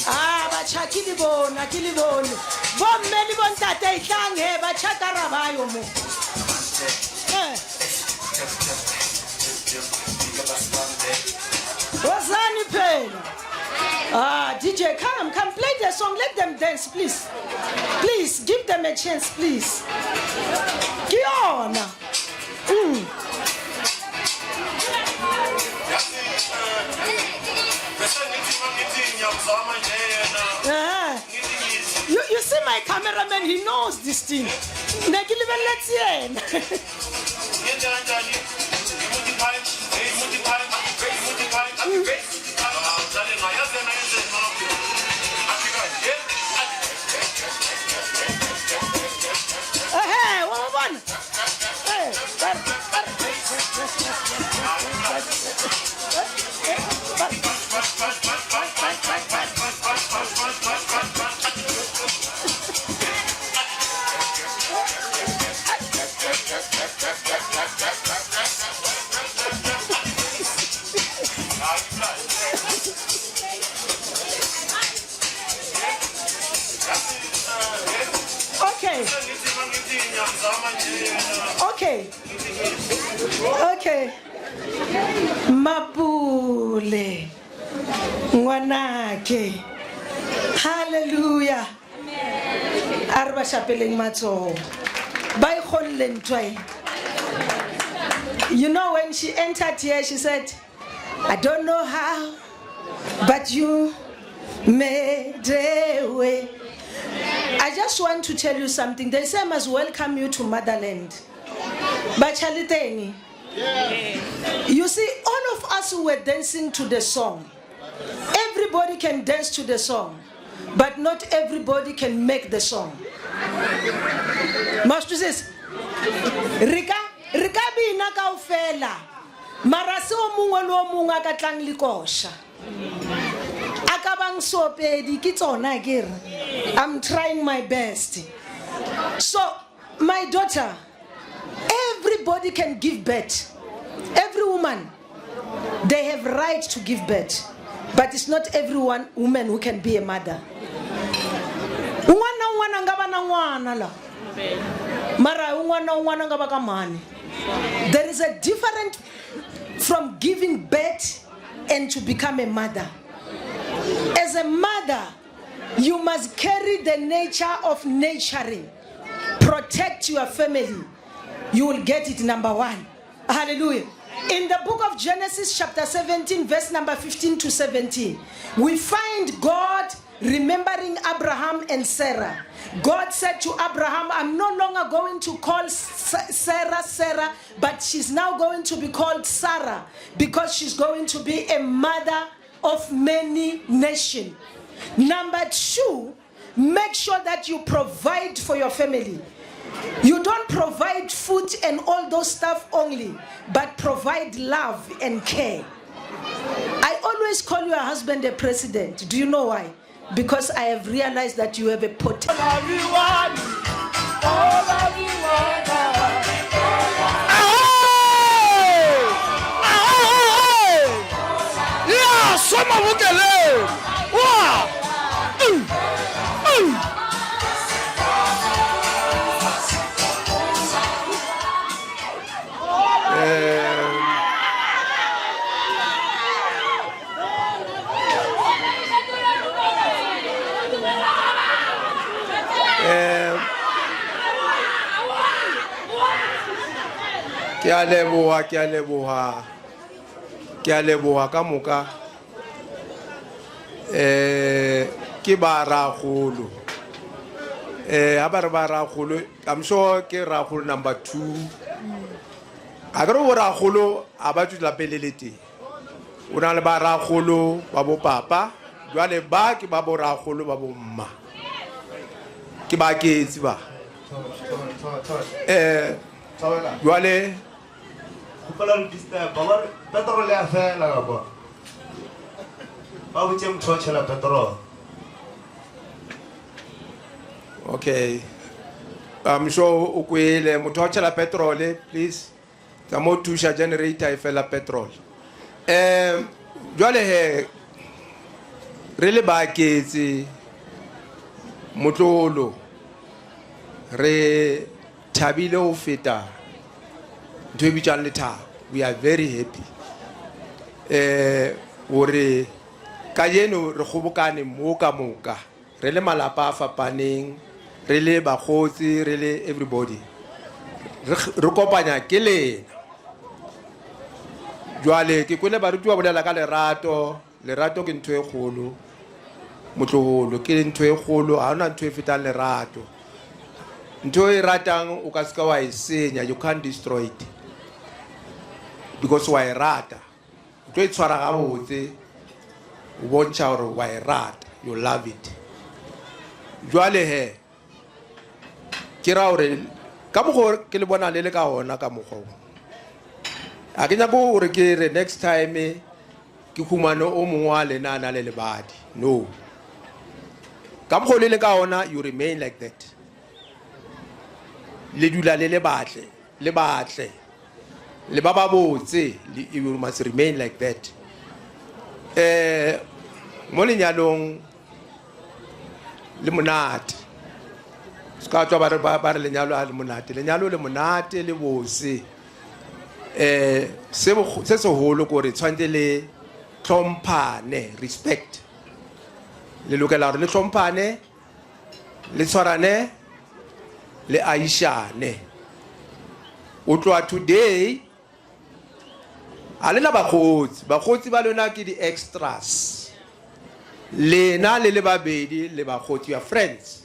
Ah, batjha ke le bona, ke le bone. Bomme le bontate e tlang he, batjha ka ra ba yo mo. Eh. Wozani phela. Ah, DJ, come, come, play the song. Let them dance, please. Please, give them a chance, please. Ke yona. Eh. You, you see my cameraman, he knows this thing. Ne ke lebelletse yena. Ehe, wa ba bona? Eh, ba re- ba re- Okay. Okay. Okay. Mapule. Ngwanake. Hallelujah. A re ba šapeleng matsogo. Ba ikgonne ntwa e. You know when she entered here she said, I don't know how, but you made a way. I just want to tell you something. They say I must welcome you to motherland. Bachaliteni. You see, all of us who were dancing to the song, everybody can dance to the song, but not everybody can make the song. Mastusisi, re ka re ka bina kaofela mara se o mongwe le o mongwe a ka tlang le koša a ka bang seopedi ke tsona ke re i'm trying my best so my daughter everybody can give birth every woman they have right to give birth but it's not every one woman who can be a mother un'wana na un'wana a nga va na n'wana la mara un'wana na un'wana a nga va ka mhani there is a different from giving birth and to become a mother as a mother you must carry the nature of nurturing protect your family you will get it number one hallelujah in the book of Genesis, chapter 17, verse number 15 to 17, we find God remembering Abraham and Sarah. God said to Abraham, I'm no longer going to call Sarah Sarah, but she's now going to be called Sarah because she's going to be a mother of many nations. Number two, make sure that you provide for your family. You don't provide food and all those stuff only, but provide love and care. I always call your husband a president. Do you know why? Because I have realized that you have a potential. Ya soma bokeleng. Wa. Eh, ke a leboga ke a leboga ke a leboga ka moka eh ke ba ragolo eh ha ba re ba ragolo i'm sure ke ragolo number 2 a ke re bo ragolo a ba tswe lapeng le le tee o na le ba ragolo ba bo papa jwale ba ke ba bo ragolo ba bo mma ke ba ketsi ba eh jwale Kgopela re disturb ba re petrol ya fela ka kwa. Ba botse motho wa tšhela petrol. Okay. I'm sure o kwele motho wa tšhela petrol please. Tsa mo thuša generator e fela petrol. Um jwale he re le baaketse motlolo re thabile go feta ntho e bitswang lethabo we are very happy eh gore kajeno re kgobokane mo ka moka re le malapa a fapaneng re le bakgotsi re le everybody re kopanya ke lena jwale ke kwele baruti ba bolela ka lerato lerato ke ntho e kgolo motlogolo ke ntho e kgolo ga ona ntho e fetang lerato ntho e ratang o ka seka wa e senya you can't destroy it because wa e rata o tlo e tshwara gabotse o bontšha gore wa e rata you love it jwale he ke ra gore ka mokgwa ke le bona le le ka ona ka mokgwa o a ke nyako gore ke re next time ke humane o mongwe wa lena a na le lebadi no ka mokgwa o le le ka ona you remain like that le dula le le batle le batle le ba ba botse you must remain like that eh mo lenyalong le monate. Se ka tswa ba re ba re lenyalo a le monate. Lenyalo le monate le bose. Eh se se seholo kore tshwantse le hlomphane, respect. Le lokela gore le hlomphane, le tshwarane, le aishane. O tloha today A lena bakgotsi, bakgotsi ba lona ke di-extras. Lena le le babedi le bakgotsi, you are friends.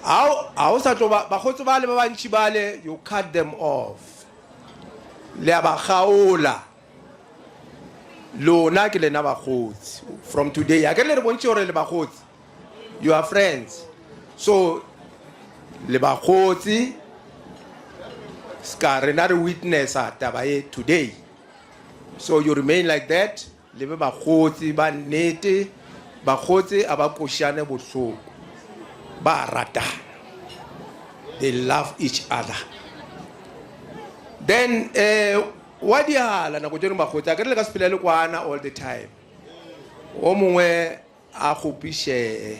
Ha o sa tlo ba, bakgotsi bale ba bantši bale, you cut them off. Le a ba kgaola. Lona ke lena bakgotsi. From today, a ke le re bontšhe gore le bakgotsi. You are friends. So, le bakgotsi, ska rena re witnessa taba e today. So you remain like that, le be bakgotsi ba nnete, bakgotsi a ba košane bohloko. Ba ratana. They love each other. Then eh wa dihala nako tše dingwe bakgotsi a ke re le ka se phele le kwana all the time. O mongwe A kgopišee.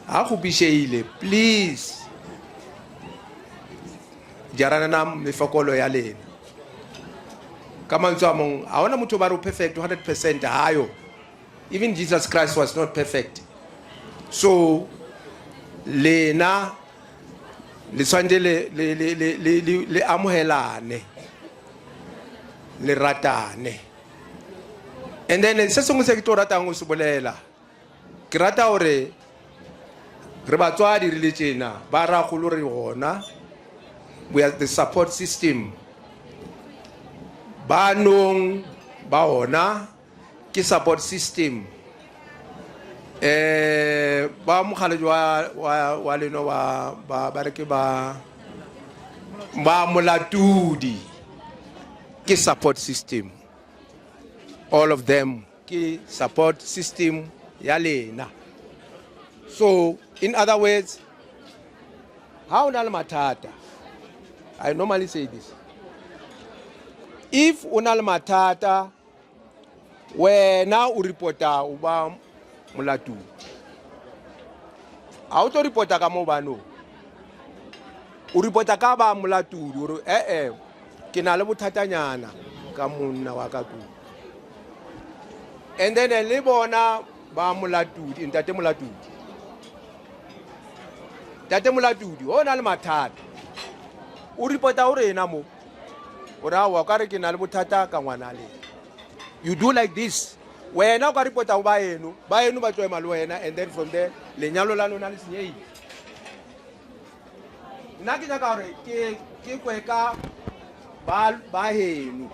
A kgopišeile, please. Jarananang mefokolo ya lena. Ka mantswe a mong, ga ona motho ba re o perfect 100% hayo. Even Jesus Christ was not perfect. So lena le tshwanetse le le le le le le amohelane. Le ratane. And then se sengwe se ke tlo ratang go se bolela, ke rata gore re batswadi re le tjena, ba ragolo re gona, we are the support system. Ba nong ba ona ke support system. Eh ba mogale wa wa wa leno ba ba ba re ke ba ba molatudi ke support system. All of them ke support system ya lena. So in other words, ha o na le mathata, I normally say this. If o na le mathata, wena o reporta o ba molatodi. Ha o tlo reporta ka mo banong. O reporta ka ba molatodi gore eh eh ke na le bothatanyana ka monna wa ka kudu. And then le bona ba molatodi, ntate molatodi. Ntate molatodi, o na le mathata. O reporta o rena mo. O ra wa ka re ke na le bothata ka ngwana le. You do like this. Wena o ka reporta go ba eno, ba eno ba tlo ema le wena and then from there lenyalo la lona le senyehile. Nna ke nyaka gore ke ke kwe ka ba ba heno.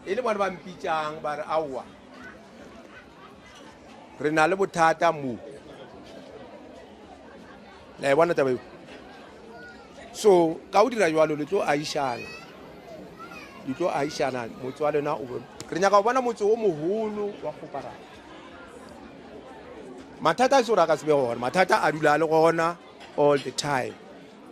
E le bona ba mpitšang ba re aowa. Re na le bothata mo. La e bona taba eo? So ka o dira jwalo le tlo aishana. Le tlo aishana motse wa lena o be. Re nyaka go bona motse o mogolo wa Kgoparara. Mathata a se gore a ka se be gona, mathata a dula a le gona all the time.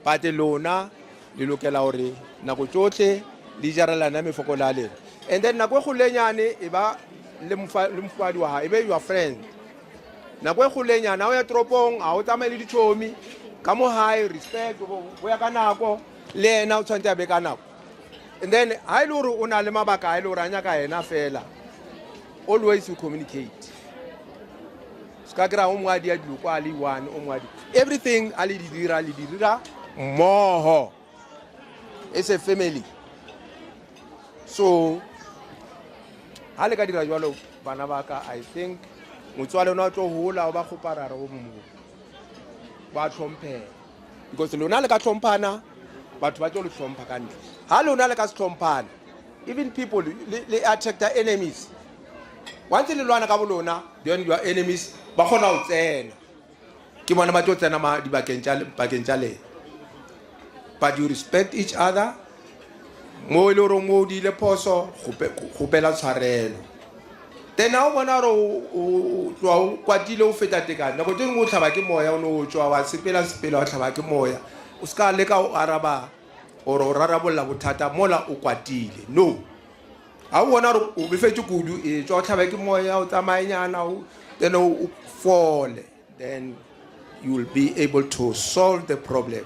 But lona le lokela gore nako tsohle le jarelana mefokolo ya lena. And then nako e kgolenyane e ba le mofadi wa gago, e be your friend. Nako e kgolenyane ha o ya toropong, ha o tsamaye le ditšhomi, ka mo gae respect, o ya ka nako, le yena o tshwanetse a be ka nako. And then ha e le gore o na le mabaka a e le gore a nyaka yena fela, always you communicate. Se ka kry-a o mongwe a dia dilo kwa a le one, o mongwe a di everything a le di dira, le di dira mmogo. It's a family. So ha le ka dira jwalo bana ba ka, I think motse wa lona o tlo hola o ba kgoparara o mongwe. Ba tlhompheha. Because lona le ka tlhomphana, batho ba tlo le hlompha ka ntle. Ha lona le ka se tlhomphana, even people le, le attracta enemies. Once le lwana ka bolona, then your enemies ba kgona ho tsena. Ke bona ba tlo tsena ma dibakeng tša bakeng tša lena. But you respect each other. Mo e le gore mo o diile phoso, kgopela tshwarelo. Then ha o bona gore o tloha o kwatile o feta tekano, nako tse dingwe o tlhaba ke moya, o no tswa wa sepela sepela wa tlhaba ke moya. O se ka leka o araba or o rarabolla bothata mola o kwatile. No. Ha o bona gore o befetše kudu, e tswa o tlhabe ke moya, o tsamayenyana, then o fole. Then You will be able to solve the problem.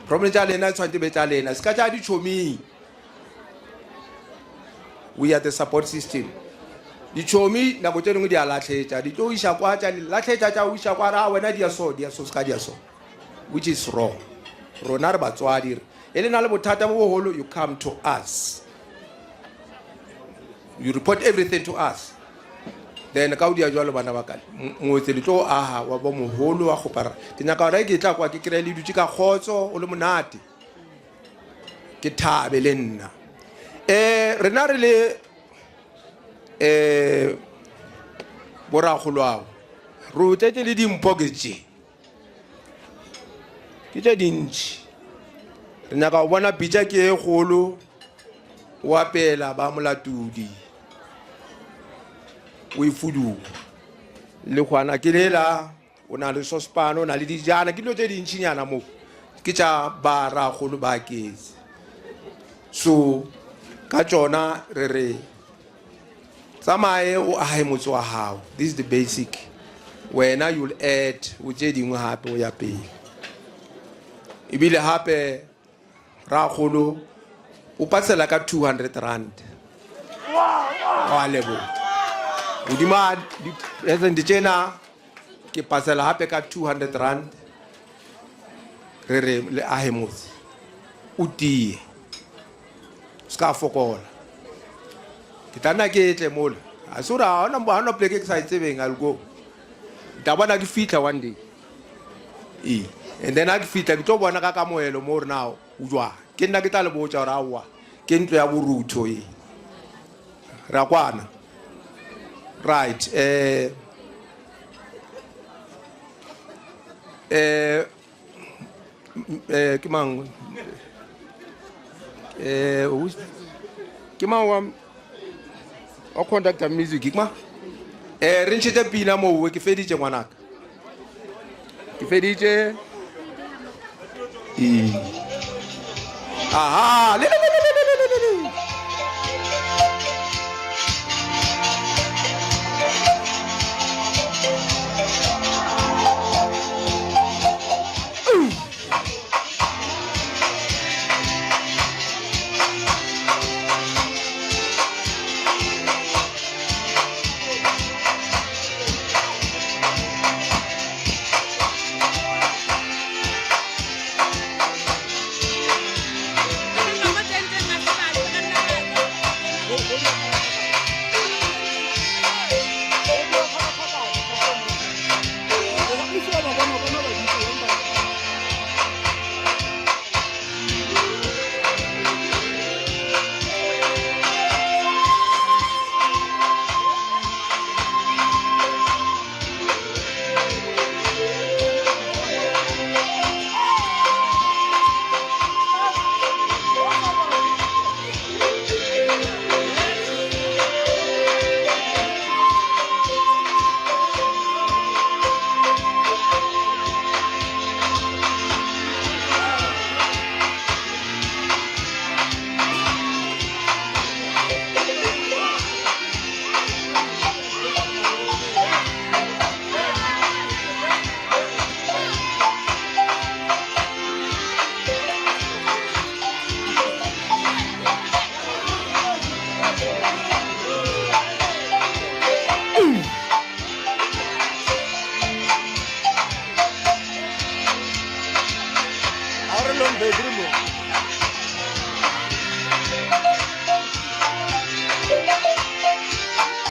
Problem tša lena e tshwanetse be tša lena, se ka tša ditšhoming. We are the support system. Ditšhomi nako tše dingwe di a lahletša, di tlo iša kwa tša lahletša tša o iša kwa ra wena di ya so, di ya so, se ka di ya so, which is wrong. Rona re batswadi, e le na le bothata bo boholo, you come to us. You report everything to us. Then ka o dia jwalo bana ba ka, motse le tlo aha wa bo moholo wa kgopara. Ke nyaka gore ke tla kwa ke kry le dutše ka kgotso o le monate. Ke thabe le nna. Rena re le borakgolo ao, re o tletse le dimpho ke tše. Ke tše dintši. Re nyaka go bona pitša ke e kgolo, o apela ba molatodi, o e fuduwa. Lehwana ke lela, o na le sospane, o na le dijana, ke dilo tše dintšinyana mo. Ke tša ba rakgolo ba ketse. So ka tšona re re tsamaye o ahe motse wa gago. This is the basic. Wena you'll add o tše dingwe gape o ya pele. Ebile gape rakgolo o pasela ka 200 rand. Wa leboga. Godimo di-present tšena ke pasela gape ka 200 rand. Re re le ahe motse o tie, se ka fokola. Ke tla nna ke tle mola, a se gore ha hona pleke ke sa e tsebeng, I'll go. Ke tla bona ke fihla one day. Ee, and then ha ke fihla ke tlo bona ka kamohelo mo gore na o jwang. Ke nna ke tla le botša gore aowa ke ntlo ya borutho e. Ra kwana. Right, ke mang? Ke mang wa conductor music ke mang? Re ntšhetše pina moo, ke feditše ngwanaka. Ke feditše. Ee. Aha, le le le le le le le le. Long bedroom.